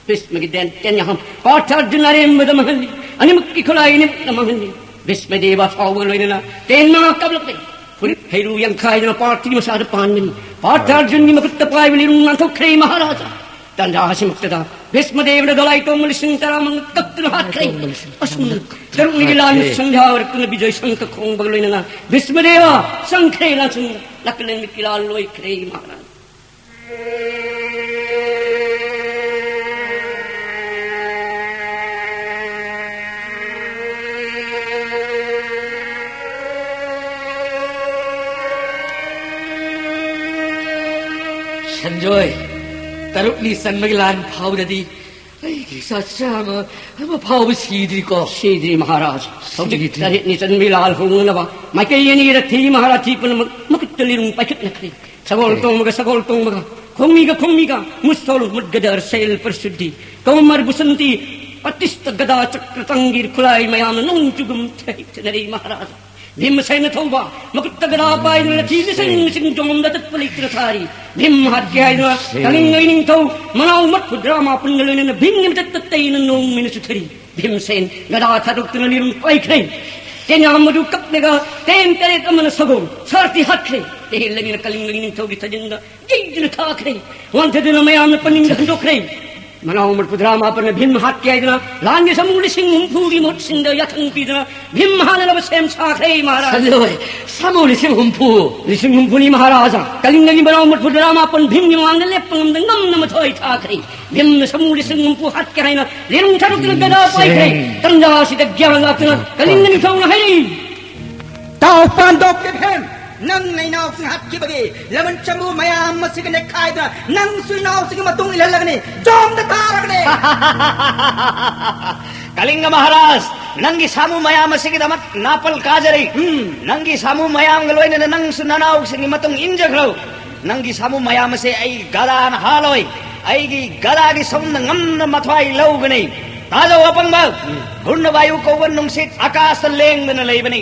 ꯚꯤꯁꯃꯒꯤ ꯗꯦꯟ ꯇꯦꯟꯌꯥꯍꯝ ꯄꯥꯔꯊ ꯑꯔꯖꯨꯟ ꯑꯔꯦꯝꯕꯗ ꯃꯥꯡꯍꯜꯂꯤ꯫ ꯑꯅꯤꯃꯛꯀꯤ ꯈꯨꯠꯂꯥꯏ ꯑꯅꯤꯃꯛꯅ ꯃꯥꯡꯍꯜꯂꯤ꯫ ꯚꯤꯁꯃ ꯗꯦꯕ ꯑꯁꯥꯎꯕꯒ ꯂꯣꯏꯅꯅ ꯇꯦꯟ ꯃꯉꯥ ꯀꯥꯞꯂꯛꯂꯦ꯫ ꯐꯨꯔꯤꯠ ꯍꯩꯔꯨ ꯌꯥꯡꯈꯥꯏꯗꯨꯅ ꯄꯥꯔꯊꯤꯒꯤ ꯃꯁꯥꯗ ꯄꯥꯟꯕꯅꯤ꯫ ꯄꯥꯔꯊ ꯑꯔꯖꯨꯟꯒꯤ ꯃꯈꯨꯠꯇ ꯄꯥꯏꯕ ꯂꯤꯔꯨꯡ ꯅꯥꯟꯊꯣꯛꯈ꯭ꯔꯦ ꯃꯍꯥꯔꯥꯖꯥ꯫ ꯇꯥꯟꯖꯥ ꯑꯁꯤꯃꯛꯇꯗ ꯚꯤꯁꯃꯗꯦꯕꯅ ꯗꯣꯂꯥꯏ ꯇꯣꯡꯕ ꯂꯤꯁꯤꯡ ꯇꯔꯥꯃꯉꯥ ꯀꯛꯇꯨꯅ ꯍꯥꯠꯈ꯭ꯔꯦ꯫ ꯗꯣꯂꯥꯏ ꯇꯣꯡꯕ ꯂꯤꯁꯤꯡ ꯇꯔꯥꯃꯉꯥ ꯑꯁꯨꯝꯅ ꯀꯛꯇꯨꯅ ꯇꯔꯨꯛꯅꯤꯒꯤ ꯂꯥꯟ ꯍꯥꯠꯈ꯭ꯔꯦ꯫ ꯁꯟꯙ꯭ꯌꯥ ꯑꯣꯏꯔꯛꯇꯨꯅ ꯕꯤꯖꯣꯏ ꯁꯪꯈ ꯈꯣꯡꯕꯒ ꯂꯣꯏꯅꯅ ꯚꯤꯁꯃꯗꯦꯕ ꯆꯪꯈ꯭ꯔꯦ꯫ ꯂꯥꯟꯁꯨꯝ ꯅꯥꯀꯜ ꯑꯅꯤꯃꯛꯀꯤ ꯂꯥꯟ ꯂꯣꯏꯈ꯭ꯔꯦ ꯃꯍꯥꯔꯥꯖ꯫ ꯁꯟꯖꯣꯏ, ꯇꯔꯨꯛꯅꯤ ꯆꯟꯕꯒꯤ ꯂꯥꯟ ꯐꯥꯎꯗꯗꯤ ꯑꯩꯒꯤ ꯏꯆꯥ ꯆꯥꯃ ꯑꯃ ꯐꯥꯎꯕ ꯁꯤꯗ꯭ꯔꯤꯀꯣ? ꯁꯤꯗ꯭ꯔꯤ ꯃꯍꯥꯔꯥꯖ꯫ ꯍꯧꯖꯤꯛ ꯁꯤꯗ꯭ꯔꯤ꯫ ꯇꯔꯦꯠꯅꯤ ꯆꯟꯕꯒꯤ ꯂꯥꯜ ꯍꯧꯅꯅꯕ ꯃꯥꯏꯀꯩ ꯑꯅꯤꯒꯤ ꯔꯊꯤ ꯃꯍꯥꯔꯊꯤ ꯄꯨꯝꯅꯃꯛ ꯃꯈꯨꯠꯇ ꯂꯤꯔꯨꯡ ꯄꯥꯏꯈꯠꯅꯈ꯭ꯔꯦ꯫ ꯁꯒꯣꯜ ꯇꯣꯡꯕꯒ ꯁꯒꯣꯜ ꯇꯣꯡꯕꯒ, ꯈꯣꯡꯃꯤꯒ ꯈꯣꯡꯃꯤꯒ, ꯃꯨꯁꯣꯜ ꯃꯨꯠꯒꯗ ꯑꯔꯁꯦꯜ ꯄꯔꯁꯨꯗꯤ, ꯀꯧꯃꯔ ꯕꯨꯁꯟꯇꯤ, ꯄꯇꯤꯁꯇ ꯒꯗꯥ ꯆꯀ꯭ꯔ ꯇꯪꯒꯤꯔ ꯈꯨꯠꯂꯥꯏ ꯃꯌꯥꯝꯅ ꯅꯣꯡ ꯆꯨꯒꯨꯝ ꯊꯩꯊꯅꯔꯤ ꯃꯍꯥꯔꯥꯖ꯫ ꯚꯤꯝꯁꯦꯅ ꯊꯧꯕ ꯃꯈꯨꯠꯇ ꯒꯗꯥ ꯄꯥꯏꯗꯨꯅ ꯂꯊꯤ ꯂꯤꯁꯤꯡ ꯂꯤꯁꯤꯡ ꯖꯣꯝꯗ ꯆꯠꯄ ꯂꯩꯇꯅ ꯊꯥꯔꯤ꯫ ꯚꯤꯝ ꯍꯥꯠꯀꯦ ꯍꯥꯏꯗꯨꯅ ꯀꯂꯤꯡꯒ ꯏꯅꯤꯡꯊꯧ ꯃꯅꯥꯎ ꯃꯠ ꯐꯨꯗ꯭ꯔꯥ ꯃꯥꯄꯟꯒ ꯂꯣꯏꯅꯅ ꯚꯤꯝꯒꯤ ꯃꯊꯛꯇ ꯇꯩꯅ ꯅꯣꯡꯃꯩꯅ ꯆꯨꯊꯔꯤ꯫ ꯚꯤꯝꯁꯦꯟ ꯒꯗꯥ ꯊꯥꯗꯣꯛꯇꯨꯅ ꯂꯤꯔꯨꯡ ꯄꯥꯏꯈ꯭ꯔꯦ꯫ ꯆꯦꯟꯌꯥꯝ ꯑꯗꯨ ꯀꯛꯂꯒ ꯇꯦꯟ ꯇꯔꯦꯠ ꯑꯃꯅ ꯁꯒꯣꯜ ꯁꯥꯔꯊꯤ ꯍꯥꯠꯈ꯭ꯔꯦ꯫ ꯇꯦꯟ ꯑꯅꯤꯅ ꯀꯂꯤꯡꯒꯒꯤ ꯅꯤꯡꯊꯧꯒꯤ ꯊꯥꯖꯤꯟꯗ ꯌꯩꯗꯨꯅ ꯊꯥꯈ꯭ꯔꯦ꯫ ꯋꯥꯟꯊꯗꯨꯅ ꯃꯌꯥꯝꯅ ꯄꯟꯅꯤꯡꯗ ꯍꯟꯗꯣꯛꯈ꯭ꯔꯦ꯫ ꯃꯅꯥꯎ ꯃꯔꯐꯨ ꯇꯔꯥ ꯃꯥꯄꯟꯅ ꯚꯤꯝ ꯍꯥꯠꯀꯦ ꯍꯥꯏꯗꯨꯅ ꯂꯥꯟꯒꯤ ꯁꯃꯨ ꯂꯤꯁꯤꯡ ꯍꯨꯝꯐꯨꯒꯤ ꯃꯍꯨꯠ ꯁꯤꯟꯗ ꯌꯥꯊꯪ ꯄꯤꯗꯨꯅ ꯚꯤꯝ ꯍꯥꯠꯅꯅꯕ ꯁꯦꯝ ꯁꯥꯈ꯭ꯔꯦ ꯃꯍꯥꯔꯥꯖ꯫ ꯁꯟꯖꯣꯏ, ꯁꯃꯨ ꯂꯤꯁꯤꯡ ꯍꯨꯝꯐꯨ꯫ ꯂꯤꯁꯤꯡ ꯍꯨꯝꯐꯨꯅꯤ ꯃꯍꯥꯔꯥꯖ꯫ ꯀꯂꯤꯡꯒꯒꯤ ꯃꯅꯥꯎ ꯃꯔꯐꯨ ꯇꯔꯥ ꯃꯥꯄꯟ ꯚꯤꯝꯒꯤ ꯃꯃꯥꯡꯗ ꯂꯦꯞꯄ ꯉꯝꯗ ꯉꯝꯅ ꯃꯊ꯭ꯋꯥꯏ ꯊꯥꯈ꯭ꯔꯦ꯫ ꯚꯤꯝꯅ ꯁꯃꯨ ꯂꯤꯁꯤꯡ ꯍꯨꯝꯐꯨ ꯍꯥꯠꯀꯦ ꯍꯥꯏꯅ ꯂꯤꯔꯨꯡ ꯊꯥꯗꯣꯛꯇꯨꯅ ꯒꯗꯥ ꯄꯥꯏꯈ꯭ꯔꯦ꯫ ꯇꯟꯖꯥ ꯑꯁꯤꯗ ꯒ꯭ꯌꯥꯟ ꯂꯥꯛꯇꯨꯅ ꯀꯂꯤꯡꯒ ꯅꯤꯡꯊꯧꯅ ꯍꯥꯏꯔꯛꯏ, "ꯇꯥꯎ ꯄꯥꯟꯗꯣꯞꯀꯤ ꯚꯤꯝ, ꯅꯪ ꯅꯩꯅꯥꯎꯁꯤꯡ ꯍꯥꯠꯈꯤꯕꯒꯤ ꯂꯃꯟ ꯆꯝꯕꯨ ꯃꯌꯥꯝ ꯑꯁꯤꯒ ꯅꯦꯛꯈꯥꯏꯗꯨꯅ ꯅꯪꯁꯨ ꯏꯅꯥꯎꯁꯤꯡꯒꯤ ꯃꯇꯨꯡ ꯏꯜꯍꯜꯂꯒꯅꯤ, ꯖꯣꯝꯗ ꯊꯥꯔꯒꯅꯤ!" ꯀꯂꯤꯡꯒ ꯃꯍꯥꯔꯥꯖ, ꯅꯪꯒꯤ ꯁꯥꯃꯨ ꯃꯌꯥꯝ ꯑꯁꯤꯒꯤꯗꯃꯛ ꯅꯥꯄꯜ ꯀꯥꯖꯔꯤ꯫ ꯎꯝ꯫ ꯅꯪꯒꯤ ꯁꯥꯃꯨ ꯃꯌꯥꯝꯒ ꯂꯣꯏꯅꯅ ꯅꯪꯁꯨ ꯅꯅꯥꯎꯁꯤꯡꯒꯤ ꯃꯇꯨꯡ ꯏꯟꯖꯈ꯭ꯔꯣ꯫ ꯅꯪꯒꯤ ꯁꯥꯃꯨ ꯃꯌꯥꯝ ꯑꯁꯦ ꯑꯩ ꯒꯗꯥꯅ ꯍꯥꯜꯂꯣꯏ꯫ ꯑꯩꯒꯤ ꯒꯗꯥꯒꯤ ꯁꯧꯅ ꯉꯝꯅ ꯃꯊ꯭ꯋꯥꯏ ꯂꯧꯒꯅꯤ꯫ ꯇꯥꯖꯧ ꯑꯄꯪꯕ, ꯎꯝ꯫ ꯒꯨꯔꯅꯕꯥꯌꯨ ꯀꯧꯕ ꯅꯨꯡꯁꯤꯠ ꯑꯀꯥꯁꯇ ꯂꯦꯡꯗꯅ ꯂꯩꯕꯅꯤ꯫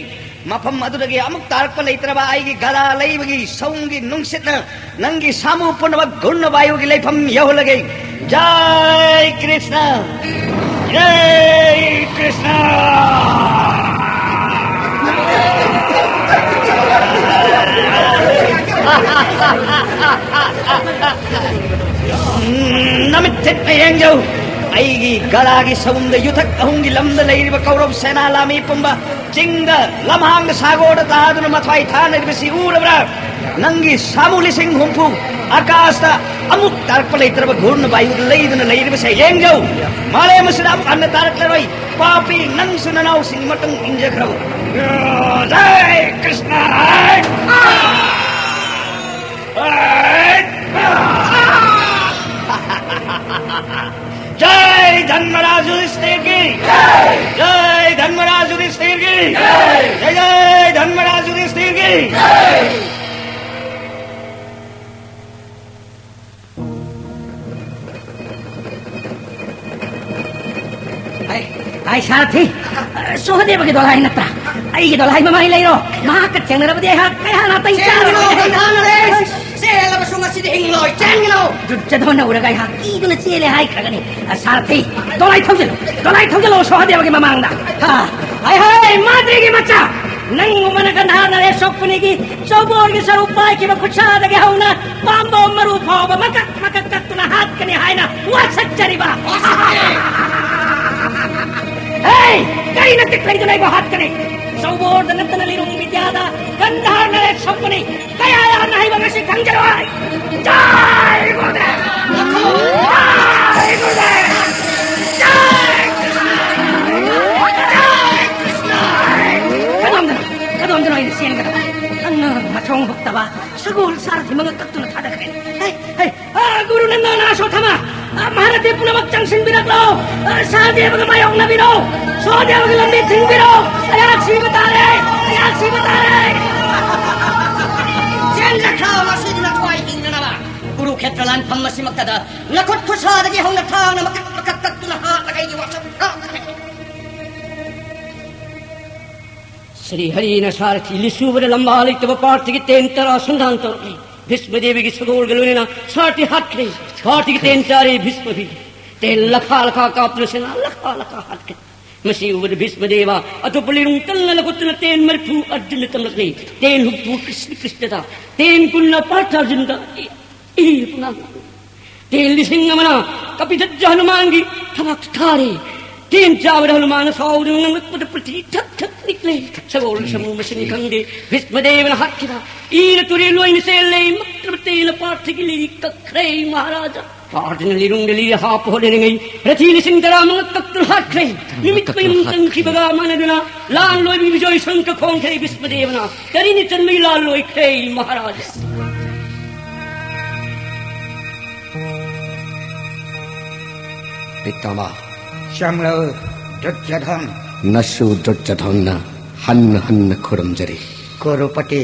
ꯃꯐꯝ ꯑꯗꯨꯗꯒꯤ ꯑꯃꯨꯛ ꯇꯥꯔꯛꯄ ꯂꯩꯇ꯭ꯔꯕ ꯑꯩꯒꯤ ꯒꯗꯥ ꯂꯩꯕꯒꯤ ꯁꯧꯒꯤ ꯅꯨꯡꯁꯤꯠꯅ ꯅꯪꯒꯤ ꯁꯥꯃꯨ ꯄꯨꯝꯅꯃꯛ ꯒꯨꯔꯅꯕꯥꯌꯨꯒꯤ ꯂꯩꯐꯝ ꯌꯧꯍꯜꯂꯒꯦ꯫ ꯖꯥꯏ ꯀ꯭ꯔꯤꯁꯅ! ꯖꯥꯏ ꯀ꯭ꯔꯤꯁꯅ! ꯅꯃꯤꯠ ꯊꯤꯠꯅ ꯌꯦꯡꯖꯧ꯫ ꯑꯩꯒꯤ ꯒꯗꯥꯒꯤ ꯁꯎꯟꯗ ꯌꯨꯊꯛ ꯑꯍꯨꯝꯒꯤ ꯂꯝꯗ ꯂꯩꯔꯤꯕ ꯀꯧꯔꯧ ꯁꯦꯅꯥ ꯂꯥꯃꯤ ꯄꯨꯝꯕ ꯆꯤꯡꯗ, ꯂꯝꯍꯥꯡꯗ, ꯁꯥꯒꯣꯔꯗ ꯇꯥꯗꯨꯅ ꯃꯊ꯭ꯋꯥꯏ ꯊꯥꯅꯔꯤꯕꯁꯤ ꯎꯔꯕ꯭ꯔꯥ? ꯅꯪꯒꯤ ꯁꯥꯃꯨ ꯂꯤꯁꯤꯡ ꯍꯨꯝꯐꯨ ꯑꯀꯥꯁꯇ ꯑꯃꯨꯛ ꯇꯥꯔꯛꯄ ꯂꯩꯇ꯭ꯔꯕ ꯘꯣꯔꯅ ꯕꯥꯌꯨꯗ ꯂꯩꯗꯨꯅ ꯂꯩꯔꯤꯕꯁꯦ ꯌꯦꯡꯖꯧ꯫ ꯃꯥꯂꯦꯝ ꯑꯁꯤꯗ ꯑꯃꯨꯛ ꯍꯟꯅ ꯇꯥꯔꯛꯂꯔꯣꯏ꯫ ꯄꯥꯄꯤ, ꯅꯪꯁꯨ ꯅꯅꯥꯎꯁꯤꯡꯒꯤ ꯃꯇꯨꯡ ꯏꯟꯖꯈ꯭ꯔꯣ꯫ ꯖꯥꯏ ꯀ꯭ꯔꯤꯁꯅ! जय धर्मराज युधिष्ठिर की जय। जय धर्मराज युधिष्ठिर की जय। जय जय धर्मराज युधिष्ठिर की जय। ꯑꯩ, ꯑꯩ ꯁꯥꯔꯊꯤ, ꯁꯣꯍꯗꯦꯕꯒꯤ ꯗꯣꯂꯥꯏ ꯅꯠꯇ꯭ꯔꯥ? ꯑꯩꯒꯤ ꯗꯣꯂꯥꯏ ꯃꯃꯥꯏ ꯂꯩꯔꯣ꯫ ꯃꯍꯥꯛꯀ ꯊꯦꯡꯅꯔꯕꯗꯤ ꯑꯩꯍꯥꯛ ꯀꯌꯥ ꯅꯥꯇꯩ ꯆꯦꯟꯒꯅꯨ, ꯆꯥꯔꯣꯏ꯫ ꯒꯟꯙꯥꯔ ꯅꯔꯦꯁ! ꯆꯦꯜꯂꯕꯁꯨ ꯉꯁꯤꯗꯤ ꯍꯤꯡꯂꯣꯏ, ꯆꯦꯟꯒꯅꯨ! ꯗꯨꯔꯖꯣꯙꯣꯟꯅ ꯎꯔꯒ ꯑꯩꯍꯥꯛ ꯀꯤꯗꯨꯅ ꯆꯦꯜꯂꯦ ꯍꯥꯏꯈ꯭ꯔꯒꯅꯤ꯫ ꯑ, ꯁꯥꯔꯊꯤ, ꯗꯣꯂꯥꯏ ꯊꯧꯖꯤꯜꯂꯨ, ꯗꯣꯂꯥꯏ ꯊꯧꯖꯤꯜꯂꯨ ꯁꯣꯍꯗꯦꯕꯒꯤ ꯃꯃꯥꯡꯗ꯫ ꯍꯥ, ꯍꯥꯏ ꯍꯥꯏ, ꯃꯥꯗ꯭ꯔꯤꯒꯤ ꯃꯆꯥ! ꯅꯪꯒꯨꯝꯕꯅ ꯒꯟꯙꯥꯔ ꯅꯔꯦꯁ ꯁꯣꯛꯄꯅꯤꯒꯤ ꯆꯧꯕꯣꯔꯒꯤ ꯁꯔꯨꯛ ꯄꯥꯏꯈꯤꯕ ꯈꯨꯠꯁꯥꯗꯒꯤ ꯍꯧꯅ ꯄꯥꯝꯕꯣꯝ ꯃꯔꯨ ꯐꯥꯎꯕ ꯃꯀꯛ ꯃꯀꯛ ꯀꯛꯇꯨꯅ ꯍꯥꯠꯀꯅꯤ ꯍꯥꯏꯅ ꯋꯥꯁꯛꯆꯔꯤꯕ꯫ ꯍꯦ! ꯀꯔꯤ ꯅꯇꯤꯛ ꯂꯩꯗꯨꯅ ꯑꯩꯕꯨ ꯍꯥꯠꯀꯅꯤ? ꯆꯧꯕꯣꯔꯗ ꯅꯠꯇꯅ ꯂꯤꯔꯨꯡ ꯕꯤꯗ꯭ꯌꯥꯗ ꯒꯟꯙꯥꯔ ꯅꯔꯦꯁ ꯁꯣꯛꯄꯅꯤ꯫ ꯀꯌꯥ ꯌꯥꯝꯅ ꯍꯩꯕ ꯉꯁꯤ ꯈꯪꯖꯔꯣꯏ꯫ ꯖꯥꯏ ꯒꯨꯔꯨꯗꯦꯕ! ꯖꯥꯏ ꯒꯨꯔꯨꯗꯦꯕ! ꯖꯥꯏ ꯀ꯭ꯔꯤꯁꯅ! ꯖꯥꯏ ꯀ꯭ꯔꯤꯁꯅ! ꯀꯗꯣꯝꯗꯅꯣ? ꯀꯗꯣꯝꯗꯅꯣ ꯑꯩꯅ ꯆꯦꯟꯒꯗꯕ? ꯑꯉꯥꯡ ꯃꯊꯣꯡ ꯍꯨꯛꯇꯕ ꯁꯒꯣꯜ ꯁꯥꯔꯊꯤ ꯃꯉꯛ ꯀꯛꯇꯨꯅ ꯊꯥꯗꯈ꯭ꯔꯦ꯫ ꯍꯩ, ꯍꯩ, ꯑꯥ, ꯒꯨꯔꯨ ꯅꯟꯗꯅ ꯑꯁꯣꯊꯃ, ꯑꯥ, ꯃꯍꯥꯔꯊꯤ ꯄꯨꯝꯅꯃꯛ ꯆꯪꯁꯤꯟꯕꯤꯔꯛꯂꯣ꯫ ꯑꯥ, ꯁꯍꯗꯦꯕꯒ ꯃꯥꯌꯣꯛꯅꯕꯤꯔꯣ꯫ ꯁꯍꯗꯦꯕꯒꯤ ꯂꯝꯕꯤ ꯊꯤꯡꯕꯤꯔꯣ꯫ ꯑꯩꯍꯥꯛ ꯁꯤꯕ ꯇꯥꯔꯦ꯫ ꯑꯩꯍꯥꯛ ꯁꯤꯕ ꯇꯥꯔꯦ꯫ ꯆꯦꯟꯖꯈ꯭ꯔꯣ, ꯉꯁꯤꯗꯤ ꯅꯊ꯭ꯋꯥꯏ ꯍꯤꯡꯅꯅꯕ꯫ ꯀꯨꯔꯨꯈꯦꯇ꯭ꯔ ꯂꯥꯟꯐꯝ ꯑꯁꯤꯃꯛꯇꯗ ꯅꯈꯨꯠ ꯈꯨꯠꯁꯥꯗꯒꯤ ꯍꯧꯅ ꯊꯥꯡꯅ ꯃꯀꯛ ꯃꯀꯛ ꯀꯛꯇꯨꯅ ꯍꯥꯠꯂꯒ ꯑꯩꯒꯤ ꯋꯥꯁꯛ ꯍꯥꯠꯂꯒ ꯁ꯭ꯔꯤ ꯍꯔꯤꯅ ꯁꯥꯔꯊꯤ ꯂꯤꯁꯨꯕꯗ ꯂꯝꯕꯥ ꯂꯩꯇꯕ ꯄꯥꯔꯠꯇꯒꯤ ꯇꯦꯟ ꯇꯔꯥ ꯁꯟꯗꯥꯟ ꯇꯧꯔꯛꯂꯤ꯫ ꯚꯤꯁꯃꯗꯦꯕꯒꯤ ꯁꯒꯣꯜꯒ ꯂꯣꯏꯅꯅ ꯁꯥꯔꯊꯤ ꯍꯥꯠꯈ꯭ꯔꯦ꯫ ꯄꯥꯔꯠꯇꯒꯤ ꯇꯦꯟ ꯆꯥꯔꯦ ꯚꯤꯁꯃꯕꯤ꯫ ꯇꯦꯟ ꯂꯈꯥ ꯂꯈꯥ ꯀꯥꯞꯇꯨꯅ ꯁꯦꯅꯥ ꯂꯈꯥ ꯂꯈꯥ ꯍꯥꯠꯈ꯭ꯔꯦ꯫ ꯃꯁꯤ ꯎꯕꯗ ꯚꯤꯁꯃꯗꯦꯕ ꯑꯇꯣꯞꯄ ꯂꯤꯔꯨꯡ ꯇꯜꯅ ꯂꯧꯈꯠꯇꯨꯅ ꯇꯦꯟ ꯃꯔꯤꯐꯨ ꯑꯔꯖꯨꯟꯗ ꯇꯝꯂꯛꯂꯤ꯫ ꯇꯦꯟ ꯍꯨꯝꯐꯨ Krishna ꯀ꯭ꯔꯤꯁꯅꯗ, ten ꯀꯨꯟꯅ Partha ꯑꯔꯖꯨꯟꯗ꯫ E, E, ꯄꯨꯡꯉꯥꯡ ten ꯂꯤꯁꯤꯡ ꯑꯃꯅ ꯀꯄꯤꯙꯠꯖ ꯍꯅꯨꯃꯥꯟꯒꯤ ꯊꯕꯥꯛꯇ ꯊꯥꯔꯦ꯫ ꯇꯦꯟ ꯆꯥꯕꯗ ꯍꯅꯨꯃꯥꯟꯅ ꯁꯥꯎꯗꯨꯅ ꯉꯥꯡꯂꯛꯄꯗ ꯄ꯭ꯔꯤꯊꯤ ꯊꯛ ꯊꯛ ꯅꯤꯛꯂꯦ꯫ ꯁꯒꯣꯜ ꯁꯃꯨ ꯃꯁꯤꯅꯤ ꯈꯪꯗꯦ꯫ ꯚꯤꯁꯃꯗꯦꯕꯅ ꯍꯥꯠꯈꯤꯕ꯫ ꯏꯅ ꯇꯨꯔꯦꯜ ꯑꯣꯏꯅ ꯆꯦꯜꯂꯦ꯫ ꯃꯛꯇ꯭ꯔꯕꯇꯦꯅ ꯄꯥꯔꯊꯒꯤ ꯂꯤꯔꯤ ꯀꯛꯈ꯭ꯔꯦ ꯃꯍꯥꯔꯥꯖꯥ꯫ ꯄꯥꯔꯊꯅ ꯂꯤꯔꯨꯡꯗ ꯂꯤꯔꯤ ꯍꯥꯞꯄ ꯍꯣꯠꯅꯔꯤꯉꯩ ꯔꯊꯤ ꯂꯤꯁꯤꯡ ꯇꯔꯥ ꯃꯉꯛ ꯀꯛꯇꯨꯅ ꯍꯥꯠꯈ꯭ꯔꯦ꯫ ꯅꯨꯃꯤꯠ ꯃꯌꯨꯝ ꯆꯪꯈꯤꯕꯒ ꯃꯥꯟꯅꯗꯨꯅ ꯂꯥꯟ ꯂꯣꯏꯕꯤ ꯕꯤꯖꯣꯏ ꯁꯪꯈ ꯈꯣꯡꯈ꯭ꯔꯦ ꯚꯤꯁꯃꯗꯦꯕꯅ꯫ ꯇꯔꯤꯅꯤ ꯆꯟꯕꯒꯤ ꯂꯥꯟ ꯂꯣꯏꯈ꯭ꯔꯦ ꯃꯍꯥꯔꯥꯖꯥ꯫ ꯄꯤꯇꯥꯃꯥ꯫ ꯆꯪꯂꯛꯎ, ꯗꯨꯔꯖꯣꯙꯟ꯫ ꯅꯁꯨ ꯗꯨꯔꯖꯣꯙꯟꯅ ꯍꯟꯅ ꯍꯟꯅ ꯈꯨꯔꯨꯝꯖꯔꯤ꯫ ꯀꯨꯔꯨꯄꯇꯤ,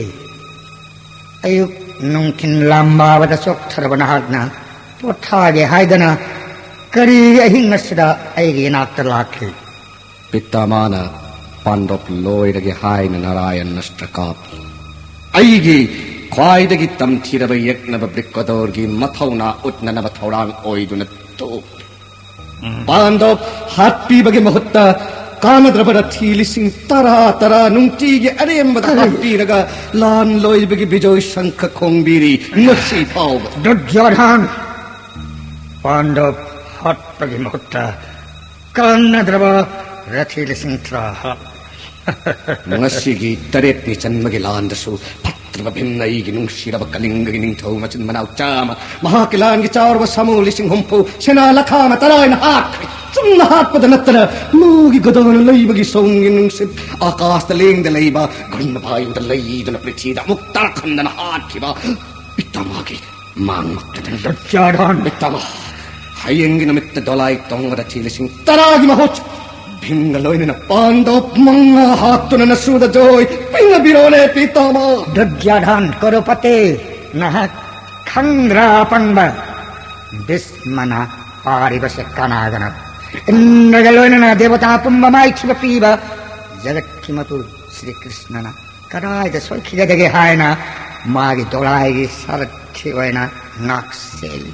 ꯑꯌꯨꯛ ꯅꯨꯡꯊꯤꯟ ꯂꯥꯝꯕꯥꯕꯗ ꯆꯣꯛꯊꯔꯕ ꯅꯍꯥꯛꯅ ꯄꯣꯊꯥꯒꯦ ꯍꯥꯏꯗꯅ ꯀꯔꯤꯒꯤ ꯑꯍꯤꯡ ꯑꯁꯤꯗ ꯑꯩꯒꯤ ꯏꯅꯥꯛꯇ ꯂꯥꯛꯂꯤ? ꯄꯤꯇꯥꯃꯥꯅ ꯄꯥꯟꯗꯣꯞ ꯂꯣꯏꯔꯒꯦ ꯍꯥꯏꯅ ꯅꯥꯔꯥꯌꯟ ꯑꯁꯇ꯭ꯔ ꯀꯥꯞꯂꯤ꯫ ꯑꯩꯒꯤ ꯈ꯭ꯋꯥꯏꯗꯒꯤ ꯇꯝꯊꯤꯔꯕ ꯌꯦꯛꯅꯕ ꯕ꯭ꯔꯤꯀꯣꯗꯣꯔꯒꯤ ꯃꯊꯧꯅꯥ ꯎꯠꯅꯅꯕ ꯊꯧꯔꯥꯡ ꯑꯣꯏꯗꯨꯅ ꯊꯣꯛꯂꯤ꯫ ꯄꯥꯟꯗꯣꯞ ꯍꯥꯠꯄꯤꯕꯒꯤ ꯃꯍꯨꯠꯇ ꯀꯥꯟꯅꯗ꯭ꯔꯕ ꯔꯊꯤ ꯂꯤꯁꯤꯡ ꯇꯔꯥ ꯇꯔꯥ ꯅꯨꯡꯇꯤꯒꯤ ꯑꯔꯦꯝꯕꯗ ꯍꯥꯠꯄꯤꯔꯒ ꯂꯥꯟ ꯂꯣꯏꯕꯒꯤ ꯕꯤꯖꯣꯏ ꯁꯪꯈ ꯈꯣꯡꯕꯤꯔꯤ ꯉꯁꯤ ꯐꯥꯎꯕ꯫ ꯗꯨꯔꯖꯣꯙꯟ! ꯄꯥꯟꯗꯣꯞ ꯍꯥꯠꯄꯒꯤ ꯃꯍꯨꯠꯇ ꯀꯥꯟꯅꯗ꯭ꯔꯕ ꯔꯊꯤ ꯂꯤꯁꯤꯡ ꯇꯔꯥ ꯍꯥꯞ꯫ ꯉꯁꯤꯒꯤ ꯇꯔꯦꯠꯅꯤ ꯆꯟꯕꯒꯤ ꯂꯥꯟꯗꯁꯨ ꯐꯠꯇ꯭ꯔꯕ ꯚꯤꯝꯅ ꯑꯩꯒꯤ ꯅꯨꯡꯁꯤꯔꯕ ꯀꯂꯤꯡꯒꯒꯤ ꯅꯤꯡꯊꯧ ꯃꯆꯤꯟ ꯃꯅꯥꯎ ꯆꯥꯝꯃ, ꯃꯍꯥꯛꯀꯤ ꯂꯥꯟꯒꯤ ꯆꯥꯎꯔꯕ ꯁꯥꯃꯨ ꯂꯤꯁꯤꯡ ꯍꯨꯝꯐꯨ, ꯁꯦꯅꯥ ꯂꯈꯥ ꯑꯃ ꯇꯔꯥ ꯍꯥꯏꯅ ꯍꯥꯠꯈ꯭ꯔꯦ꯫ ꯆꯨꯝꯅ ꯍꯥꯠꯄꯗ ꯅꯠꯇꯅ ꯃꯥꯒꯤ ꯒꯗꯥꯅ ꯂꯩꯕꯒꯤ ꯁꯣꯝꯒꯤ ꯅꯨꯡꯁꯤꯠ ꯑꯥꯀꯥꯁꯇ ꯂꯦꯡꯗ ꯂꯩꯕ ꯒꯟꯙ ꯚꯥꯌꯨꯗ ꯂꯩꯗꯨꯅ ꯄ꯭ꯔꯤꯊꯤꯗ ꯑꯃꯨꯛ ꯇꯥꯔꯛꯍꯟꯗꯅ ꯍꯥꯠꯈꯤꯕ ꯄꯤꯇꯥꯃꯥꯒꯤ ꯃꯥꯡꯃꯛꯇꯗꯅꯤ꯫ ꯗꯨꯔꯖꯣꯙꯟ! ꯄꯤꯇꯥꯃꯥ, ꯍꯌꯦꯡꯒꯤ ꯅꯨꯃꯤꯠꯇ ꯗꯣꯂꯥꯏ ꯇꯣꯡꯕꯗ ꯊꯤ ꯂꯤꯁꯤꯡ ꯇꯔꯥꯒꯤ ꯃꯍꯨꯠ ꯚꯤꯝꯒ ꯂꯣꯏꯅꯅ ꯄꯥꯟꯗꯣꯞ ꯃꯉꯥ ꯍꯥꯠꯇꯨꯅ ꯅꯁꯨꯗ ꯖꯣꯏ ꯄꯤꯅꯕꯤꯔꯣꯅꯦ ꯄꯤꯇꯥꯃꯥ꯫ ꯗꯨꯔꯖꯣꯙꯟ! ꯀꯨꯔꯨꯄꯇꯤ, ꯅꯍꯥꯛ ꯈꯪꯗ꯭ꯔꯥ ꯑꯄꯪꯕ? ꯚꯤꯁꯃꯅ ꯄꯥꯔꯤꯕꯁꯦ ꯀꯅꯥꯒꯅꯣ? ꯏꯟꯗ꯭ꯔꯒ ꯂꯣꯏꯅꯅ ꯗꯦꯕꯇꯥ ꯄꯨꯝꯕ ꯃꯥꯏꯊꯤꯕ ꯄꯤꯕ ꯖꯒꯠꯀꯤ ꯃꯄꯨ ꯁ꯭ꯔꯤ ꯀ꯭ꯔꯤꯁꯅꯅ ꯀꯗꯥꯏꯗ ꯁꯣꯏꯈꯤꯒꯗꯒꯦ ꯍꯥꯏꯅ ꯃꯥꯒꯤ ꯗꯣꯂꯥꯏꯒꯤ ꯁꯥꯔꯊꯤ ꯑꯣꯏꯅ ꯉꯥꯛ ꯁꯦꯜꯂꯤ꯫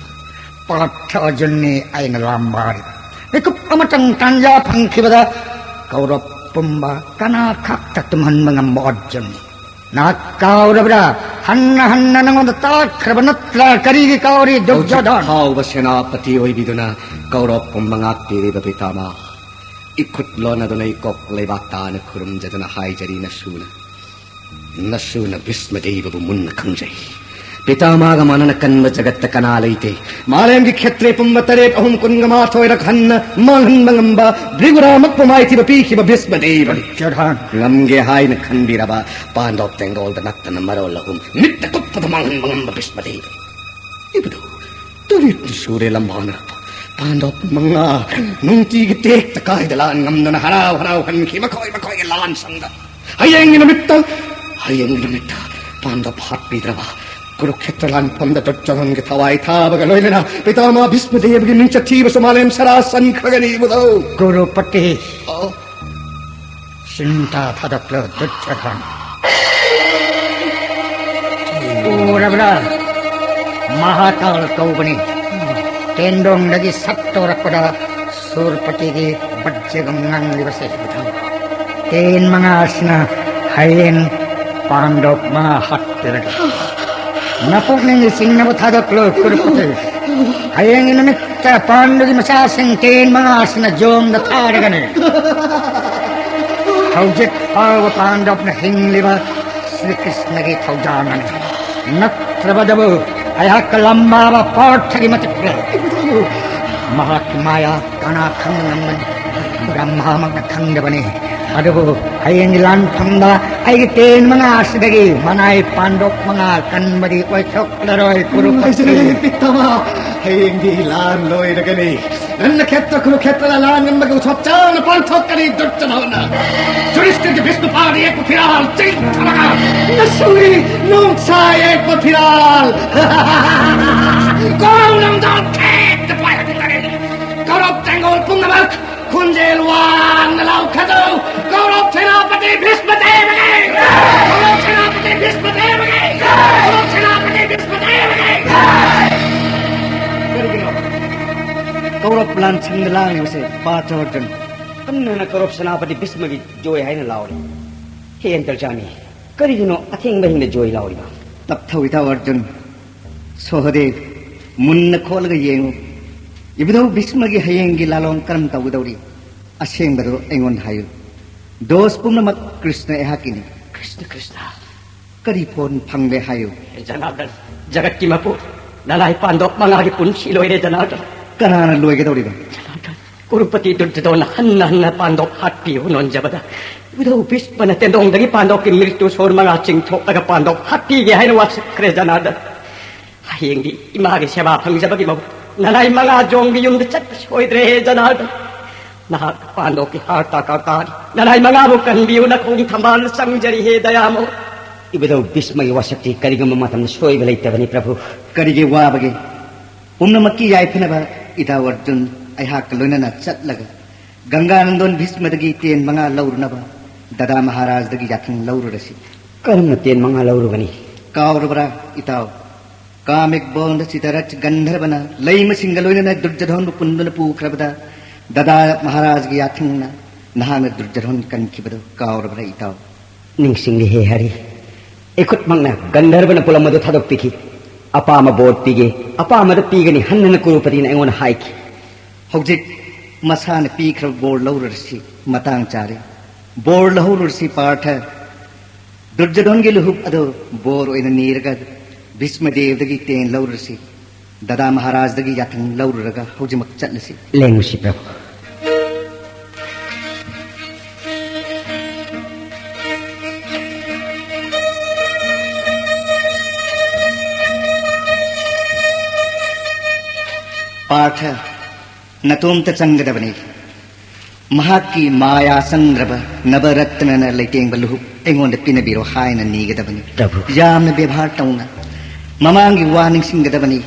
ꯄꯥꯔꯊ ꯑꯔꯖꯨꯟꯅꯤ ꯑꯩꯅ ꯂꯥꯝꯕꯥꯔꯤꯕ꯫ ꯃꯤꯀꯨꯞ ꯑꯃꯇꯪ ꯇꯥꯟꯖꯥ ꯐꯪꯈꯤꯕꯗ ꯀꯧꯔꯕ ꯄꯨꯝꯕ ꯀꯅꯥ ꯈꯛꯇ ꯇꯨꯝꯍꯟꯕ ꯉꯝꯕ ꯑꯔꯖꯨꯟꯅꯤ꯫ ꯅꯍꯥꯛ ꯀꯥꯎꯔꯕ꯭ꯔꯥ? ꯍꯟꯅ ꯍꯟꯅ ꯅꯉꯣꯟꯗ ꯇꯥꯛꯈ꯭ꯔꯕ ꯅꯠꯇ꯭ꯔꯥ? ꯀꯔꯤꯒꯤ ꯀꯥꯎꯔꯤ, ꯍꯧꯖꯤꯛ ꯗꯨꯔꯖꯣꯙꯟ? ꯐꯥꯎꯕ ꯁꯦꯅꯥꯄꯇꯤ ꯑꯣꯏꯕꯤꯗꯨꯅ ꯀꯧꯔꯕ ꯄꯨꯝꯕ ꯉꯥꯛꯄꯤꯔꯤꯕ ꯄꯤꯇꯥꯃꯥ, ꯏꯈꯨꯠ ꯂꯣꯟꯅꯗꯨꯅ ꯏꯀꯣꯛ ꯂꯩꯕꯥꯛ ꯇꯥꯅ ꯈꯨꯔꯨꯝꯖꯗꯨꯅ ꯍꯥꯏꯖꯔꯤ ꯅꯁꯨꯅ꯫ ꯅꯁꯨꯅ ꯚꯤꯁꯃꯗꯦꯕꯕꯨ ꯃꯨꯟꯅ ꯈꯪꯖꯩ꯫ ꯄꯤꯇꯥꯃꯥꯒ ꯃꯥꯟꯅꯅ ꯀꯟꯕ ꯖꯒꯠꯇ ꯀꯅꯥ ꯂꯩꯇꯦ꯫ ꯃꯥꯂꯦꯝꯒꯤ ꯈꯦꯇ꯭ꯔꯦ ꯄꯨꯝꯕ ꯇꯔꯦꯠ ꯑꯍꯨꯝ ꯀꯨꯟꯒ ꯃꯥꯊꯣꯏꯔꯛ ꯍꯟꯅ ꯃꯥꯡꯍꯟꯕ ꯉꯝꯕ ꯕ꯭ꯔꯤꯒꯨꯔꯥꯃꯛꯄꯨ ꯃꯥꯏꯊꯤꯕ ꯄꯤꯈꯤꯕ ꯚꯤꯁꯃꯗꯦꯕꯅꯤ꯫ ꯗꯨꯔꯖꯣꯙꯟ꯫ ꯉꯝꯒꯦ ꯍꯥꯏꯅ ꯈꯟꯕꯤꯔꯕ ꯄꯥꯟꯗꯣꯞ ꯇꯦꯡꯒꯣꯜꯗ ꯅꯠꯇꯅ ꯃꯔꯣꯜ ꯑꯍꯨꯝ ꯃꯤꯠꯇ ꯀꯨꯞꯄꯗ ꯃꯥꯡꯍꯟꯕ ꯉꯝꯕ ꯚꯤꯁꯃꯗꯦꯕꯅꯤ꯫ ꯏꯕꯗꯨ ꯇꯔꯦꯠꯅ ꯁꯨꯔꯦ ꯂꯝꯕꯥꯅꯔꯛꯄ ꯄꯥꯟꯗꯣꯞ ꯃꯉꯥ ꯅꯨꯡꯇꯤꯒꯤ ꯇꯦꯛꯇ ꯀꯥꯏꯗ ꯂꯥꯟ ꯉꯝꯗꯅ ꯍꯔꯥꯎ ꯍꯔꯥꯎ ꯍꯟꯈꯤ ꯃꯈꯣꯏ ꯃꯈꯣꯏꯒꯤ ꯂꯥꯟ ꯁꯪꯗ꯫ ꯍꯌꯦꯡꯒꯤ ꯅꯨꯃꯤꯠꯇ, ꯍꯌꯦꯡꯒꯤ ꯅꯨꯃꯤꯠꯇ ꯄꯥꯟꯗꯕ ꯍꯥꯠꯄꯤꯗ꯭ꯔꯕ ꯀꯨꯔꯨꯈꯦꯇ꯭ꯔ ꯂꯥꯟꯐꯝꯗ ꯗꯨꯔꯖꯣꯙꯟꯒꯤ ꯊꯋꯥꯏ ꯊꯥꯕꯒ ꯂꯣꯏꯅꯅ ꯄꯤꯇꯥꯃꯥ ꯚꯤꯁꯃꯗꯦꯕꯒꯤ ꯃꯤꯡꯆꯠ ꯊꯤꯕꯁꯨ ꯃꯥꯂꯦꯝ ꯁꯔꯥ ꯁꯟꯈ꯭ꯔꯒꯅꯤ ꯏꯕꯨꯙꯧ꯫ ꯀꯨꯔꯨꯄꯇꯤ, ꯑꯣ꯫ ꯆꯤꯟꯇꯥ ꯊꯥꯗꯣꯛꯂꯣ ꯗꯨꯔꯖꯣꯙꯟ꯫ ꯎꯔꯕ꯭ꯔꯥ? ꯃꯍꯥꯀꯥꯜ ꯀꯧꯕꯅꯤ꯫ ꯇꯦꯟꯗꯣꯡꯗꯒꯤ ꯁꯠꯇꯣꯔꯛꯄꯗ ꯁꯨꯔꯄꯇꯤꯒꯤ ꯕꯖ꯭ꯔꯒꯝ ꯉꯥꯡꯂꯤꯕꯁꯦ꯫ ꯇꯦꯟ ꯃꯉꯥꯁꯤꯅ ꯍꯌꯦꯡ ꯄꯥꯟꯗꯣꯞ ꯃꯉꯥ ꯍꯥꯠꯄꯤꯔꯒꯦ꯫ ꯅꯄꯨꯛꯅꯤꯡꯒꯤ ꯆꯤꯡꯅꯕ ꯊꯥꯗꯣꯛꯂꯣ ꯀꯨꯔꯨꯄꯇꯤ꯫ ꯍꯌꯦꯡꯒꯤ ꯅꯨꯃꯤꯠꯇ ꯄꯥꯟꯗꯨꯒꯤ ꯃꯆꯥꯁꯤꯡ ꯇꯦꯟ ꯃꯉꯥꯁꯤꯅ ꯖꯣꯝꯗ ꯊꯥꯔꯒꯅꯤ꯫ ꯍꯧꯖꯤꯛ ꯐꯥꯎꯕ ꯄꯥꯟꯗꯣꯞꯅ ꯍꯤꯡꯂꯤꯕ ꯁ꯭ꯔꯤ ꯀ꯭ꯔꯤꯁꯅꯒꯤ ꯊꯧꯖꯥꯜꯅꯅꯤ꯫ ꯅꯠꯇ꯭ꯔꯕꯗꯕꯨ ꯑꯩꯍꯥꯛꯀ ꯂꯝꯕꯥꯕ ꯄꯥꯔꯊꯒꯤ ꯃꯇꯤꯛ ꯂꯩ꯫ ꯃꯍꯥꯛꯀꯤ ꯃꯥꯌꯥ ꯀꯅꯥ ꯈꯪꯕ ꯉꯝꯒꯅꯤ? ꯕ꯭ꯔꯍ꯭ꯃꯥꯃꯛꯅ ꯈꯪꯗꯕꯅꯤ꯫ ꯑꯗꯨꯕꯨ ꯍꯌꯦꯡꯒꯤ ꯂꯥꯟꯐꯝꯗ ꯑꯩꯒꯤ ꯇꯦꯟ ꯃꯉꯥ ꯑꯁꯤꯗꯒꯤ ꯃꯅꯥꯏ ꯄꯥꯟꯗꯣꯞ ꯃꯉꯥ ꯀꯟꯕꯗꯤ ꯑꯣꯏꯊꯣꯛꯂꯔꯣꯏ ꯀꯨꯔꯨꯄꯇꯤ꯫ ꯍꯥꯏꯖꯔꯦ ꯄꯤꯇꯥꯃꯥ, ꯍꯌꯦꯡꯗꯤ ꯂꯥꯟ ꯂꯣꯏꯔꯒꯅꯤ꯫ ꯅꯟꯅ ꯈꯦꯇ꯭ꯔ ꯀꯨꯔꯨꯈꯦꯇ꯭ꯔꯗ ꯂꯥꯟ ꯉꯝꯕꯒꯤ ꯎꯠꯁꯣꯞ ꯆꯥꯎꯅ ꯄꯥꯡꯊꯣꯛꯀꯅꯤ ꯗꯨꯔꯖꯣꯙꯅ꯫ ꯌꯨꯙꯤꯁꯇꯤꯔꯒꯤ ꯚꯤꯁꯅꯨꯄꯥꯗ ꯌꯦꯛꯄ ꯐꯤꯔꯥꯜ ꯆꯤꯡꯊꯔꯒ ꯅꯁꯨꯒꯤ ꯅꯣꯡꯁꯥ ꯌꯦꯛꯄ ꯐꯤꯔꯥꯜ ꯀꯣꯔꯧ ꯂꯝꯗꯥꯡ ꯊꯦꯛꯇ ꯄꯥꯏꯔꯛꯀꯅꯤ꯫ ꯀꯧꯔꯧ ꯇꯦꯡꯒꯣꯜ ꯄꯨꯝꯅꯃꯛ ꯈꯣꯟꯖꯦꯜ ꯋꯥꯡꯅ ꯂꯥꯎꯈꯠꯂꯨ꯫ ꯀꯧꯔꯧ ꯁꯦꯅꯥꯄꯇꯤ ꯚꯤꯁꯃꯗꯦꯕꯒꯤ! ꯀꯧꯔꯧ ꯁꯦꯅꯥꯄꯇꯤ ꯚꯤꯁꯃꯗꯦꯕꯒꯤ! ꯀꯧꯔꯧ ꯁꯦꯅꯥꯄꯇꯤ ꯚꯤꯁꯃꯗꯦꯕꯒꯤ! ꯀꯔꯤꯒꯤꯅꯣ ꯀꯧꯔꯧ ꯂꯥꯟꯁꯪꯗ ꯂꯥꯡꯂꯤꯕꯁꯦ ꯄꯥꯔꯊ ꯑꯔꯖꯨꯟ? ꯀꯟꯅ ꯀꯧꯔꯧ ꯁꯦꯅꯥꯄꯇꯤ ꯚꯤꯁꯃꯒꯤ ꯖꯣꯏ ꯍꯥꯏꯅ ꯂꯥꯎꯔꯤ꯫ ꯍꯦ ꯑꯟꯇꯔꯖꯥꯃꯤ, ꯀꯔꯤꯒꯤꯅꯣ ꯑꯊꯦꯡꯕ ꯍꯤꯡꯗ ꯖꯣꯏ ꯂꯥꯎꯔꯤꯕ? ꯇꯞꯊꯧ ꯏꯇꯥꯎ ꯑꯔꯖꯨꯟ꯫ ꯁꯣꯍꯗꯦꯕ, ꯃꯨꯟꯅ ꯈꯣꯠꯂꯒ ꯌꯦꯡꯉꯨ꯫ ꯏꯕꯨꯙꯧ ꯚꯤꯁꯃꯒꯤ ꯍꯌꯦꯡꯒꯤ ꯂꯥꯂꯣꯡ ꯀꯔꯝ ꯇꯧꯒꯗꯧꯔꯤ? ꯑꯁꯦꯡꯕꯗꯨ ꯑꯩꯉꯣꯟꯗ ꯍꯥꯏꯌꯨ꯫ ꯗꯣꯁ ꯄꯨꯝꯅꯃꯛ ꯀ꯭ꯔꯤꯁꯅ ꯑꯩꯍꯥꯛꯀꯤꯅꯤ꯫ ꯀ꯭ꯔꯤꯁꯅ, ꯀ꯭ꯔꯤꯁꯅ꯫ ꯀꯔꯤ ꯐꯣꯟ ꯐꯪꯂꯦ ꯍꯥꯏꯌꯨ? ꯖꯅꯥꯔꯗꯟ, ꯖꯒꯠꯀꯤ ꯃꯄꯨ, ꯅꯅꯥꯏ ꯄꯥꯟꯗꯣꯞ ꯃꯉꯥꯒꯤ ꯄꯨꯟꯁꯤ ꯂꯣꯏꯔꯦ, ꯖꯅꯥꯔꯗꯟ꯫ ꯀꯅꯥꯅ ꯂꯣꯏꯒꯗꯧꯔꯤꯕ? ꯖꯅꯥꯔꯗꯟ, ꯀ꯭ꯔꯨꯔꯄꯇꯤ ꯗꯨꯔꯖꯣꯙꯟꯅ ꯍꯟꯅ ꯍꯟꯅ ꯄꯥꯟꯗꯣꯞ ꯍꯥꯠꯄꯤꯌꯨ ꯅꯣꯟꯖꯕꯗ, ꯏꯕꯨꯙꯧ ꯚꯤꯁꯃꯅ ꯇꯦꯟꯗꯣꯡꯗꯒꯤ ꯄꯥꯟꯗꯣꯞꯀꯤ ꯃꯤꯔꯤꯠꯇꯨ ꯁꯣꯔ ꯃꯉꯥ ꯆꯤꯡꯊꯣꯛꯂꯒ ꯄꯥꯟꯗꯣꯞ ꯍꯥꯠꯄꯤꯒꯦ ꯍꯥꯏꯅ ꯋꯥꯁꯛꯈ꯭ꯔꯦ, ꯖꯅꯥꯔꯗꯟ꯫ ꯍꯌꯦꯡꯗꯤ ꯏꯃꯥꯒꯤ ꯁꯦꯕꯥ ꯐꯪꯖꯕꯒꯤ ꯃꯍꯨꯠ ꯅꯅꯥꯏ ꯃꯉꯥ ꯖꯣꯡꯒꯤ ꯌꯨꯝꯗ ꯆꯠꯄ ꯁꯣꯏꯗ꯭ꯔꯦ, ꯖꯅꯥꯔꯗꯟ꯫ ꯅꯍꯥꯛ ꯄꯥꯟꯗꯣꯞꯀꯤ ꯍꯥꯔꯇ ꯀꯥꯇꯥꯔꯤ꯫ ꯅꯅꯥꯏ ꯃꯉꯥꯕꯨ ꯀꯟꯕꯤꯌꯨ, ꯅꯈꯣꯡ ꯊꯝꯕꯥꯜ ꯆꯪꯖꯔꯤ, ꯍꯦ ꯗꯌꯥꯃꯣ꯫ ꯏꯕꯨꯙꯧ ꯚꯤꯁꯃꯒꯤ ꯋꯥꯁꯛꯇꯤ ꯀꯔꯤꯒꯨꯝꯕ ꯃꯇꯝꯗ ꯁꯣꯏꯕ ꯂꯩꯇꯕꯅꯤ, ꯄ꯭ꯔꯚꯨ꯫ ꯀꯔꯤꯒꯤ ꯋꯥꯕꯒꯦ? ꯄꯨꯝꯅꯃꯛꯀꯤ ꯌꯥꯏꯐꯅꯕ ꯏꯇꯥꯎ ꯑꯔꯖꯨꯟ ꯑꯩꯍꯥꯛꯀ ꯂꯣꯏꯅꯅ ꯆꯠꯂꯒ ꯒꯪꯒꯥꯅꯟꯗꯣꯟ ꯚꯤꯁꯃꯗꯒꯤ ꯇꯦꯟ ꯃꯉꯥ ꯂꯧꯔꯨꯅꯕ ꯗꯗꯥ ꯃꯍꯥꯔꯥꯖꯗꯒꯤ ꯌꯥꯊꯪ ꯂꯧꯔꯨꯔꯁꯤ꯫ ꯀꯔꯝꯅ ꯇꯦꯟ ꯃꯉꯥ ꯂꯧꯔꯨꯒꯅꯤ? ꯀꯥꯎꯔꯕ꯭ꯔꯥ ꯏꯇꯥꯎ? ꯀꯥꯃꯤꯛ ꯕꯣꯟꯗ ꯆꯤꯇꯔꯠ ꯒꯟꯙꯔꯕꯅ ꯂꯩꯃꯁꯤꯡꯒ ꯂꯣꯏꯅꯅ ꯗꯨꯔꯖꯣꯙꯟꯕꯨ ꯄꯨꯟꯗꯨꯅ ꯄꯨꯈ꯭ꯔꯕꯗ ꯗꯗꯥ ꯃꯍꯥꯔꯥꯖꯒꯤ ꯌꯥꯊꯪꯅ ꯅꯍꯥꯛꯅ ꯗꯨꯔꯖꯣꯙꯟ ꯀꯟꯈꯤꯕꯗꯨ ꯀꯥꯎꯔꯕ꯭ꯔꯥ ꯏꯇꯥꯎ? ꯅꯤꯡꯁꯤꯡꯂꯦ ꯍꯦ ꯍꯔꯤ꯫ ꯑꯩꯈꯨꯠꯃꯛꯅ ꯒꯟꯙꯔꯕꯅ ꯄꯣꯠꯂꯝ ꯑꯗꯨ ꯊꯥꯗꯣꯛꯄꯤꯈꯤ꯫ ꯑꯄꯥꯝꯕ ꯕꯣꯔ ꯄꯤꯒꯦ, ꯑꯄꯥꯝꯕꯗ ꯄꯤꯒꯅꯤ ꯍꯟꯅ ꯍꯟꯅ ꯀ꯭ꯔꯨꯔꯄꯇꯤꯅ ꯑꯩꯉꯣꯟꯗ ꯍꯥꯏꯈꯤ꯫ ꯍꯧꯖꯤꯛ ꯃꯁꯥꯅ ꯄꯤꯈ꯭ꯔꯕ ꯕꯣꯔ ꯂꯧꯔꯨꯔꯁꯤ, ꯃꯇꯥꯡ ꯆꯥꯔꯦ꯫ ꯕꯣꯔ ꯂꯧꯍꯧꯔꯨꯔꯁꯤ ꯄꯥꯔꯊ꯫ ꯗꯨꯔꯖꯣꯙꯟꯒꯤ ꯂꯨꯍꯨꯞ ꯑꯗꯨ ꯕꯣꯔ ꯑꯣꯏꯅ ꯅꯤꯔꯒ ꯚꯤꯁꯃꯗꯦꯕꯗꯒꯤ ꯇꯦꯟ ꯂꯧꯔꯨꯔꯁꯤ꯫ ꯗꯗꯥ ꯃꯍꯥꯔꯥꯖꯗꯒꯤ ꯌꯥꯊꯪ ꯂꯧꯔꯨꯔꯒ ꯍꯧꯖꯤꯛꯃꯛ ꯆꯠꯂꯁꯤ꯫ ꯂꯦꯡꯉꯨꯁꯤ ꯄ꯭ꯔꯚꯨ꯫ ꯄꯥꯔꯊ, ꯅꯇꯣꯝꯇ ꯆꯪꯒꯗꯕꯅꯤ꯫ ꯃꯍꯥꯛꯀꯤ ꯃꯥꯌꯥ ꯆꯪꯗ꯭ꯔꯕ ꯅꯕꯔꯠꯅꯅ ꯂꯩꯇꯦꯡꯕ ꯂꯨꯍꯨꯞ ꯑꯩꯉꯣꯟꯗ ꯄꯤꯅꯕꯤꯔꯣ ꯍꯥꯏꯅ ꯅꯤꯒꯗꯕꯅꯤ꯫ ꯄ꯭ꯔꯚꯨ꯫ ꯌꯥꯝꯅ ꯕꯦꯕꯥꯔ ꯇꯧꯅ ꯃꯃꯥꯡꯒꯤ ꯋꯥ ꯅꯤꯡꯁꯤꯡꯒꯗꯕꯅꯤ꯫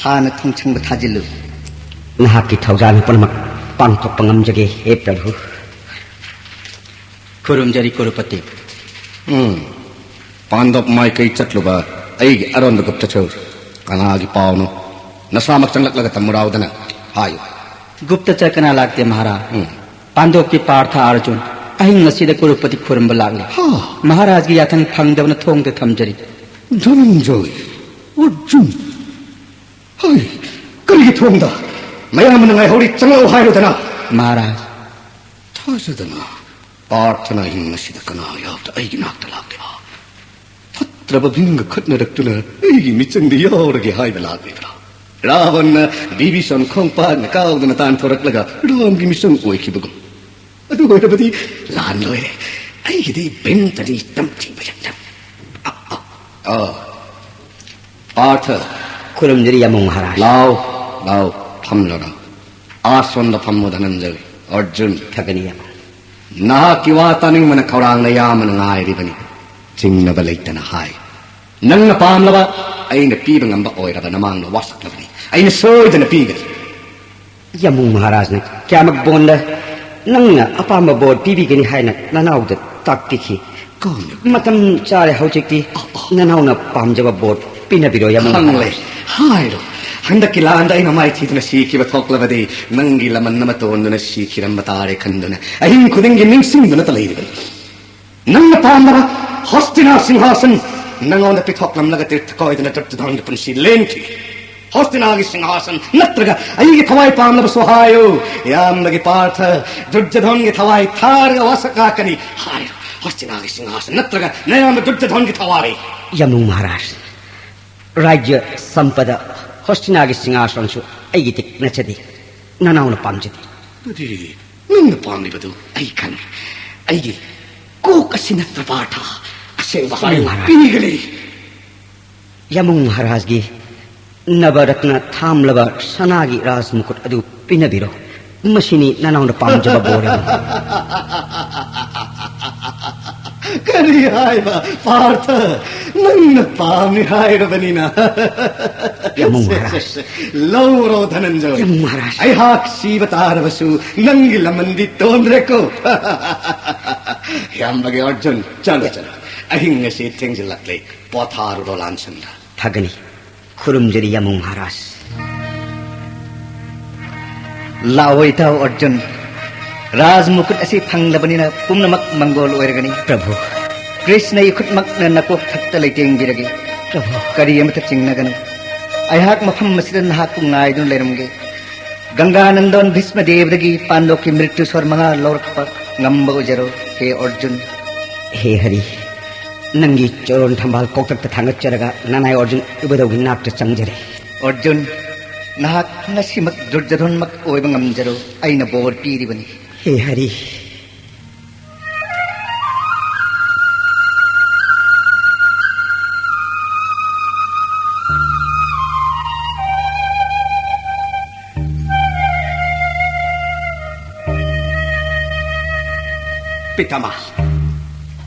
ꯍꯥꯟꯅ ꯊꯣꯡꯁꯪꯕ ꯊꯥꯖꯤꯜꯂꯨ꯫ ꯅꯍꯥꯛꯀꯤ ꯊꯧꯖꯥꯜ ꯄꯨꯝꯅꯃꯛ ꯄꯥꯡꯊꯣꯛꯄ ꯉꯝꯖꯒꯦ, ꯍꯦ ꯄ꯭ꯔꯚꯨ꯫ ꯈꯨꯔꯨꯝꯖꯔꯤ, ꯀ꯭ꯔꯨꯔꯄꯇꯤ꯫ ꯎꯝ꯫ ꯄꯥꯟꯗꯣꯞ ꯃꯥꯏꯀꯩ ꯆꯠꯂꯨꯕ ꯑꯩꯒꯤ ꯑꯔꯣꯟꯕ ꯒꯨꯞꯇꯆꯔ ꯀꯅꯥꯒꯤ ꯄꯥꯎꯅꯣ? ꯅꯁꯥꯃꯛ ꯆꯪꯂꯛꯂꯒ ꯇꯝꯃꯨꯔꯥꯎꯗꯅ ꯍꯥꯏꯌꯨ꯫ ꯒꯨꯞꯇꯆꯔ ꯀꯅꯥ ꯂꯥꯛꯇꯦ, ꯃꯍꯥꯔꯥꯖ꯫ ꯎꯝ꯫ ꯄꯥꯟꯗꯣꯞꯀꯤ ꯄꯥꯔꯊ ꯑꯔꯖꯨꯟ ꯑꯍꯤꯡ ꯑꯁꯤꯗ ꯀ꯭ꯔꯣꯔꯄꯇꯤ ꯈꯨꯔꯨꯝꯕ ꯂꯥꯛꯂꯤ꯫ ꯍꯥ? ꯃꯍꯥꯔꯥꯖꯒꯤ ꯌꯥꯊꯪ ꯐꯪꯗꯕꯅ ꯊꯣꯡꯗ ꯊꯝꯖꯔꯤ꯫ ꯙꯅꯟꯖꯣꯏ, ꯑꯔꯖꯨꯟ, ꯍꯩ, ꯀꯔꯤꯒꯤ ꯊꯣꯡꯗ? ꯃꯌꯥꯝ ꯑꯃꯅ ꯉꯥꯏꯍꯧꯔꯤ, ꯆꯪꯂꯛꯎ ꯍꯥꯏꯔꯨꯗꯅ꯫ ꯃꯍꯥꯔꯥꯖ꯫ ꯊꯥꯖꯗꯅ ꯄꯥꯔꯊꯅ ꯑꯍꯤꯡ ꯑꯁꯤꯗ ꯀꯅꯥ ꯌꯥꯎꯗ ꯑꯩꯒꯤ ꯅꯥꯛꯇ ꯂꯥꯛꯂꯤꯕ? ꯐꯠꯇ꯭ꯔꯕ ꯚꯤꯝꯒ ꯈꯠꯅꯔꯛꯇꯨꯅ ꯑꯩꯒꯤ ꯃꯤꯆꯪꯗ ꯌꯥꯎꯔꯒꯦ ꯍꯥꯏꯕ ꯂꯥꯛꯂꯤꯕ꯭ꯔꯥ? ꯔꯥꯕꯟꯅ ꯕꯤꯕꯤꯁꯣꯟ ꯈꯣꯡꯄꯥꯛꯅ ꯀꯥꯎꯗꯅ ꯇꯥꯟꯊꯣꯔꯛꯂꯒ ꯔꯥꯝꯒꯤ ꯃꯤꯆꯪ ꯑꯣꯏꯈꯤꯕꯒꯨꯝ꯫ ꯑꯗꯨ ꯑꯣꯏꯔꯕꯗꯤ ꯂꯥꯟ ꯂꯣꯏꯔꯦ꯫ ꯑꯩꯒꯤꯗꯤ ꯚꯤꯝꯇꯅꯤ ꯇꯝꯊꯤꯕ ꯌꯥꯝꯅ꯫ ꯑ, ꯑ, ꯑ꯫ ꯄꯥꯔꯊ꯫ ꯈꯨꯔꯨꯝꯖꯔꯤ ꯌꯥꯃꯨꯡ ꯃꯍꯥꯔꯥꯖ꯫ ꯂꯥꯎ, ꯂꯥꯎ, ꯐꯝꯂꯣ, ꯂꯥꯎ꯫ ꯑꯥ ꯁꯣꯝꯗ ꯐꯝꯃꯣ, ꯙꯅꯟꯖꯌ, ꯑꯔꯖꯨꯟ꯫ ꯊꯥꯒꯠꯅꯤ ꯌꯥꯃꯨꯡ꯫ ꯅꯍꯥꯛꯀꯤ ꯋꯥ ꯇꯥꯅꯤꯡꯕꯅ ꯈꯧꯔꯥꯡꯅ ꯌꯥꯝꯅ ꯉꯥꯏꯔꯤꯕꯅꯤ꯫ ꯆꯤꯡꯅꯕ ꯂꯩꯇꯅ ꯍꯥꯏ꯫ ꯅꯪꯅ ꯄꯥꯝꯂꯕ ꯑꯩꯅ ꯄꯤꯕ ꯉꯝꯕ ꯑꯣꯏꯔꯕ ꯅꯃꯥꯡꯗ ꯋꯥꯁꯛꯂꯕꯅꯤ꯫ ꯑꯩꯅ ꯁꯣꯏꯗꯅ ꯄꯤꯒꯅꯤ꯫ ꯌꯥꯃꯨꯡ ꯃꯍꯥꯔꯥꯖꯅ ꯀꯌꯥꯃꯛ ꯕꯣꯟꯗ ꯅꯪꯅ ꯑꯄꯥꯝꯕ ꯕꯣꯔ ꯄꯤꯕꯤꯒꯅꯤ ꯍꯥꯏꯅ ꯅꯅꯥꯎꯗ ꯇꯥꯛꯄꯤꯈꯤ꯫ ꯀꯣꯟꯅ ꯃꯇꯝ ꯆꯥꯔꯦ ꯍꯧꯖꯤꯛꯇꯤ꯫ ꯅꯅꯥꯎꯅ ꯄꯥꯝꯖꯕ ꯕꯣꯔ ꯄꯤꯅꯕꯤꯔꯣ ꯌꯥꯃꯨꯡ ꯈꯪꯂꯦ꯫ ꯃꯍꯥꯔꯥꯖ꯫ ꯍꯥꯏꯔꯣ꯫ ꯍꯟꯗꯛꯀꯤ ꯂꯥꯟꯗ ꯑꯩꯅ ꯃꯥꯏꯊꯤꯗꯨꯅ ꯁꯤꯈꯤꯕ ꯊꯣꯛꯂꯕꯗꯤ ꯅꯪꯒꯤ ꯂꯃꯟ ꯑꯃ ꯇꯣꯟꯗꯨꯅ ꯁꯤꯈꯤꯔꯝꯕ ꯇꯥꯔꯦ ꯈꯟꯗꯨꯅ ꯑꯍꯤꯡ ꯈꯨꯗꯤꯡꯒꯤ ꯅꯤꯡꯁꯤꯡꯗꯨꯅꯇ ꯂꯩꯔꯤꯕꯅꯤ꯫ ꯅꯪꯅ ꯄꯥꯝꯂꯕ ꯍꯣꯁꯇꯤꯅꯥ ꯁꯤꯡꯍꯥꯁꯟ ꯅꯉꯣꯟꯗ ꯄꯤꯊꯣꯛꯂꯝꯂꯒ ꯇꯤꯔꯊ ꯀꯣꯏꯗꯨꯅ ꯗꯨꯔꯖꯙꯟꯒꯤ ꯄꯨꯟꯁꯤ ꯂꯦꯟꯈꯤ꯫ ꯍꯣꯁꯇꯤꯅꯥꯒꯤ ꯁꯤꯡꯍꯥꯁꯟ ꯅꯠꯇ꯭ꯔꯒ ꯑꯩꯒꯤ ꯊꯋꯥꯏ ꯄꯥꯝꯂꯕꯁꯨ ꯍꯥꯏꯌꯨ꯫ ꯏꯌꯥꯝꯕꯒꯤ ꯄꯥꯔꯊ ꯗꯨꯔꯖꯙꯟꯒꯤ ꯊꯋꯥꯏ ꯊꯥꯔꯒ ꯋꯥꯁꯛ ꯉꯥꯛꯀꯅꯤ꯫ ꯍꯥꯏꯌꯨ, ꯍꯣꯁꯇꯤꯅꯥꯒꯤ ꯁꯤꯡꯍꯥꯁꯟ ꯅꯠꯇ꯭ꯔꯒ ꯅꯌꯥꯝꯕ ꯗꯨꯔꯖꯙꯟꯒꯤ ꯊꯋꯥꯏ꯫ ꯌꯥꯃꯨꯡ ꯃꯍꯥꯔꯥꯖ, ꯔꯥꯖ꯭ꯌ ꯁꯝꯄꯗ ꯍꯣꯁꯇꯤꯅꯥꯒꯤ ꯁꯤꯡꯍꯥꯁꯟꯁꯨ ꯑꯩꯒꯤꯗꯤ ꯅꯠꯆꯗꯦ, ꯅꯅꯥꯎꯅ ꯄꯥꯝꯖꯗꯦ꯫ ꯑꯗꯨꯗꯤ ꯅꯪꯅ ꯄꯥꯝꯂꯤꯕꯗꯨ ꯑꯩ ꯈꯪꯏ꯫ ꯑꯩꯒꯤ ꯀꯣꯛ ꯑꯁꯤ ꯅꯠꯇ꯭ꯔ ꯄꯥꯔꯊ? ꯑꯁꯦꯡꯕ ꯍꯥꯏꯌꯨ, ꯃꯍꯥꯔꯥꯖ꯫ ꯄꯤꯒꯅꯤ꯫ ꯌꯥꯃꯨꯡ ꯃꯍꯥꯔꯥꯖꯒꯤ ꯅꯕꯔꯠꯅ ꯊꯥꯝꯂꯕ ꯁꯅꯥꯒꯤ ꯔꯥꯖ ꯃꯨꯀꯨꯠ ꯑꯗꯨ ꯄꯤꯅꯕꯤꯔꯣ꯫ ꯃꯁꯤꯅꯤ ꯅꯅꯥꯎꯅ ꯄꯥꯝꯖꯕ ꯕꯣꯔ ꯑꯗꯨ꯫ ꯀꯔꯤ ꯍꯥꯏꯕ, ꯄꯥꯔꯊ? ꯅꯪꯅ ꯄꯥꯝꯃꯤ ꯍꯥꯏꯔꯕꯅꯤꯅ꯫ ꯌꯥꯃꯨꯡ ꯃꯍꯥꯔꯥꯖ꯫ ꯂꯧꯔꯣ, ꯙꯅꯟꯖꯣꯏ꯫ ꯌꯥꯃꯨꯡ ꯃꯍꯥꯔꯥꯖ꯫ ꯑꯩꯍꯥꯛ ꯁꯤꯕ ꯇꯥꯔꯕꯁꯨ ꯅꯪꯒꯤ ꯂꯃꯟꯗꯤ ꯇꯣꯟꯗ꯭ꯔꯦꯀꯣ꯫ ꯏꯌꯥꯝꯕꯒꯤ ꯑꯔꯖꯨꯟ, ꯆꯠꯂꯣ, ꯆꯠꯂꯣ꯫ ꯑꯍꯤꯡ ꯑꯁꯤ ꯊꯦꯡꯖꯤꯜꯂꯛꯂꯦ꯫ ꯄꯣꯊꯥꯔꯨꯔꯣ ꯂꯥꯟꯁꯪꯗ꯫ ꯐꯒꯅꯤ꯫ ꯈꯨꯔꯨꯝꯖꯔꯤ ꯌꯥꯃꯨꯡ ꯃꯍꯥꯔꯥꯖ꯫ ꯂꯥꯛꯑꯣ ꯏꯇꯥꯎ ꯑꯔꯖꯨꯟ, ꯔꯥꯖ ꯃꯨꯀꯨꯠ ꯑꯁꯤ ꯐꯪꯂꯕꯅꯤꯅ ꯄꯨꯝꯅꯃꯛ ꯃꯪꯒꯣꯜ ꯑꯣꯏꯔꯒꯅꯤ꯫ ꯄ꯭ꯔꯚꯨ꯫ ꯀ꯭ꯔꯤꯁꯅ ꯏꯈꯨꯠꯃꯛꯅ ꯅꯀꯣꯛ ꯊꯛꯇ ꯂꯩꯇꯦꯡꯕꯤꯔꯒꯦ꯫ ꯄ꯭ꯔꯚꯨ꯫ ꯀꯔꯤ ꯑꯃꯠꯇ ꯆꯤꯡꯅꯒꯅꯨ꯫ ꯑꯩꯍꯥꯛ ꯃꯐꯝ ꯑꯁꯤꯗ ꯅꯍꯥꯛꯄꯨ ꯉꯥꯏꯗꯨꯅ ꯂꯩꯔꯝꯒꯦ꯫ ꯒꯪꯒꯥ ꯅꯟꯗꯣꯟ ꯚꯤꯁꯃ ꯗꯦꯕꯗꯒꯤ ꯄꯥꯟꯗꯣꯞꯀꯤ ꯃ꯭ꯔꯤꯇ꯭ꯌꯨ ꯁꯣꯔ ꯃꯉꯥ ꯂꯧꯔꯛꯄ ꯉꯝꯕ ꯑꯣꯏꯖꯔꯣ, ꯍꯦ ꯑꯔꯖꯨꯟ꯫ ꯍꯦ ꯍꯔꯤ, ꯅꯪꯒꯤ ꯆꯣꯔꯣꯟ ꯊꯝꯕꯥꯜ ꯀꯣꯛꯇꯛꯇ ꯊꯥꯡꯒꯠꯆꯔꯒ ꯅꯅꯥꯏ ꯑꯔꯖꯨꯟ ꯏꯕꯨꯙꯧꯒꯤ ꯅꯥꯛꯇ ꯆꯪꯖꯔꯦ꯫ ꯑꯔꯖꯨꯟ, ꯅꯍꯥꯛ ꯉꯁꯤꯃꯛ ꯗꯨꯔꯖꯣꯙꯟꯃꯛ ꯑꯣꯏꯕ ꯉꯝꯖꯔꯣ, ꯑꯩꯅ ꯕꯣꯔ ꯄꯤꯔꯤꯕꯅꯤ꯫ ꯍꯦ ꯍꯔꯤ꯫ ꯄꯤꯇꯥꯃꯥ,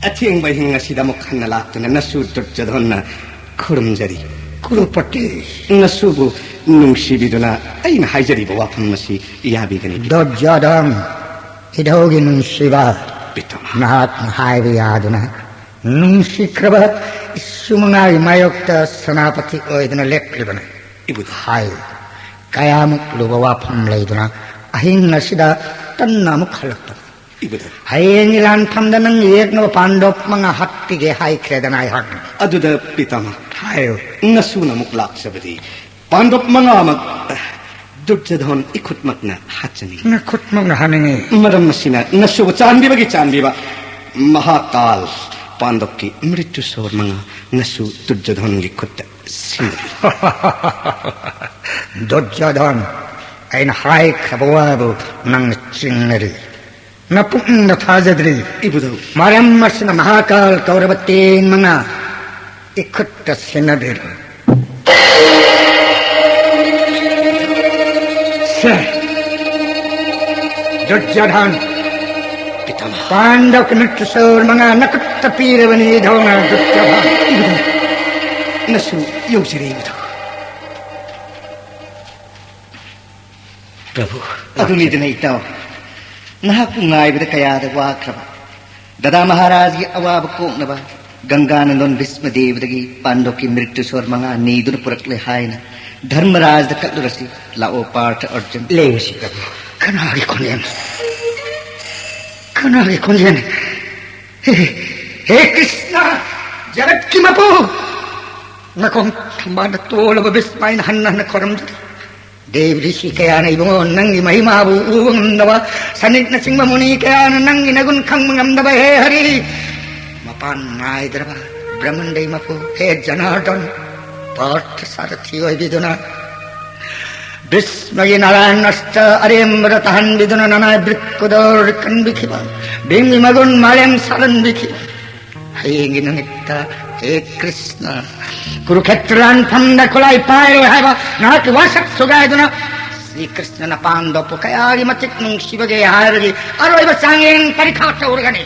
ꯑꯊꯦꯡꯕ ꯑꯍꯤꯡ ꯑꯁꯤꯗ ꯑꯃꯨꯛ ꯍꯟꯅ ꯂꯥꯛꯇꯨꯅ ꯅꯁꯨ ꯗꯨꯔꯖꯣꯙꯟꯅ ꯈꯨꯔꯨꯝꯖꯔꯤ꯫ ꯀ꯭ꯔꯨꯄꯇꯤ꯫ ꯅꯁꯨꯕꯨ ꯅꯨꯡꯁꯤꯕꯤꯗꯨꯅ ꯑꯩꯅ ꯍꯥꯏꯖꯔꯤꯕ ꯋꯥꯐꯝ ꯑꯁꯤ ꯌꯥꯕꯤꯒꯅꯤ꯫ ꯗꯨꯔꯖꯣꯙꯟ, ꯏꯙꯧꯒꯤ ꯅꯨꯡꯁꯤꯕ, ꯄꯤꯇꯥꯃꯥ꯫ ꯅꯍꯥꯛꯅ ꯍꯥꯏꯕ ꯌꯥꯗꯨꯅ ꯅꯨꯡꯁꯤꯈ꯭ꯔꯕ ꯏꯁꯨ ꯃꯉꯥꯒꯤ ꯃꯥꯌꯣꯛꯇ ꯁꯦꯅꯥꯄꯇꯤ ꯑꯣꯏꯗꯨꯅ ꯂꯦꯞꯂꯤꯕꯅꯤ꯫ ꯏꯕꯨꯙꯧ꯫ ꯍꯥꯏ, ꯀꯌꯥꯃꯨꯛ ꯂꯨꯕ ꯋꯥꯐꯝ ꯂꯩꯗꯨꯅ ꯑꯍꯤꯡ ꯑꯁꯤꯗ ꯇꯟꯅ ꯑꯃꯨꯛ ꯍꯜꯂꯛꯄꯅꯤ꯫ ꯏꯕꯨꯙꯧ꯫ ꯍꯌꯦꯡꯒꯤ ꯂꯥꯟꯐꯝꯗ ꯅꯪ ꯌꯦꯛꯅꯕ ꯄꯥꯟꯗꯣꯞ ꯃꯉꯥ ꯍꯥꯠꯄꯤꯒꯦ ꯍꯥꯏꯈ꯭ꯔꯦꯗꯅ ꯑꯩꯍꯥꯛꯅ꯫ ꯑꯗꯨꯗ ꯄꯤꯇꯥꯃꯥ꯫ ꯍꯥꯏꯌꯨ꯫ ꯅꯁꯨꯅ ꯑꯃꯨꯛ ꯂꯥꯛꯆꯕꯗꯤ ꯄꯥꯟꯗꯣꯞ ꯃꯉꯥꯃꯛ ꯗꯨꯔꯖꯣꯙꯟ ꯏꯈꯨꯠꯃꯛꯅ ꯍꯥꯠꯆꯅꯤꯡꯏ꯫ ꯅꯈꯨꯠꯃꯛꯅ ꯍꯥꯠꯅꯤꯡꯏ꯫ ꯃꯔꯝ ꯑꯁꯤꯅ ꯅꯁꯨꯕꯨ ꯆꯥꯟꯕꯤꯕꯒꯤ ꯆꯥꯟꯕꯤꯕ꯫ ꯃꯍꯥꯀꯥꯜ ꯄꯥꯟꯗꯣꯞꯀꯤ ꯃ꯭ꯔꯤꯇ꯭ꯌꯨ ꯁꯣꯔ ꯃꯉꯥ ꯅꯁꯨ ꯗꯨꯔꯖꯣꯙꯟꯒꯤ ꯈꯨꯠꯇ ꯁꯤꯟꯅꯕꯤꯌꯨ꯫ ꯗꯨꯔꯖꯣꯙꯟ, ꯑꯩꯅ ꯍꯥꯏꯈ꯭ꯔꯕ ꯋꯥꯕꯨ ꯅꯪꯅ ꯆꯤꯡꯅꯔꯤ꯫ ꯅꯄꯨꯛꯅꯤꯡꯗ ꯊꯥꯖꯗ꯭ꯔꯤ꯫ ꯏꯕꯨꯙꯧ꯫ ꯃꯔꯝ ꯑꯁꯤꯅ ꯃꯍꯥꯀꯥꯜ ꯀꯧꯔꯕ ꯇꯦꯟ ꯃꯉꯥ ꯏꯈꯨꯠꯇ ꯁꯤꯟꯅꯕꯤꯔꯣ꯫ ꯁꯦ, ꯗꯨꯔꯖꯣꯙꯟ, ꯄꯤꯇꯥꯃꯍ꯫ ꯄꯥꯟꯗꯕ ꯅꯨꯃꯤꯠꯇ ꯁꯣꯔ ꯃꯉꯥ ꯅꯈꯨꯠꯇ ꯄꯤꯔꯕꯅꯤ, ꯏꯙꯧꯅ ꯗꯨꯔꯖꯣꯙꯟ꯫ ꯏꯕꯨꯙꯧ, ꯅꯁꯨ ꯌꯧꯖꯔꯦ, ꯏꯕꯨꯙꯧ꯫ ꯄ꯭ꯔꯚꯨ, ꯑꯗꯨꯅꯤꯗꯅ ꯏꯇꯥꯎ, ꯅꯍꯥꯛꯄꯨ ꯉꯥꯏꯕꯗ ꯀꯌꯥꯗ ꯋꯥꯈ꯭ꯔꯕ꯫ ꯗꯗꯥ ꯃꯍꯥꯔꯥꯖꯒꯤ ꯑꯋꯥꯕ ꯀꯣꯛꯅꯕ ꯒꯪꯒꯥꯅꯟꯗꯣꯟ ꯚꯤꯁꯃ ꯗꯦꯕꯗꯒꯤ ꯄꯥꯟꯗꯣꯞꯀꯤ ꯃ꯭ꯔꯤꯇ꯭ꯌꯨ ꯁꯣꯔ ꯃꯉꯥ ꯅꯤꯗꯨꯅ ꯄꯨꯔꯛꯂꯦ ꯍꯥꯏꯅ ꯙꯔꯃꯔꯥꯖꯗ ꯀꯠꯂꯨꯔꯁꯤ꯫ ꯂꯥꯛꯑꯣ ꯄꯥꯔꯊ ꯑꯔꯖꯨꯟ꯫ ꯂꯦꯡꯉꯨꯁꯤ ꯄ꯭ꯔꯚꯨ꯫ ꯀꯅꯥꯒꯤ ꯈꯣꯟꯖꯦꯜ? ꯀꯅꯥꯒꯤ ꯈꯣꯟꯖꯦꯜ? ꯍꯦ, ꯍꯦ ꯀ꯭ꯔꯤꯁꯅ, ꯖꯒꯠꯀꯤ ꯃꯄꯨ, ꯅꯈꯣꯡ ꯊꯝꯕꯥꯜꯗ ꯇꯣꯜꯂꯕ ꯕꯤꯁꯃꯥꯏꯅ ꯍꯟꯅ ꯍꯟꯅ ꯈꯣꯏꯔꯝꯖꯔꯤ꯫ ꯗꯦꯕ ꯔꯤꯁꯤ ꯀꯌꯥꯅ ꯏꯕꯨꯡꯉꯣ ꯅꯪꯒꯤ ꯃꯍꯤꯃꯥꯕꯨ ꯎꯕ ꯉꯝꯗꯕ, ꯁꯅꯤꯛꯅꯆꯤꯡꯕ ꯃꯨꯅꯤ ꯀꯌꯥꯅ ꯅꯪꯒꯤ ꯅꯒꯨꯟ ꯈꯪꯕ ꯉꯝꯗꯕ, ꯍꯦ ꯍꯔꯤ, ꯃꯄꯥꯟ ꯅꯥꯏꯗ꯭ꯔꯕ ꯕ꯭ꯔꯍꯃꯟꯗꯩ ꯃꯄꯨ, ꯍꯦ ꯖꯅꯥꯔꯗꯟ, ꯄꯥꯔꯊ ꯁꯥꯔꯊꯤ ꯑꯣꯏꯕꯤꯗꯨꯅ ꯕꯤꯁꯃꯒꯤ ꯅꯥꯔꯥꯌꯟ ꯑꯁꯇ꯭ꯔ ꯑꯔꯦꯝꯕꯗ ꯇꯥꯍꯟꯕꯤꯗꯨꯅ ꯅꯅꯥꯏ ꯕ꯭ꯔꯤꯛꯀꯨꯗ ꯀꯟꯕꯤꯈꯤꯕ, ꯚꯤꯝꯒꯤ ꯃꯒꯨꯟ ꯃꯥꯂꯦꯝ ꯁꯥꯂꯟꯕꯤꯈꯤꯕ, ꯍꯌꯦꯡꯒꯤ ꯅꯨꯃꯤꯠꯇ, ꯍꯦ ꯀ꯭ꯔꯤꯁꯅ, ꯀꯨꯔꯨꯈꯦꯇ꯭ꯔ ꯂꯥꯟꯐꯝꯗ ꯈꯨꯠꯂꯥꯏ ꯄꯥꯏꯔꯣꯏ ꯍꯥꯏꯕ ꯅꯍꯥꯛꯀꯤ ꯋꯥꯁꯛ ꯁꯨꯒꯥꯏꯗꯨꯅ ꯁ꯭ꯔꯤ ꯀ꯭ꯔꯤꯁꯅꯅ ꯄꯥꯟꯗꯣꯞꯄꯨ ꯀꯌꯥꯒꯤ ꯃꯇꯤꯛ ꯅꯨꯡꯁꯤꯕꯒꯦ ꯍꯥꯏꯕꯒꯤ ꯑꯔꯣꯏꯕ ꯆꯥꯡꯌꯦꯡ ꯄꯔꯤꯈꯥ ꯇꯧꯔꯒꯅꯤ꯫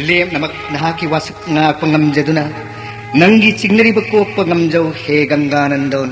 ꯂꯦꯝꯅꯃꯛ ꯅꯍꯥꯛꯀꯤ ꯋꯥꯁꯛ ꯉꯥꯛꯄ ꯉꯝꯖꯗꯨꯅ ꯅꯪꯒꯤ ꯆꯤꯡꯅꯔꯤꯕ ꯀꯣꯛꯄ ꯉꯝꯖꯧ, ꯍꯦ ꯒꯪꯒꯥꯅꯟꯗꯣꯟ꯫